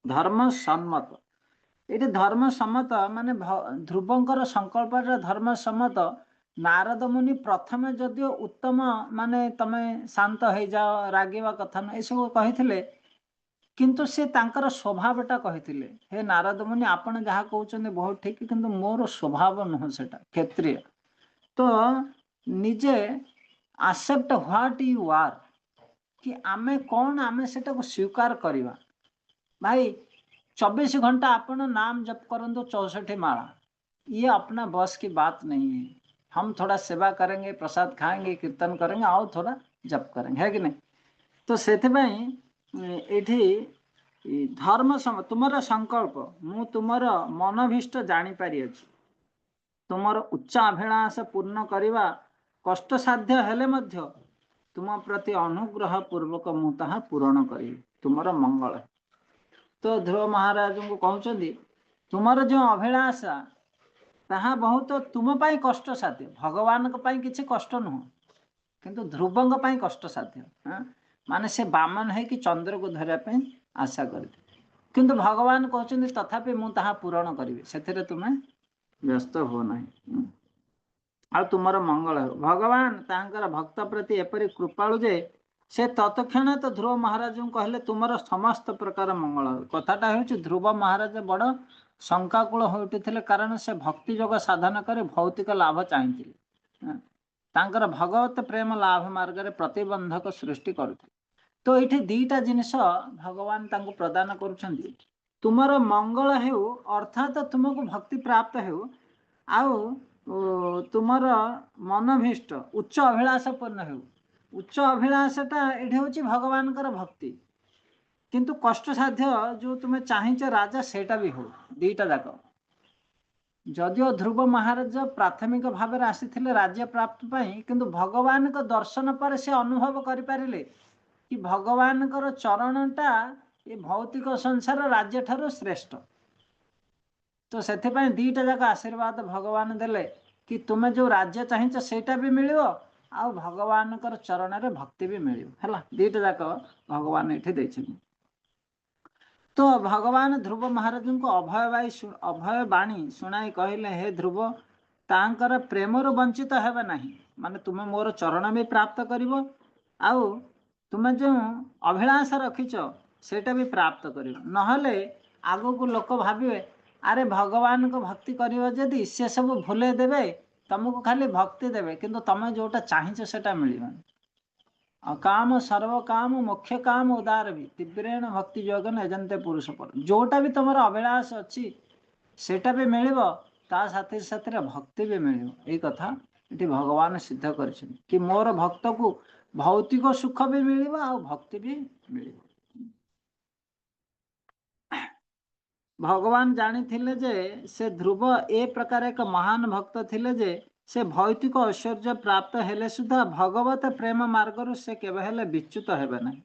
ଧର୍ମ ସମ୍ମତ। ଏଠି ଧର୍ମ ସମ୍ମତ ମାନେ ଧ୍ରୁବଙ୍କର ସଂକଳ୍ପରେ ଧର୍ମ ସମ୍ମତ। ନାରଦ ମୁନି ପ୍ରଥମେ ଯଦିଓ ଉତ୍ତମ ମାନେ ତମେ ଶାନ୍ତ ହେଇଯାଅ, ରାଗିବା କଥା ନୁହେଁ, ଏସବୁ କହିଥିଲେ, କିନ୍ତୁ ସେ ତାଙ୍କର ସ୍ୱଭାବଟା କହିଥିଲେ, ହେ ନାରଦ ମୁନି, ଆପଣ ଯାହା କହୁଛନ୍ତି ବହୁତ ଠିକ, କିନ୍ତୁ ମୋର ସ୍ୱଭାବ ନୁହଁ ସେଟା, କ୍ଷତ୍ରିୟ। ତ ନିଜେ ଆକ୍ସେପ୍ଟ what you ଆର୍, କି ଆମେ କଣ, ଆମେ ସେଟାକୁ ସ୍ୱୀକାର କରିବା। ଭାଇ, 24 ଘଣ୍ଟା ଆପଣ ନାମ ଜପ କରନ୍ତୁ 64 ମାଳା, ये अपना बस की बात नहीं है। हम थोड़ा सेवा करेंगे, प्रसाद खाएंगे, कीर्तन करेंगे और थोड़ा जप करेंगे, है कि नहीं? ତ ସେଥିପାଇଁ ଏଇଠି ଧର୍ମ ତୁମର ସଂକଳ୍ପ, ମୁଁ ତୁମର ମନଭୀଷ୍ଟ ଜାଣିପାରିଅଛି। ତୁମର ଉଚ୍ଚ ଅଭିଳାଷ ପୂର୍ଣ୍ଣ କରିବା କଷ୍ଟସାଧ୍ୟ ହେଲେ ମଧ୍ୟ ତୁମ ପ୍ରତି ଅନୁଗ୍ରହ ପୂର୍ବକ ମୁଁ ତାହା ପୂରଣ କରିବି, ତୁମର ମଙ୍ଗଳ। ତ ଧ୍ରୁବ ମହାରାଜଙ୍କୁ କହୁଛନ୍ତି, ତୁମର ଯେଉଁ ଅଭିଳାଷା ତାହା ବହୁତ ତୁମ ପାଇଁ କଷ୍ଟସାଧ୍ୟ। ଭଗବାନଙ୍କ ପାଇଁ କିଛି କଷ୍ଟ ନୁହଁ, କିନ୍ତୁ ଧ୍ରୁବଙ୍କ ପାଇଁ କଷ୍ଟସାଧ୍ୟ। ମାନେ ସେ ବାମନ ହେଇକି ଚନ୍ଦ୍ରକୁ ଧରିବା ପାଇଁ ଆଶା କରିଥିଲେ, କିନ୍ତୁ ଭଗବାନ କହୁଛନ୍ତି ତଥାପି ମୁଁ ତାହା ପୂରଣ କରିବି, ସେଥିରେ ତୁମେ ବ୍ୟସ୍ତ ହୁଅ ନାହିଁ ଆଉ ତୁମର ମଙ୍ଗଳ ହେଉ। ଭଗବାନ ତାଙ୍କର ଭକ୍ତ ପ୍ରତି ଏପରି କୃପାଳୁ ଯେ ସେ ତତ୍କ୍ଷଣାତ ଧ୍ରୁବ ମହାରାଜଙ୍କୁ କହିଲେ, ତୁମର ସମସ୍ତ ପ୍ରକାର ମଙ୍ଗଳ ହେଉ। କଥାଟା ହେଉଛି, ଧ୍ରୁବ ମହାରାଜ ବଡ଼ ଶଙ୍କାକୁଳ ହୋଇ ଉଠିଥିଲେ, କାରଣ ସେ ଭକ୍ତି ଯୋଗ ସାଧନ କରି ଭୌତିକ ଲାଭ ଚାହିଁଥିଲେ। ତାଙ୍କର ଭଗବତ ପ୍ରେମ ଲାଭ ମାର୍ଗରେ ପ୍ରତିବନ୍ଧକ ସୃଷ୍ଟି କରୁଥିଲେ। ତ ଏଇଠି ଦିଟା ଜିନିଷ ଭଗବାନ ତାଙ୍କୁ ପ୍ରଦାନ କରୁଛନ୍ତି। ତୁମର ମଙ୍ଗଳ ହେଉ, ଅର୍ଥାତ ତୁମକୁ ଭକ୍ତି ପ୍ରାପ୍ତ ହେଉ, ଆଉ ତୁମର ମନଭୀଷ୍ଟ ଉଚ୍ଚ ଅଭିଳାଷ ପୂର୍ଣ୍ଣ ହେଉ। ଉଚ୍ଚ ଅଭିଳାଷଟା ଏଠି ହଉଛି ଭଗବାନଙ୍କର ଭକ୍ତି, କିନ୍ତୁ କଷ୍ଟସାଧ୍ୟ ଯୋଉ ତୁମେ ଚାହିଁଛ ରାଜା, ସେଇଟା ବି ହଉ, ଦିଟା ଯାକ। ଯଦିଓ ଧ୍ରୁବ ମହାରାଜ ପ୍ରାଥମିକ ଭାବରେ ଆସିଥିଲେ ରାଜ୍ୟ ପ୍ରାପ୍ତି ପାଇଁ, କିନ୍ତୁ ଭଗବାନଙ୍କ ଦର୍ଶନ ପରେ ସେ ଅନୁଭବ କରିପାରିଲେ କି ଭଗବାନଙ୍କର ଚରଣଟା ଏ ଭୌତିକ ସଂସାର ରାଜ୍ୟ ଠାରୁ ଶ୍ରେଷ୍ଠ। ତ ସେଥିପାଇଁ ଦିଟା ଯାକ ଆଶୀର୍ବାଦ ଭଗବାନ ଦେଲେ କି ତୁମେ ଯୋଉ ରାଜ୍ୟ ଚାହିଁଛ ସେଇଟା ବି ମିଳିବ, ଆଉ ଭଗବାନଙ୍କର ଚରଣରେ ଭକ୍ତି ବି ମିଳିବ। ହେଲା, ଦିଟା ଯାକ ଭଗବାନ ଏଠି ଦେଇଛନ୍ତି। ତ ଭଗବାନ ଧ୍ରୁବ ମହାରାଜଙ୍କୁ ଅଭୟ ବାଣୀ ଶୁଣାଇ କହିଲେ, ହେ ଧ୍ରୁବ, ତାଙ୍କର ପ୍ରେମରୁ ବଞ୍ଚିତ ହେବେ ନାହିଁ। ମାନେ ତୁମେ ମୋର ଚରଣ ବି ପ୍ରାପ୍ତ କରିବ, ଆଉ ତୁମେ ଯେଉଁ ଅଭିଳାଷ ରଖିଛ ସେଇଟା ବି ପ୍ରାପ୍ତ କରିବ। ନହେଲେ ଆଗକୁ ଲୋକ ଭାବିବେ, ଆରେ ଭଗବାନଙ୍କ ଭକ୍ତି କରିବ ଯଦି ସେ ସବୁ ଭୁଲେଇ ଦେବେ, ତମକୁ ଖାଲି ଭକ୍ତି ଦେବେ, କିନ୍ତୁ ତମେ ଯୋଉଟା ଚାହିଁଛ ସେଇଟା ମିଳିବନି। ଅକାମ ସର୍ବକାମ ମୋକ୍ଷ କାମ ଉଦାର ବି ତୀବ୍ରେଣ ଭକ୍ତି ଯୋଗ ଯଜନ୍ତେ ପୁରୁଷ ପର। ଯୋଉଟା ବି ତମର ଅଭିଳାଷ ଅଛି ସେଇଟା ବି ମିଳିବ, ତା ସାଥିରେ ସାଥିରେ ଭକ୍ତି ବି ମିଳିବ। ଏଇ କଥା ଏଠି ଭଗବାନ ସିଦ୍ଧ କରିଛନ୍ତି କି ମୋର ଭକ୍ତକୁ ଭୌତିକ ସୁଖ ବି ମିଳିବ ଆଉ ଭକ୍ତି ବି ମିଳିବ। ଭଗବାନ ଜାଣିଥିଲେ ଯେ ସେ ଧ୍ରୁବ ଏ ପ୍ରକାର ଏକ ମହାନ ଭକ୍ତ ଥିଲେ ଯେ ସେ ଭୌତିକ ଐଶ୍ୱର୍ଯ୍ୟ ପ୍ରାପ୍ତ ହେଲେ ସୁଦ୍ଧା ଭଗବତ ପ୍ରେମ ମାର୍ଗରୁ ସେ କେବେ ହେଲେ ବିଚ୍ୟୁତ ହେବେ ନାହିଁ।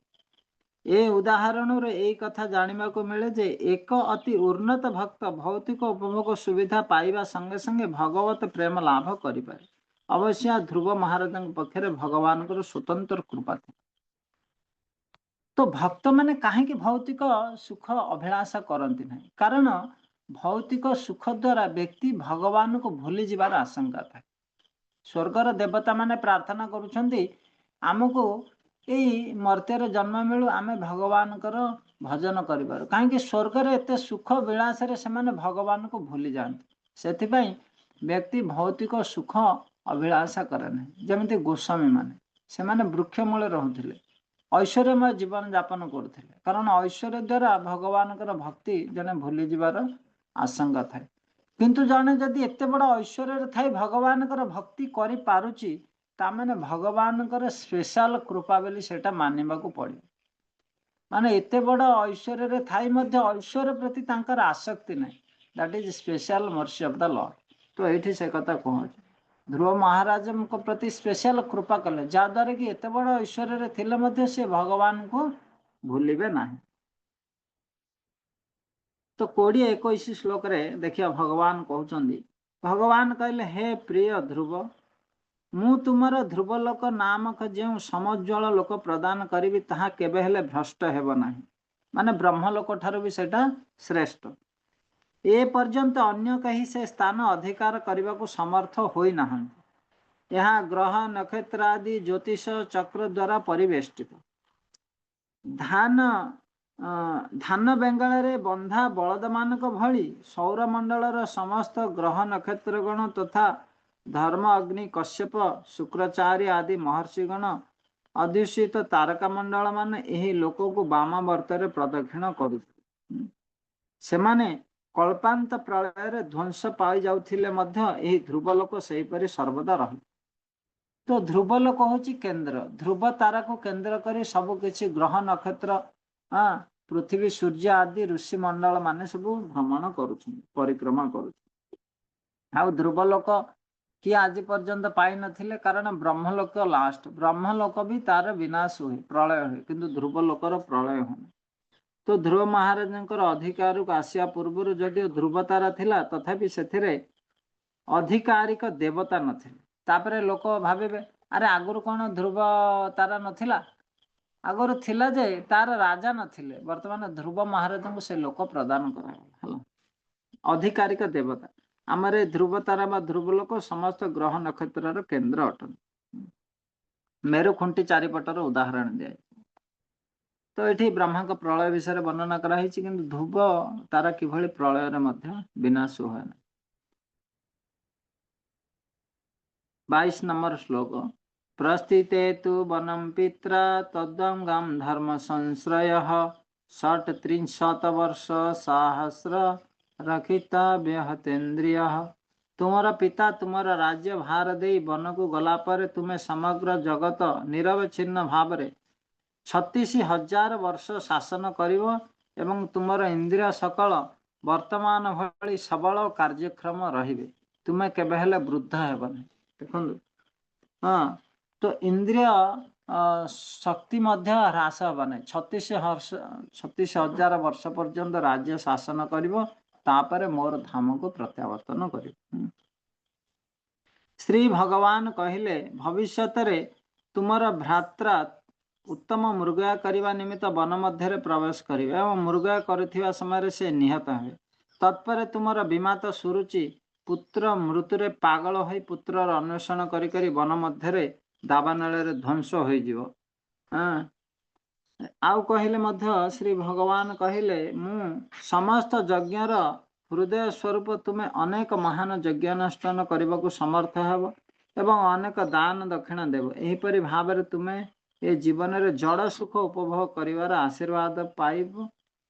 ଏ ଉଦାହରଣରୁ ଏଇ କଥା ଜାଣିବାକୁ ମିଳେ ଯେ ଏକ ଅତି ଉନ୍ନତ ଭକ୍ତ ଭୌତିକ ଉପଭୋଗ ସୁବିଧା ପାଇବା ସଙ୍ଗେ ସଙ୍ଗେ ଭଗବତ ପ୍ରେମ ଲାଭ କରିପାରେ। ଅବଶ୍ୟ ଧ୍ରୁବ ମହାରାଜଙ୍କ ପକ୍ଷରେ ଭଗବାନଙ୍କର ସ୍ୱତନ୍ତ୍ର କୃପା ଥିଲା। ତ ଭକ୍ତମାନେ କାହିଁକି ଭୌତିକ ସୁଖ ଅଭିଳାଷା କରନ୍ତି ନାହିଁ? କାରଣ ଭୌତିକ ସୁଖ ଦ୍ୱାରା ବ୍ୟକ୍ତି ଭଗବାନଙ୍କୁ ଭୁଲି ଯିବାର ଆଶଙ୍କା ଥାଏ। ସ୍ୱର୍ଗର ଦେବତା ମାନେ ପ୍ରାର୍ଥନା କରୁଛନ୍ତି, ଆମକୁ ଏଇ ମର୍ତ୍ତ୍ୟରେ ଜନ୍ମ ମିଳୁ, ଆମେ ଭଗବାନଙ୍କର ଭଜନ କରିପାରୁ। କାହିଁକି ସ୍ୱର୍ଗରେ ଏତେ ସୁଖ ବିଳାସରେ ସେମାନେ ଭଗବାନଙ୍କୁ ଭୁଲି ଯାଆନ୍ତି। ସେଥିପାଇଁ ବ୍ୟକ୍ତି ଭୌତିକ ସୁଖ ଅଭିଳାଷା କରେ ନାହିଁ। ଯେମିତି ଗୋସ୍ୱାମୀ ମାନେ, ସେମାନେ ବୃକ୍ଷ ମୂଳେ ରହୁଥିଲେ, ଐଶ୍ୱର୍ଯ୍ୟମୟ ଜୀବନ ଯାପନ କରୁଥିଲେ, କାରଣ ଐଶ୍ୱର୍ଯ୍ୟ ଦ୍ୱାରା ଭଗବାନଙ୍କର ଭକ୍ତି ଜଣେ ଭୁଲିଯିବାର ଆଶଙ୍କା ଥାଏ। କିନ୍ତୁ ଜଣେ ଯଦି ଏତେ ବଡ଼ ଐଶ୍ୱର୍ଯ୍ୟରେ ଥାଇ ଭଗବାନଙ୍କର ଭକ୍ତି କରିପାରୁଛି, ତାମାନେ ଭଗବାନଙ୍କର ସ୍ପେଶାଲ କୃପା ବୋଲି ସେଇଟା ମାନିବାକୁ ପଡ଼ିବ। ମାନେ ଏତେ ବଡ଼ ଐଶ୍ୱର୍ଯ୍ୟରେ ଥାଇ ମଧ୍ୟ ଐଶ୍ୱର୍ଯ୍ୟ ପ୍ରତି ତାଙ୍କର ଆସକ୍ତି ନାହିଁ। That is special mercy of the Lord. ତ ଏଇଠି ସେ କଥା କୁହାଉଛି, ଧ୍ରୁବ ମହାରାଜଙ୍କ ପ୍ରତି ସ୍ପେଶାଲ କୃପା କଲେ, ଯାହାଦ୍ୱାରା କି ଏତେ ବଡ଼ ଐଶ୍ୱର୍ଯ୍ୟରେ ଥିଲେ ମଧ୍ୟ ସେ ଭଗବାନଙ୍କୁ ଭୁଲିବେ ନାହିଁ। ତ 20-21 ଶ୍ଲୋକରେ ଦେଖିବା ଭଗବାନ କହୁଛନ୍ତି, ଭଗବାନ କହିଲେ, ହେ ପ୍ରିୟ ଧ୍ରୁବ, ମୁଁ ତୁମର ଧ୍ରୁବଲୋକ ନାମକ ଯେଉଁ ସମୋଜ୍ଜଳ ଲୋକ ପ୍ରଦାନ କରିବି ତାହା କେବେ ହେଲେ ଭ୍ରଷ୍ଟ ହେବ ନାହିଁ। ମାନେ ବ୍ରହ୍ମଲୋକ ଠାରୁ ବି ସେଇଟା ଶ୍ରେଷ୍ଠ। ଏ ପର୍ଯ୍ୟନ୍ତ ଅନ୍ୟ କେହି ସେ ସ୍ଥାନ ଅଧିକାର କରିବାକୁ ସମର୍ଥ ହୋଇନାହାନ୍ତି। ଏହା ଗ୍ରହ ନକ୍ଷତ୍ର ଆଦି ଜ୍ୟୋତିଷ ଚକ୍ର ଦ୍ୱାରା ପରିବେଷ୍ଟିତ। ଧାନ ବେଙ୍ଗଳରେ ବନ୍ଧା ବଳଦମାନଙ୍କ ଭଳି ସୌରମଣ୍ଡଳର ସମସ୍ତ ଗ୍ରହ ନକ୍ଷତ୍ରଗଣ ତଥା ଧର୍ମ, ଅଗ୍ନି, କଶ୍ୟପ, ଶୁକ୍ରାଚାର୍ଯ୍ୟ ଆଦି ମହର୍ଷିଗଣ ଅଧ୍ୟୁଷିତ ତାରକା ମଣ୍ଡଳ ମାନେ ଏହି ଲୋକକୁ ବାମାବର୍ତ୍ତରେ ପ୍ରଦକ୍ଷିଣ କରୁଛନ୍ତି। ସେମାନେ କଳ୍ପାନ୍ତ ପ୍ରଳୟରେ ଧ୍ୱଂସ ପାଇଯାଉଥିଲେ ମଧ୍ୟ ଏହି ଧ୍ରୁବ ଲୋକ ସେହିପରି ସର୍ବଦା ରହେ। ତ ଧ୍ରୁବ ଲୋକ ହଉଛି କେନ୍ଦ୍ର। ଧ୍ରୁବ ତାରାକୁ କେନ୍ଦ୍ର କରି ସବୁ କିଛି ଗ୍ରହ ନକ୍ଷତ୍ର, ପୃଥିବୀ, ସୂର୍ଯ୍ୟ ଆଦି ଋଷି ମଣ୍ଡଳ ମାନେ ସବୁ ଭ୍ରମଣ କରୁଛନ୍ତି, ପରିକ୍ରମା କରୁଛନ୍ତି। ଆଉ ଧ୍ରୁବ ଲୋକ କିଏ ଆଜି ପର୍ଯ୍ୟନ୍ତ ପାଇନଥିଲେ, କାରଣ ବ୍ରହ୍ମଲୋକ ଲାଷ୍ଟ। ବ୍ରହ୍ମଲୋକ ବି ତାର ବିନାଶ ହୁଏ, ପ୍ରଳୟ ହୁଏ, କିନ୍ତୁ ଧ୍ରୁବ ଲୋକର ପ୍ରଳୟ ହୁଏ। ତ ଧ୍ରୁବ ମହାରାଜଙ୍କର ଅଧିକାରକୁ ଆସିବା ପୂର୍ବରୁ ଯଦିଓ ଧ୍ରୁବ ତାରା ଥିଲା, ତଥାପି ସେଥିରେ ଅଧିକାରିକ ଦେବତା ନଥିଲେ। ତାପରେ ଲୋକ ଭାବିବେ, ଆରେ ଆଗରୁ କଣ ଧ୍ରୁବ ତାରା ନଥିଲା? ଆଗରୁ ଥିଲା ଯେ, ତାର ରାଜା ନଥିଲେ। ବର୍ତ୍ତମାନ ଧ୍ରୁବ ମହାରାଜଙ୍କୁ ସେ ଲୋକ ପ୍ରଦାନ କରାଗଲା ହେଲା, ଅଧିକାରିକ ଦେବତା। ଆମର ଏ ଧ୍ରୁବ ତାରା ବା ଧ୍ରୁବ ଲୋକ ସମସ୍ତ ଗ୍ରହ ନକ୍ଷତ୍ରର କେନ୍ଦ୍ର ଅଟନ୍ତି। ମେରୁ ଖୁଣ୍ଟି ଚାରିପଟର ଉଦାହରଣ ଦିଆଯାଇଛି। ତ ଏଠି ବ୍ରହ୍ମାଙ୍କ ପ୍ରଳୟ ବିଷୟରେ ବର୍ଣ୍ଣନା କରାହେଇଛି, କିନ୍ତୁ ଧ୍ରୁବ ତାରା କିଭଳି ପ୍ରଳୟରେ ମଧ୍ୟ ବିନାଶ ହୁଏ ନା। 22 ନମ୍ବର ଶ୍ଲୋକ। ପ୍ରସ୍ଥିତେ ତୁ ବନಂ ପିତ୍ରା ତଦଙ୍ଗಂ ଧର୍ମ ସଂଶ୍ରୟଃ ଷଟ୍ ତ୍ରିଂଶତ ବର୍ଷ ସାହସ୍ର ରଖିତା ବ୍ୟହତେନ୍ଦ୍ରିୟଃ। ତୁମର ପିତା ତୁମର ରାଜ୍ୟ ଭାର ଦେଇ ବନକୁ ଗଲା ପରେ ତୁମେ ସମଗ୍ର ଜଗତ ନିରବଚ୍ଛିନ୍ନ ଭାବରେ 36,000 ବର୍ଷ ଶାସନ କରିବ ଏବଂ ତୁମର ଇନ୍ଦ୍ରିୟ ସକଳ ବର୍ତ୍ତମାନ ଭଳି ସବଳ ଓ କାର୍ଯ୍ୟକ୍ଷମ ରହିବେ। ତୁମେ କେବେ ହେଲେ ବୃଦ୍ଧ ହେବ ନାହିଁ। ଦେଖନ୍ତୁ, ହଁ, ତ ଇନ୍ଦ୍ରିୟ ଶକ୍ତି ମଧ୍ୟ ହ୍ରାସ ହେବ ନାହିଁ। 36,000 ବର୍ଷ ପର୍ଯ୍ୟନ୍ତ ରାଜ୍ୟ ଶାସନ କରିବ, ତାପରେ ମୋର ଧାମକୁ ପ୍ରତ୍ୟାବର୍ତ୍ତନ କରିବ। ଶ୍ରୀ ଭଗବାନ କହିଲେ, ଭବିଷ୍ୟତରେ ତୁମର ଭ୍ରାତ୍ରା ଉତ୍ତମ ମୃଗୟା କରିବା ନିମିତ୍ତ ବନ ମଧ୍ୟରେ ପ୍ରବେଶ କରିବେ ଏବଂ ମୃଗୟା କରୁଥିବା ସମୟରେ ସେ ନିହତ ହେବେ। ତତ୍ପରେ ତୁମର ବିମାତା ସୁରୁଚି ପୁତ୍ର ମୃତ୍ୟୁରେ ପାଗଳ ହୋଇ ପୁତ୍ରର ଅନ୍ୱେଷଣ କରି କରି ବନ ମଧ୍ୟରେ ଦାବାନଳରେ ଧ୍ୱଂସ ହୋଇଯିବ। ହଁ, ଆଉ କହିଲେ ମଧ୍ୟ, ଶ୍ରୀ ଭଗବାନ କହିଲେ, ମୁଁ ସମସ୍ତ ଯଜ୍ଞର ହୃଦୟ ସ୍ୱରୂପ। ତୁମେ ଅନେକ ମହାନ ଯଜ୍ଞାନୁଷ୍ଠାନ କରିବାକୁ ସମର୍ଥ ହେବ ଏବଂ ଅନେକ ଦାନ ଦକ୍ଷିଣା ଦେବ। ଏହିପରି ଭାବରେ ତୁମେ ଏ ଜୀବନରେ ଜଡ଼ ସୁଖ ଉପଭୋଗ କରିବାର ଆଶୀର୍ବାଦ ପାଇବ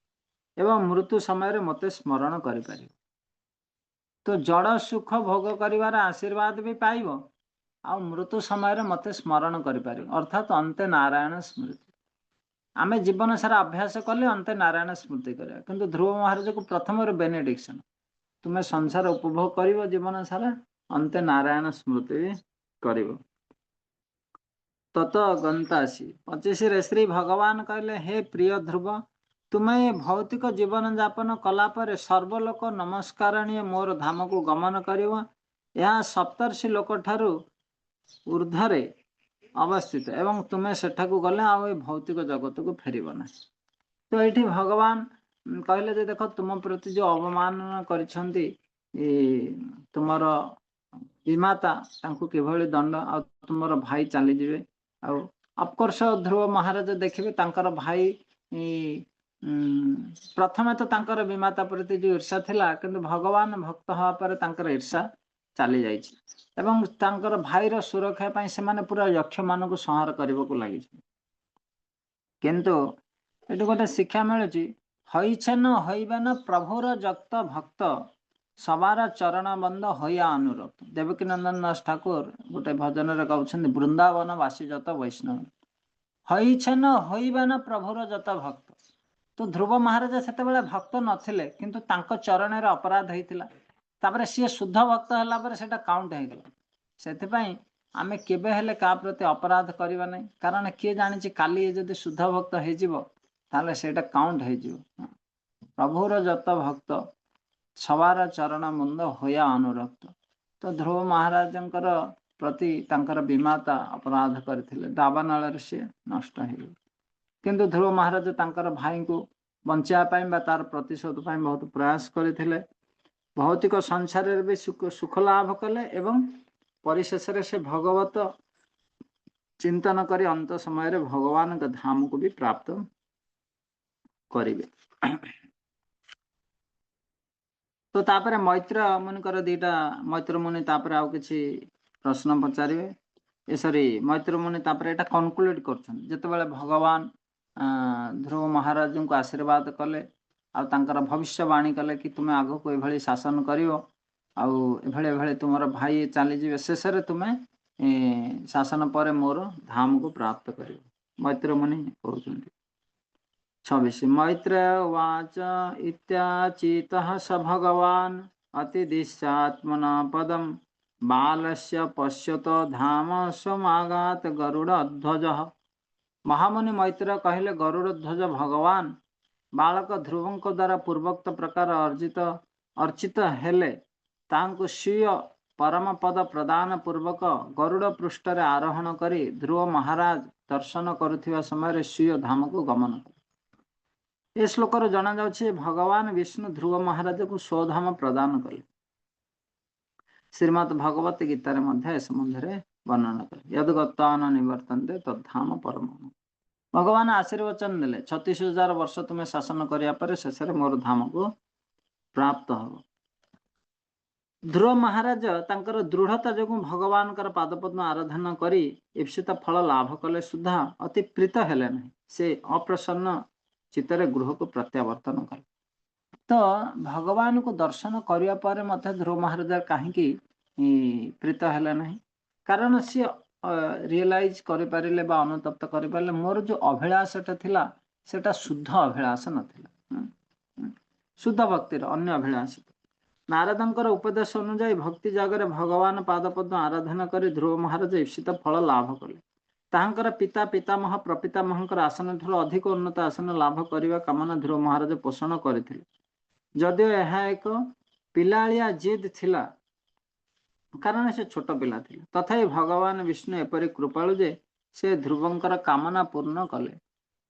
ଏବଂ ମୃତ୍ୟୁ ସମୟରେ ମୋତେ ସ୍ମରଣ କରିପାରିବ। ତ ଜଡ଼ ସୁଖ ଭୋଗ କରିବାର ଆଶୀର୍ବାଦ ବି ପାଇବ ଆଉ ମୃତ୍ୟୁ ସମୟରେ ମୋତେ ସ୍ମରଣ କରିପାରିବ, ଅର୍ଥାତ୍ ଅନ୍ତେ ନାରାୟଣ ସ୍ମୃତି। ଆମେ ଜୀବନ ସାରା ଅଭ୍ୟାସ କଲେ ଅନ୍ତେ ନାରାୟଣ ସ୍ମୃତି କରିବା, କିନ୍ତୁ ଧ୍ରୁବ ମହାରାଜକୁ ପ୍ରଥମରୁ ବେନେଡିକ୍ସନ, ତୁମେ ସଂସାର ଉପଭୋଗ କରିବ ଜୀବନ ସାରା, ଅନ୍ତେ ନାରାୟଣ ସ୍ମୃତି ବି କରିବ। ତତ ଗନ୍ତାସି। 25ରେ ଶ୍ରୀ ଭଗବାନ କହିଲେ, ହେ ପ୍ରିୟ ଧ୍ରୁବ, ତୁମେ ଏ ଭୌତିକ ଜୀବନ ଯାପନ କଲା ପରେ ସର୍ବଲୋକ ନମସ୍କାରଣୀୟ ମୋର ଧାମକୁ ଗମନ କରିବ। ଏହା ସପ୍ତର୍ଷି ଲୋକ ଠାରୁ ଉର୍ଦ୍ଧ୍ୱରେ ଅବସ୍ଥିତ ଏବଂ ତୁମେ ସେଠାକୁ ଗଲେ ଆଉ ଏ ଭୌତିକ ଜଗତକୁ ଫେରିବ ନାହିଁ। ତ ଏଇଠି ଭଗବାନ କହିଲେ ଯେ ଦେଖ, ତୁମ ପ୍ରତି ଯୋଉ ଅବମାନନା କରିଛନ୍ତି ଏ ତୁମର ବିମାତା, ତାଙ୍କୁ କିଭଳି ଦଣ୍ଡ, ଆଉ ତୁମର ଭାଇ ଚାଲିଯିବେ। ଆଉ ଅଫକୋର୍ସ ଧ୍ରୁବ ମହାରାଜ ଦେଖିବେ ତାଙ୍କର ଭାଇ, ପ୍ରଥମେ ତ ତାଙ୍କର ବିମାତା ପ୍ରତି ଯୋଉ ଈର୍ଷା ଥିଲା, କିନ୍ତୁ ଭଗବାନ ଭକ୍ତ ହବା ପରେ ତାଙ୍କର ଈର୍ଷା ଚାଲି ଯାଇଛି ଏବଂ ତାଙ୍କର ଭାଇର ସୁରକ୍ଷା ପାଇଁ ସେମାନେ ପୁରା ଯକ୍ଷ ମାନଙ୍କୁ ସଂହାର କରିବାକୁ ଲାଗିଛନ୍ତି। କିନ୍ତୁ ଏଠି ଗୋଟେ ଶିକ୍ଷା ମିଳୁଛି, ହଇଛେନ ହଇବେନ ପ୍ରଭୁର ଯକ୍ତ ଭକ୍ତ ସବାର ଚରଣ ବନ୍ଦ ହଇଆ ଅନୁରକ୍ତ। ଦେବକୀ ନନ୍ଦନ ଦାସ ଠାକୁର ଗୋଟେ ଭଜନରେ ଗାଉଛନ୍ତି, ବୃନ୍ଦାବନ ବାସୀ ଯତ ବୈଷ୍ଣବ ହଇଛେନ ହଇବେନ ପ୍ରଭୁର ଯତ ଭକ୍ତ। ତ ଧ୍ରୁବ ମହାରାଜା ସେତେବେଳେ ଭକ୍ତ ନଥିଲେ, କିନ୍ତୁ ତାଙ୍କ ଚରଣରେ ଅପରାଧ ହେଇଥିଲା। ତାପରେ ସିଏ ଶୁଦ୍ଧ ଭକ୍ତ ହେଲା ପରେ ସେଇଟା କାଉଣ୍ଟ ହେଇଗଲା। ସେଥିପାଇଁ ଆମେ କେବେ ହେଲେ କାହା ପ୍ରତି ଅପରାଧ କରିବା ନାହିଁ, କାରଣ କିଏ ଜାଣିଛି କାଲି ଏ ଯଦି ଶୁଦ୍ଧ ଭକ୍ତ ହେଇଯିବ ତାହେଲେ ସେଇଟା କାଉଣ୍ଟ ହେଇଯିବ। ପ୍ରଭୁର ଯତ ଭକ୍ତ ସବାର ଚରଣ ମୁଣ୍ଡ ହୋୟା ଅନୁରକ୍ତ। ତ ଧ୍ରୁବ ମହାରାଜଙ୍କର ପ୍ରତି ତାଙ୍କର ବିମାତା ଅପରାଧ କରିଥିଲେ, ଦାବାନଳରେ ସିଏ ନଷ୍ଟ ହେଇଗଲେ। କିନ୍ତୁ ଧ୍ରୁବ ମହାରାଜ ତାଙ୍କର ଭାଇଙ୍କୁ ବଞ୍ଚାଇବା ପାଇଁ ବା ତାର ପ୍ରତିଶୋଧ ପାଇଁ ବହୁତ ପ୍ରୟାସ କରିଥିଲେ। ଭୌତିକ ସଂସାରରେ ବି ସୁଖ ଲାଭ କଲେ ଏବଂ ପରିଶେଷରେ ସେ ଭଗବତ ଚିନ୍ତନ କରି ଅନ୍ତ ସମୟରେ ଭଗବାନଙ୍କ ଧାମକୁ ବି ପ୍ରାପ୍ତ କରିବେ। ତ ତାପରେ ମୈତ୍ର ମୁନିଙ୍କର ଦିଟା, ମୈତ୍ର ମୁନି ତାପରେ ଆଉ କିଛି ପ୍ରଶ୍ନ ପଚାରିବେ। ଏ ସରି, ମୈତ୍ର ମୁନି ତାପରେ ଏଇଟା କନକ୍ଲୁଡ କରୁଛନ୍ତି। ଯେତେବେଳେ ଭଗବାନ ଧ୍ରୁବ ମହାରାଜଙ୍କୁ ଆଶୀର୍ବାଦ କଲେ ଆଉ ତାଙ୍କର ଭବିଷ୍ୟବାଣୀ କଲେ କି ତୁମେ ଆଗକୁ ଏଭଳି ଶାସନ କରିବ ଆଉ ଏଭଳି ଏଭଳି ତୁମର ଭାଇ ଚାଲିଯିବେ, ଶେଷରେ ତୁମେ ଶାସନ ପରେ ମୋର ଧାମକୁ ପ୍ରାପ୍ତ କରିବ। ମୈତ୍ର ମୁନି କହୁଛନ୍ତି 26। ମୈତ୍ର ବାଚ ଇତ୍ୟାଚିତଃ ସ ଭଗବାନ ଅତିଦିଶ୍ୟାତ୍ମନା ପଦମ୍ ବାଲସ୍ୟ ପଶ୍ୟତ ଧାମ ସମାଗାତ ଗରୁଡ଼ ଧ୍ୱଜ। ମହାମୁନି ମୈତ୍ର କହିଲେ, ଗରୁଡ଼ ଧ୍ୱଜ ଭଗବାନ ବାଳକ ଧ୍ରୁବଙ୍କ ଦ୍ୱାରା ପୂର୍ବୋକ୍ତ ପ୍ରକାର ଅର୍ଚିତ ହେଲେ ତାଙ୍କୁ ସ୍ୱୀୟ ପରମ ପଦ ପ୍ରଦାନ ପୂର୍ବକ ଗରୁଡ଼ ପୃଷ୍ଠରେ ଆରୋହଣ କରି ଧ୍ରୁବ ମହାରାଜ ଦର୍ଶନ କରୁଥିବା ସମୟରେ ସ୍ୱୀୟ ଧାମକୁ ଗମନ କଲେ। ଏ ଶ୍ଲୋକରୁ ଜଣାଯାଉଛି, ଭଗବାନ ବିଷ୍ଣୁ ଧ୍ରୁବ ମହାରାଜକୁ ସ୍ୱଧାମ ପ୍ରଦାନ କଲେ। ଶ୍ରୀମଦ୍ ଭଗବତ ଗୀତାରେ ମଧ୍ୟ ଏ ସମ୍ବନ୍ଧରେ ବର୍ଣ୍ଣନା କଲେ, ଯଦ୍‌ଗତ୍ୱା ନ ନିବର୍ତ୍ତନ୍ତେ ତଦ୍ଧାମ ପରମ। ଭଗବାନ ଆଶୀର୍ବଚନ ଦେଲେ, 36,000 ବର୍ଷ ତୁମେ ଶାସନ କରିବା ପରେ ଶେଷରେ ମୋର ଧାମକୁ ପ୍ରାପ୍ତ ହବ। ଧ୍ରୁବ ମହାରାଜ ତାଙ୍କର ଦୃଢ଼ତା ଯୋଗୁଁ ଭଗବାନଙ୍କର ପାଦପଦ୍ମ ଆରାଧନା କରି ଈପ୍ସିତ ଫଳ ଲାଭ କଲେ ସୁଦ୍ଧା ଅତି ପ୍ରୀତ ହେଲେ ନାହିଁ। ସେ ଅପ୍ରସନ୍ନ ଚିତ୍ତରେ ଗୃହକୁ ପ୍ରତ୍ୟାବର୍ତ୍ତନ କଲେ। ତ ଭଗବାନଙ୍କୁ ଦର୍ଶନ କରିବା ପରେ ମଧ୍ୟ ଧ୍ରୁବ ମହାରାଜ କାହିଁକି ପ୍ରୀତ ହେଲେ ନାହିଁ? କାରଣ ସିଏ ରିଏଲାଇଜ କରିପାରିଲେ ବା ଅନୁତପ୍ତ କରିପାରିଲେ, ମୋର ଯୋଉ ଅଭିଳାଷଟା ଥିଲା ସେଟା ଶୁଦ୍ଧ ଅଭିଳାଷ ନଥିଲା, ଶୁଦ୍ଧ ଭକ୍ତିର ଅନ୍ୟ ଅଭିଳାଷ। ନାରଦଙ୍କର ଉପଦେଶ ଅନୁଯାୟୀ ଭକ୍ତି ଜାଗରେ ଭଗବାନ ପାଦପଦ୍ମ ଆରାଧନା କରି ଧ୍ରୁବ ମହାରାଜ ଈପ୍ସିତ ଫଳ ଲାଭ କଲେ। ତାହାଙ୍କର ପିତା, ପିତାମହ, ପ୍ରପିତାମହଙ୍କର ଆସନ ଠାରୁ ଅଧିକ ଉନ୍ନତ ଆସନ ଲାଭ କରିବା କାମନା ଧ୍ରୁବ ମହାରାଜ ପୋଷଣ କରିଥିଲେ। ଯଦିଓ ଏହା ଏକ ପିଲାଳିଆ ଜିଦ୍ ଥିଲା, କାରଣ ସେ ଛୋଟ ପିଲା ଥିଲେ, ତଥାପି ଭଗବାନ ବିଷ୍ଣୁ ଏପରି କୃପାଳୁ ଯେ ସେ ଧ୍ରୁବଙ୍କର କାମନା ପୂର୍ଣ୍ଣ କଲେ।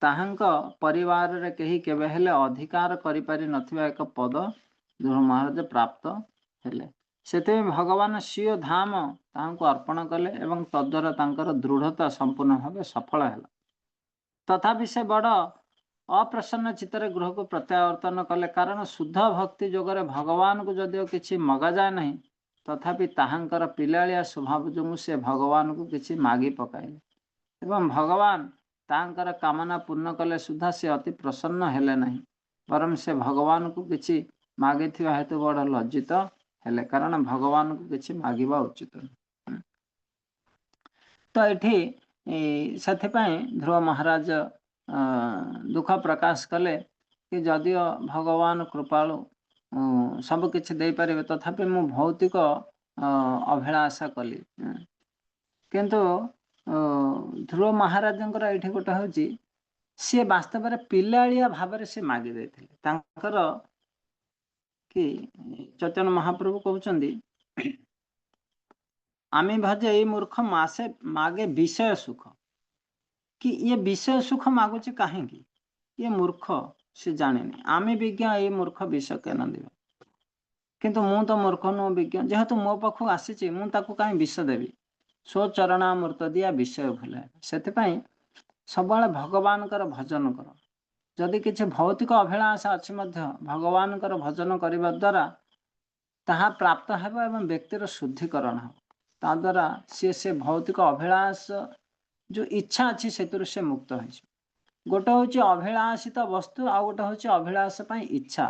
ତାହାଙ୍କ ପରିବାରରେ କେହି କେବେ ହେଲେ ଅଧିକାର କରିପାରି ନଥିବା ଏକ ପଦ ଧ୍ରୁବ ମହାରାଜ ପ୍ରାପ୍ତ ହେଲେ। ସେଥିପାଇଁ ଭଗବାନ ସ୍ୱୀୟ ଧାମ ତାହାଙ୍କୁ ଅର୍ପଣ କଲେ ଏବଂ ତଦ୍ୱାରା ତାଙ୍କର ଦୃଢ଼ତା ସମ୍ପୂର୍ଣ୍ଣ ଭାବେ ସଫଳ ହେଲା। ତଥାପି ସେ ବଡ଼ ଅପ୍ରସନ୍ନ ଚିତ୍ତରେ ଗୃହକୁ ପ୍ରତ୍ୟାବର୍ତ୍ତନ କଲେ, କାରଣ ଶୁଦ୍ଧ ଭକ୍ତି ଯୋଗରେ ଭଗବାନଙ୍କୁ ଯଦିଓ କିଛି ମଗାଯାଏ ନାହିଁ, ତଥାପି ତାହାଙ୍କର ପିଲାଳିଆ ସ୍ୱଭାବ ଯୋଗୁଁ ସେ ଭଗବାନଙ୍କୁ କିଛି ମାଗି ପକାଇଲେ ଏବଂ ଭଗବାନ ତାହାଙ୍କର କାମନା ପୂର୍ଣ୍ଣ କଲେ ସୁଦ୍ଧା ସେ ଅତି ପ୍ରସନ୍ନ ହେଲେ ନାହିଁ, ବରଂ ସେ ଭଗବାନଙ୍କୁ କିଛି ମାଗିଥିବା ହେତୁ ବଡ଼ ଲଜ୍ଜିତ ହେଲେ, କାରଣ ଭଗବାନଙ୍କୁ କିଛି ମାଗିବା ଉଚିତ ନୁହେଁ। ତ ଏଠି ସେଥିପାଇଁ ଧ୍ରୁବ ମହାରାଜ ଦୁଃଖ ପ୍ରକାଶ କଲେ କି ଯଦିଓ ଭଗବାନ କୃପାଳୁ, ସବୁ କିଛି ଦେଇପାରିବେ, ତଥାପି ମୁଁ ଭୌତିକ ଅଭିଳାଷା କଲି। କିନ୍ତୁ ଧ୍ରୁବ ମହାରାଜଙ୍କର ଏଇଠି ଗୋଟେ ହଉଛି, ସିଏ ବାସ୍ତବରେ ପିଲାଳିଆ ଭାବରେ ସେ ମାଗି ଦେଇଥିଲେ ତାଙ୍କର କି ଚୈତନ୍ୟ ମହାପ୍ରଭୁ କହୁଛନ୍ତି, আমি ভଜେ ଏଇ ମୂର୍ଖ ମାସେ ମାଗେ ବିଷୟ ସୁଖ। କି ଇଏ ବିଷୟ ସୁଖ ମାଗୁଛି କାହିଁକି? ଇଏ ମୂର୍ଖ, ସେ ଜାଣେନି। আমি ବିଜ୍ଞ ଏଇ ମୂର୍ଖ ବିଷ କେନ ଦିବ। କିନ୍ତୁ ମୁଁ ତ ମୂର୍ଖ ନୁହଁ, ବିଜ୍ଞ। ଯେହେତୁ ମୋ ପାଖକୁ ଆସିଛି, ମୁଁ ତାକୁ କାହିଁ ବିଷ ଦେବି? ସ୍ୱଚରଣାମୃତ ଦିଆ ବିଷୟ ଭୁଲେ। ସେଥିପାଇଁ ସବୁବେଳେ ଭଗବାନଙ୍କର ଭଜନ କର। ଯଦି କିଛି ଭୌତିକ ଅଭିଳାଷା ଅଛି ମଧ୍ୟ ଭଗବାନଙ୍କର ଭଜନ କରିବା ଦ୍ୱାରା ତାହା ପ୍ରାପ୍ତ ହେବ ଏବଂ ବ୍ୟକ୍ତିର ଶୁଦ୍ଧିକରଣ ହେବ। ତା ଦ୍ୱାରା ସିଏ ସେ ଭୌତିକ ଅଭିଳାଷ ଯୋଉ ଇଚ୍ଛା ଅଛି, ସେଥିରୁ ସେ ମୁକ୍ତ ହେଇଯିବ। ଗୋଟେ ହଉଛି ଅଭିଳାଷିତ ବସ୍ତୁ, ଆଉ ଗୋଟେ ହଉଛି ଅଭିଳାଷ ପାଇଁ ଇଚ୍ଛା।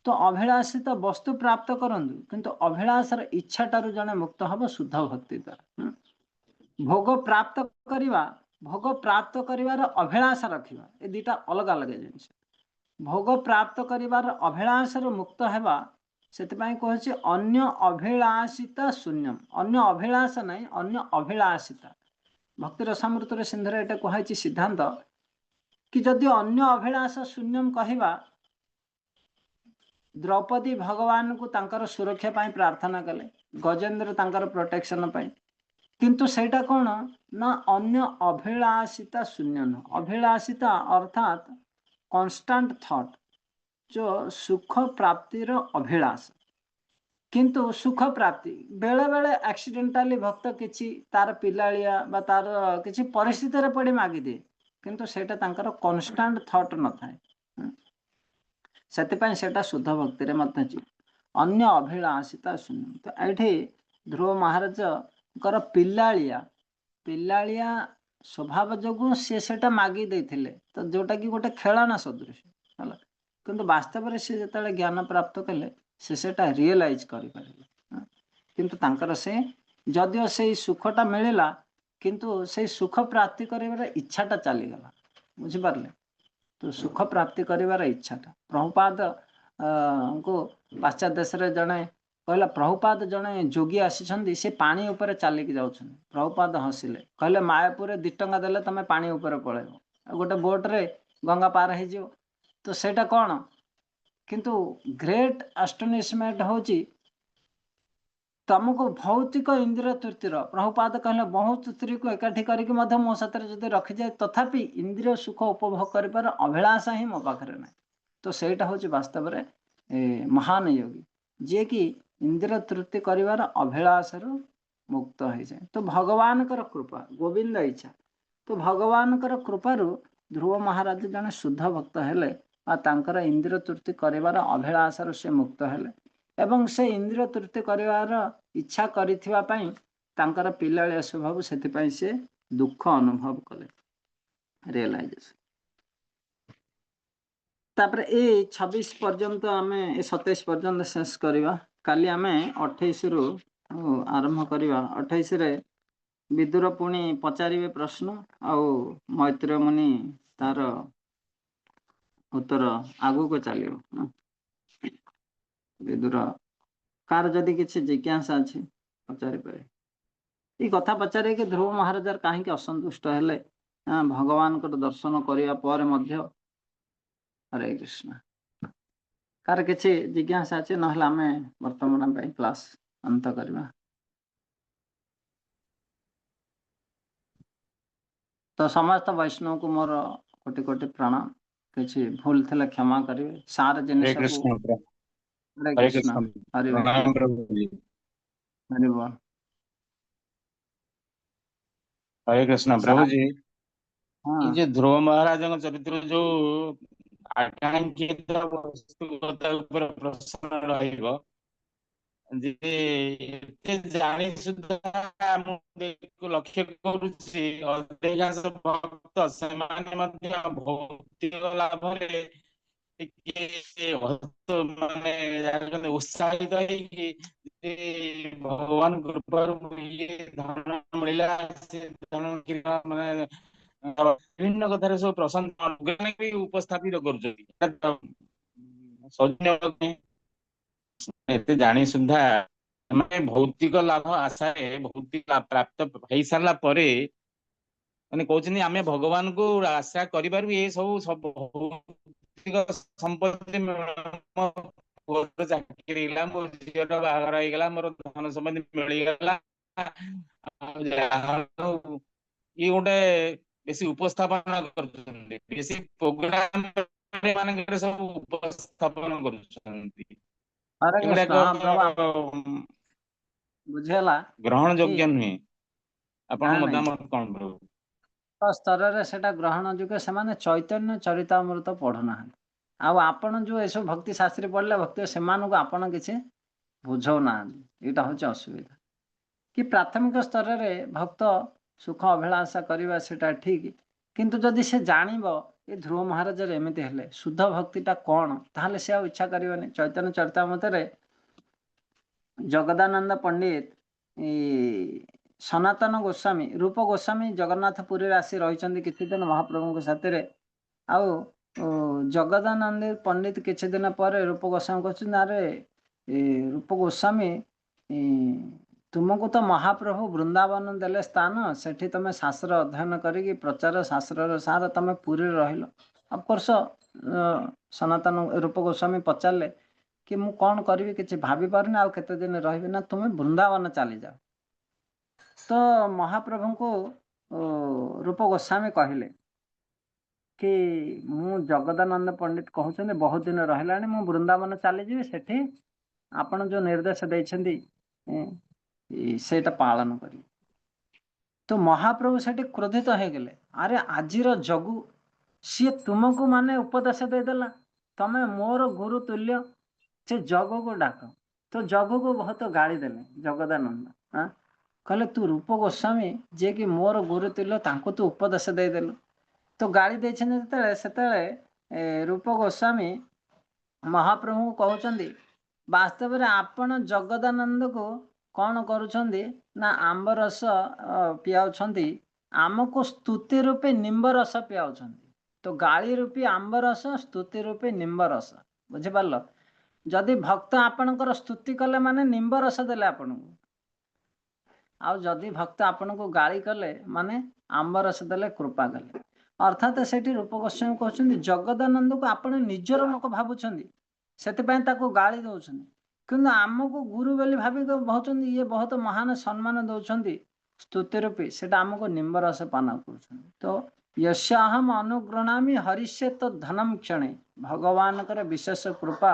ତ ଅଭିଳାଷିତ ବସ୍ତୁ ପ୍ରାପ୍ତ କରନ୍ତୁ, କିନ୍ତୁ ଅଭିଳାଷର ଇଚ୍ଛାଟାରୁ ଜଣେ ମୁକ୍ତ ହବ ଶୁଦ୍ଧ ଭକ୍ତି ଦ୍ୱାରା। ଭୋଗ ପ୍ରାପ୍ତ କରିବା, ଭୋଗ ପ୍ରାପ୍ତ କରିବାର ଅଭିଳାଷ ରଖିବା, ଏ ଦିଟା ଅଲଗା ଅଲଗା ଜିନିଷ। ଭୋଗ ପ୍ରାପ୍ତ କରିବାର ଅଭିଳାଷରୁ ମୁକ୍ତ ହେବା, ସେଥିପାଇଁ କହୁଛି ଅନ୍ୟ ଅଭିଳାଷିତା ଶୂନ୍ୟମ। ଅନ୍ୟ ଅଭିଳାଷ ନାହିଁ, ଅନ୍ୟ ଅଭିଳାଷିତା। ଭକ୍ତି ରସାମୃତରେ ସିନ୍ଧୁରେ ଏଇଟା କୁହାଯାଇଛି ସିଦ୍ଧାନ୍ତ କି ଯଦି ଅନ୍ୟ ଅଭିଳାଷ ଶୂନ୍ୟମ କହିବା, ଦ୍ରୌପଦୀ ଭଗବାନଙ୍କୁ ତାଙ୍କର ସୁରକ୍ଷା ପାଇଁ ପ୍ରାର୍ଥନା କଲେ, ଗଜେନ୍ଦ୍ର ତାଙ୍କର ପ୍ରୋଟେକ୍ସନ ପାଇଁ, କିନ୍ତୁ ସେଇଟା କଣ ନା ଅନ୍ୟ ଅଭିଳାଷିତା ଶୂନ୍ୟ ନୁହଁ। ଅଭିଳାଷିତା ଅର୍ଥାତ୍ କନଷ୍ଟାଣ୍ଟ ଥଟ୍, ଯୋଉ ସୁଖ ପ୍ରାପ୍ତିର ଅଭିଳାଷ। କିନ୍ତୁ ସୁଖ ପ୍ରାପ୍ତି ବେଳେ ବେଳେ ଆକ୍ସିଡେଣ୍ଟାଲି ଭକ୍ତ କିଛି ତାର ପିଲାଳିଆ ବା ତାର କିଛି ପରିସ୍ଥିତିରେ ପଡ଼ି ମାଗିଦିଏ, କିନ୍ତୁ ସେଇଟା ତାଙ୍କର କନଷ୍ଟାଣ୍ଟ ଥଟ୍ ନଥାଏ। ସେଥିପାଇଁ ସେଇଟା ଶୁଦ୍ଧ ଭକ୍ତିରେ ମଧ୍ୟ ଯିବ। ଅନ୍ୟ ଅଭିଳାଷିତା ଶୂନ୍ୟ। ତ ଏଇଠି ଧ୍ରୁବ ମହାରାଜଙ୍କର ପିଲାଳିଆ ସ୍ୱଭାବ ଯୋଗୁଁ ସିଏ ସେଇଟା ମାଗି ଦେଇଥିଲେ, ତ ଯୋଉଟା କି ଗୋଟେ ଖେଳନା ସଦୃଶ ହେଲା। କିନ୍ତୁ ବାସ୍ତବରେ ସେ ଯେତେବେଳେ ଜ୍ଞାନ ପ୍ରାପ୍ତ କଲେ, ସେ ସେଇଟା ରିଏଲାଇଜ କରିପାରିଲେ। କିନ୍ତୁ ତାଙ୍କର ସେ ଯଦିଓ ସେଇ ସୁଖଟା ମିଳିଲା, କିନ୍ତୁ ସେଇ ସୁଖ ପ୍ରାପ୍ତି କରିବାର ଇଚ୍ଛାଟା ଚାଲିଗଲା। ବୁଝିପାରିଲେ ତ? ସୁଖ ପ୍ରାପ୍ତି କରିବାର ଇଚ୍ଛାଟା। ପ୍ରଭୁପାଦ ଙ୍କୁ ପାଶ୍ଚାତ୍ୟ ଦେଶରେ ଜଣେ କହିଲା ପ୍ରଭୁପାଦ ଜଣେ ଯୋଗୀ ଆସିଛନ୍ତି, ସେ ପାଣି ଉପରେ ଚାଲିକି ଯାଉଛନ୍ତି। ପ୍ରଭୁପାଦ ହସିଲେ, କହିଲେ ମାୟାପୁରରେ 2 ଟଙ୍କା ଦେଲେ ତମେ ପାଣି ଉପରେ ପଳେଇବ, ଆଉ ଗୋଟେ ବୋଟରେ ଗଙ୍ଗା ପାର ହେଇଯିବ। ତ ସେଇଟା କ'ଣ? କିନ୍ତୁ ଗ୍ରେଟ୍ ଆଷ୍ଟନିସମେଣ୍ଟ ହଉଛି ତମକୁ ଭୌତିକ ଇନ୍ଦ୍ରିୟ ତୃପ୍ତିର। ପ୍ରଭୁପାଦ କହିଲେ ବହୁତ ସ୍ତ୍ରୀକୁ ଏକାଠି କରିକି ମଧ୍ୟ ମୋ ସାଥିରେ ଯଦି ରଖିଯାଏ, ତଥାପି ଇନ୍ଦ୍ରିୟ ସୁଖ ଉପଭୋଗ କରିବାର ଅଭିଳାଷା ହିଁ ମୋ ପାଖରେ ନାହିଁ। ତ ସେଇଟା ହଉଛି ବାସ୍ତବରେ ମହାନ ଯୋଗୀ, ଯିଏକି ଇନ୍ଦ୍ରିୟ ତୃପ୍ତି କରିବାର ଅଭିଳାଷରୁ ମୁକ୍ତ ହେଇଯାଏ। ତ ଭଗବାନଙ୍କର କୃପା, ଗୋବିନ୍ଦ ଇଚ୍ଛା। ତ ଭଗବାନଙ୍କର କୃପାରୁ ଧ୍ରୁବ ମହାରାଜ ଜଣେ ଶୁଦ୍ଧ ଭକ୍ତ ହେଲେ ବା ତାଙ୍କର ଇନ୍ଦ୍ରିୟ ତୃପ୍ତି କରିବାର ଅଭିଳାଷରୁ ସେ ମୁକ୍ତ ହେଲେ, ଏବଂ ସେ ଇନ୍ଦ୍ରିୟ ତୃପ୍ତି କରିବାର ଇଚ୍ଛା କରିଥିବା ପାଇଁ ତାଙ୍କର ପିଲାଳିଆ ସ୍ୱଭାବ, ସେଥିପାଇଁ ସେ ଦୁଃଖ ଅନୁଭବ କଲେ, ରିଏଲାଇଜେସନ। ତାପରେ ଏଇ 26 ପର୍ଯ୍ୟନ୍ତ ଆମେ, ଏ 27 ପର୍ଯ୍ୟନ୍ତ ଶେଷ କରିବା। କାଲି ଆମେ 28ରୁ ଆରମ୍ଭ କରିବା। 28ରେ ବିଦୁର ପୁଣି ପଚାରିବେ ପ୍ରଶ୍ନ, ଆଉ ମୈତ୍ରେୟ ମୁନି ତାର ଉତ୍ତର ଆଗକୁ ଚାଲିବ। ବିଦୁର କାହାର ଯଦି କିଛି ଜିଜ୍ଞାସା ଅଛି ପଚାରିପାରିବେ। ଏଇ କଥା ପଚାରିବେ କି ଧ୍ରୁବ ମହାରାଜାର କାହିଁକି ଅସନ୍ତୁଷ୍ଟ ହେଲେ ଭଗବାନଙ୍କର ଦର୍ଶନ କରିବା ପରେ ମଧ୍ୟ। ହରେ କୃଷ୍ଣ। କାହାର କିଛି ଜିଜ୍ଞାସା ଅଛି? ନହେଲେ ଆମେ ବର୍ତ୍ତମାନ ପାଇଁ କ୍ଲାସ ଅନ୍ତ କରିବା। ତ ସମସ୍ତ ବୈଷ୍ଣବକୁ ମୋର କୋଟି କୋଟି ପ୍ରଣାମ। କିଛି ଭୁଲ ଥିଲେ କ୍ଷମା କରିବେ। ସାର ହରେ ଜିନିଷକୁ କୃଷ୍ଣ। ହରେ ହରେ କୃଷ୍ଣ। କୃଷ୍ଣ। ହରି ବୋଲ। ପ୍ରଣାମ ପ୍ରଭୁଜୀ। ହରି ବୋଲ। ହରେ କୃଷ୍ଣ ସାର ପ୍ରଭୁଜୀ। ହଁ। ଏଇ ଯୋଉ ଧ୍ରୁବ ମହାରାଜଙ୍କ ଚରିତ୍ର ଯୋଉ ଆକାଂକ୍ଷିତ ବସ୍ତୁଗତ ଉପରେ ପ୍ରଶ୍ନ ରହିବ ଯେ ଏତେ ଜାଣି ସୁଦ୍ଧା ମୁଁ ଲକ୍ଷ୍ୟ କରୁଛି ଅଧିକାଂଶ ଭକ୍ତ ସେମାନେ ମଧ୍ୟ ଭୌତିକ ଲାଭରେ ଟିକେ ମାନେ ଉତ୍ସାହିତ ହେଇକି ଭଗବାନ କୃପାରୁ ଇଏ ଧନ ମିଳିଲା, ସେ ଧନ ମାନେ ବିଭିନ୍ନ କଥାରେ ସବୁ ପ୍ରଶଂସା ବି ଉପସ୍ଥାପିତ କରୁଛନ୍ତି। ଏତେ ଜାଣି ସୁଦ୍ଧା ମାନେ ଭୌତିକ ଲାଭ ଆଶାରେ ଭୌତିକ ପ୍ରାପ୍ତ ହେଇସାରିଲା ପରେ ମାନେ କହୁଛନ୍ତି ଆମେ ଭଗବାନଙ୍କୁ ଆଶା କରିବାରୁ ଏ ସବୁ ଭୌତିକ ସମ୍ପତ୍ତି, ପୁଅର ଚାକିରି ହେଇଗଲା, ମୋ ଝିଅର ବାହାଘର ହେଇଗଲା, ମୋର ଧନ ସମ୍ପତ୍ତି ମିଳିଗଲା, ଆଉ ଯାହା ହଉ ଇଏ ଗୋଟେ ବେଶୀ ଉପସ୍ଥାପନା କରୁଛନ୍ତି, ବେଶୀ ପ୍ରୋଗ୍ରାମ ମାନଙ୍କରେ ସବୁ ଉପସ୍ଥାପନ କରୁଛନ୍ତି। ହରେ ଏଗୁଡାକ କୃଷ୍ଣ। ହଁ ପ୍ରଭୁ, ବୁଝିହେଲା। ଗ୍ରହଣ ଯୋଗ୍ୟ ନୁହେଁ। ଆପଣଙ୍କ ନା, ନାଇଁ। ମତାମତ କଣ ପ୍ରଭୁ? ସ୍ତରରେ ସେଟା ଗ୍ରହଣ ଯୋଗ୍ୟ। ସେମାନେ ଚୈତନ୍ୟ ଚରିତାମୃତ ପଢୁନାହାନ୍ତି। ଆଉ ଆପଣ ଯୋଉ ଏସବୁ ଭକ୍ତି ଶାସ୍ତ୍ରୀ ପଢିଲେ ଭକ୍ତି, ସେମାନଙ୍କୁ ଆପଣ କିଛି ବୁଝଉନାହାନ୍ତି। ଏଇଟା ହଉଛି ଅସୁବିଧା। କି ପ୍ରାଥମିକ ସ୍ତରରେ ଭକ୍ତ ସୁଖ ଅଭିଳାଷା କରିବା ସେଟା ଠିକ, କିନ୍ତୁ ଯଦି ସେ ଜାଣିବ ଏ ଧ୍ରୁବ ମହାରାଜରେ ଏମିତି ହେଲେ ଶୁଦ୍ଧ ଭକ୍ତିଟା କଣ, ତାହେଲେ ସେ ଆଉ ଇଚ୍ଛା କରିବନି। ଚୈତନ୍ୟ ଚରିତାମୃତରେ ଜଗଦାନନ୍ଦ ପଣ୍ଡିତ ସନାତନ ଗୋସ୍ୱାମୀ, ରୂପ ଗୋସ୍ୱାମୀ ଜଗନ୍ନାଥ ପୁରୀରେ ଆସି ରହିଛନ୍ତି କିଛି ଦିନ ମହାପ୍ରଭୁଙ୍କ ସାଥିରେ। ଆଉ ଜଗଦାନନ୍ଦ ପଣ୍ଡିତ କିଛି ଦିନ ପରେ ରୂପ ଗୋସ୍ୱାମୀ କହୁଛନ୍ତି, ଆରେ ରୂପ ଗୋସ୍ୱାମୀ, ତୁମକୁ ତ ମହାପ୍ରଭୁ ବୃନ୍ଦାବନ ଦେଲେ ସ୍ଥାନ, ସେଠି ତମେ ଶାସ୍ତ୍ର ଅଧ୍ୟୟନ କରିକି ପ୍ରଚାର ଶାସ୍ତ୍ରର ସାର, ତମେ ପୁରୀରେ ରହିଲ। ଅଫକୋର୍ସ ସନାତନ ରୂପ ଗୋସ୍ୱାମୀ ପଚାରିଲେ କି ମୁଁ କଣ କରିବି କିଛି ଭାବି ପାରୁନି, ଆଉ କେତେ ଦିନ ରହିବି? ନା ତୁମେ ବୃନ୍ଦାବନ ଚାଲିଯାଅ। ତ ମହାପ୍ରଭୁଙ୍କୁ ରୂପ ଗୋସ୍ୱାମୀ କହିଲେ କି ମୁଁ ଜଗଦାନନ୍ଦ ପଣ୍ଡିତ କହୁଛନ୍ତି ବହୁତ ଦିନ ରହିଲାଣି, ମୁଁ ବୃନ୍ଦାବନ ଚାଲିଯିବି, ସେଠି ଆପଣ ଯୋଉ ନିର୍ଦ୍ଦେଶ ଦେଇଛନ୍ତି ସେଇଟା ପାଳନ କରିବି। ତ ମହାପ୍ରଭୁ ସେଠି କ୍ରୋଧିତ ହେଇଗଲେ, ଆରେ ଆଜିର ଜଗୁ ସିଏ ତୁମକୁ ମାନେ ଉପଦେଶ ଦେଇଦେଲା, ତମେ ମୋର ଗୁରୁ ତୁଲ୍ୟ, ସେ ଜଗୁକୁ ଡାକ। ତ ଜଗୁକୁ ବହୁତ ଗାଳି ଦେଲେ ଜଗଦାନନ୍ଦ। କହିଲେ ତୁ ରୂପ ଗୋସ୍ୱାମୀ ଯିଏକି ମୋର ଗୁରୁ ତୁଲ୍ୟ, ତାଙ୍କୁ ତୁ ଉପଦେଶ ଦେଇଦେଲୁ। ତ ଗାଳି ଦେଇଛନ୍ତି ଯେତେବେଳେ, ସେତେବେଳେ ରୂପ ଗୋସ୍ୱାମୀ ମହାପ୍ରଭୁଙ୍କୁ କହୁଛନ୍ତି ବାସ୍ତବରେ ଆପଣ ଜଗଦାନନ୍ଦକୁ କଣ କରୁଛନ୍ତି ନା ଆମ୍ବ ରସ ପିଆଉଛନ୍ତି, ଆମକୁ ସ୍ତୁତି ରୂପେ ନିମ୍ବ ରସ ପିଆଉଛନ୍ତି। ତ ଗାଳି ରୂପୀ ଆମ୍ବ ରସ, ସ୍ତୁତି ରୂପେ ନିମ୍ବ ରସ, ବୁଝିପାରିଲ? ଯଦି ଭକ୍ତ ଆପଣଙ୍କର ସ୍ତୁତି କଲେ ମାନେ ନିମ୍ବ ରସ ଦେଲେ ଆପଣଙ୍କୁ, ଆଉ ଯଦି ଭକ୍ତ ଆପଣଙ୍କୁ ଗାଳି କଲେ ମାନେ ଆମ୍ବ ରସ ଦେଲେ, କୃପା କଲେ। ଅର୍ଥାତ ସେଠି ରୂପ ଗୋସ୍ୱାମୀ କହୁଛନ୍ତି, ଜଗଦାନନ୍ଦକୁ ଆପଣ ନିଜର ଲୋକ ଭାବୁଛନ୍ତି, ସେଥିପାଇଁ ତାକୁ ଗାଳି ଦଉଛନ୍ତି। କିନ୍ତୁ ଆମକୁ ଗୁରୁ ବୋଲି ଭାବି କହୁଛନ୍ତି, ଇଏ ବହୁତ ମହାନ, ସମ୍ମାନ ଦଉଛନ୍ତି ସ୍ତୁତି ରୂପୀ, ସେଟା ଆମକୁ ନିମ୍ବ ରସ ପାନ କରୁଛନ୍ତି। ତ ଯସ୍ୟାହମ ଅନୁଗୃହ୍ଣାମି ହରିଷ୍ୟେ ତଦ୍ ଧନମ କ୍ଷଣେ। ଭଗବାନଙ୍କର ବିଶେଷ କୃପା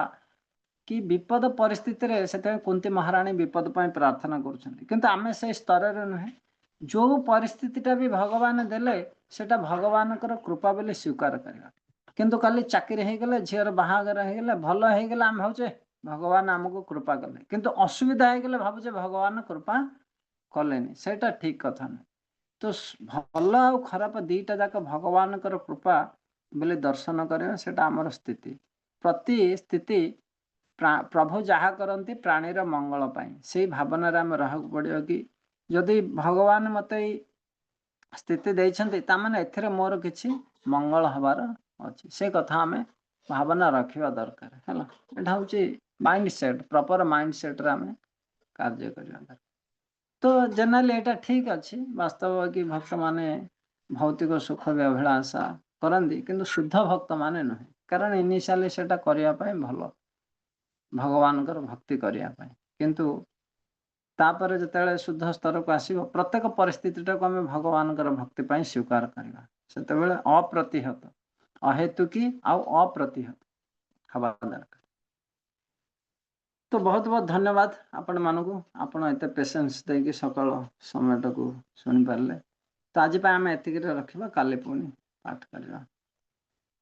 କି ବିପଦ ପରିସ୍ଥିତିରେ, ସେଥିପାଇଁ କୁନ୍ତି ମହାରାଣୀ ବିପଦ ପାଇଁ ପ୍ରାର୍ଥନା କରୁଛନ୍ତି। କିନ୍ତୁ ଆମେ ସେଇ ସ୍ତରରେ ନୁହେଁ। ଯୋଉ ପରିସ୍ଥିତିଟା ବି ଭଗବାନ ଦେଲେ, ସେଟା ଭଗବାନଙ୍କର କୃପା ବୋଲି ସ୍ୱୀକାର କରିବା। କିନ୍ତୁ କାଲି ଚାକିରି ହେଇଗଲେ, ଝିଅର ବାହାଘର ହେଇଗଲେ, ଭଲ ହେଇଗଲେ, ଆମେ ଭାବୁଛେ ଭଗବାନ ଆମକୁ କୃପା କଲେ। କିନ୍ତୁ ଅସୁବିଧା ହେଇଗଲେ ଭାବୁଛେ ଭଗବାନ କୃପା କଲେନି। ସେଇଟା ଠିକ କଥା ନୁହେଁ। ତ ଭଲ ଆଉ ଖରାପ ଦିଟା ଯାକ ଭଗବାନଙ୍କର କୃପା ବୋଲି ଦର୍ଶନ କରିବା, ସେଇଟା ଆମର ସ୍ଥିତି। ପ୍ରତି ସ୍ଥିତି ପ୍ରଭୁ ଯାହା କରନ୍ତି ପ୍ରାଣୀର ମଙ୍ଗଳ ପାଇଁ, ସେଇ ଭାବନାରେ ଆମେ ରହିବାକୁ ପଡିବ କି ଯଦି ଭଗବାନ ମତେ ଏଇ ସ୍ଥିତି ଦେଇଛନ୍ତି, ତାମାନେ ଏଥିରେ ମୋର କିଛି ମଙ୍ଗଳ ହବାର ଅଛି। ସେ କଥା ଆମେ ଭାବନା ରଖିବା ଦରକାର ହେଲା। ଏଇଟା ହଉଛି ମାଇଣ୍ଡ ସେଟ୍, ପ୍ରପର ମାଇଣ୍ଡ ସେଟ୍ରେ ଆମେ କାର୍ଯ୍ୟ କରିବା ଦରକାର। ତ ଜେନେରାଲି ଏଇଟା ଠିକ ଅଛି, ବାସ୍ତବ କି ଭକ୍ତମାନେ ଭୌତିକ ସୁଖ ବି ଅଭିଳାଷା କରନ୍ତି, କିନ୍ତୁ ଶୁଦ୍ଧ ଭକ୍ତମାନେ ନୁହେଁ। କାରଣ ଇନିସିଆଲି ସେଟା କରିବା ପାଇଁ ଭଲ, ଭଗବାନଙ୍କର ଭକ୍ତି କରିବା ପାଇଁ। କିନ୍ତୁ ତାପରେ ଯେତେବେଳେ ଶୁଦ୍ଧ ସ୍ତରକୁ ଆସିବ, ପ୍ରତ୍ୟେକ ପରିସ୍ଥିତିଟାକୁ ଆମେ ଭଗବାନଙ୍କର ଭକ୍ତି ପାଇଁ ସ୍ୱୀକାର କରିବା। ସେତେବେଳେ ଅପ୍ରତିହତ, ଅହେତୁକି ଆଉ ଅପ୍ରତିହତ ହବା ଦରକାର। ତ ବହୁତ ବହୁତ ଧନ୍ୟବାଦ ଆପଣମାନଙ୍କୁ, ଆପଣ ଏତେ ପେସେନ୍ସ ଦେଇକି ସକାଳ ସମୟଟାକୁ ଶୁଣିପାରିଲେ। ତ ଆଜି ପାଇଁ ଆମେ ଏତିକିରେ ରଖିବା, କାଲି ପୁଣି ପାଠ କରିବା।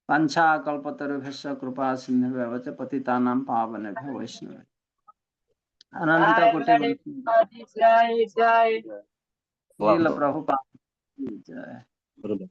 ବାଞ୍ଛା କଳ୍ପତରୁଭ୍ୟଶ୍ଚ କୃପା ସିନ୍ଧୁଭ୍ୟ ପତିତାନାଂ ପାବନେଭ୍ୟୋ ବୈଷ୍ଣବ ଅନନ୍ତ କୋଟି ଜୟ ଜୟ। ଶ୍ରୀଲ ପ୍ରଭୁପାଦ ଜୟ।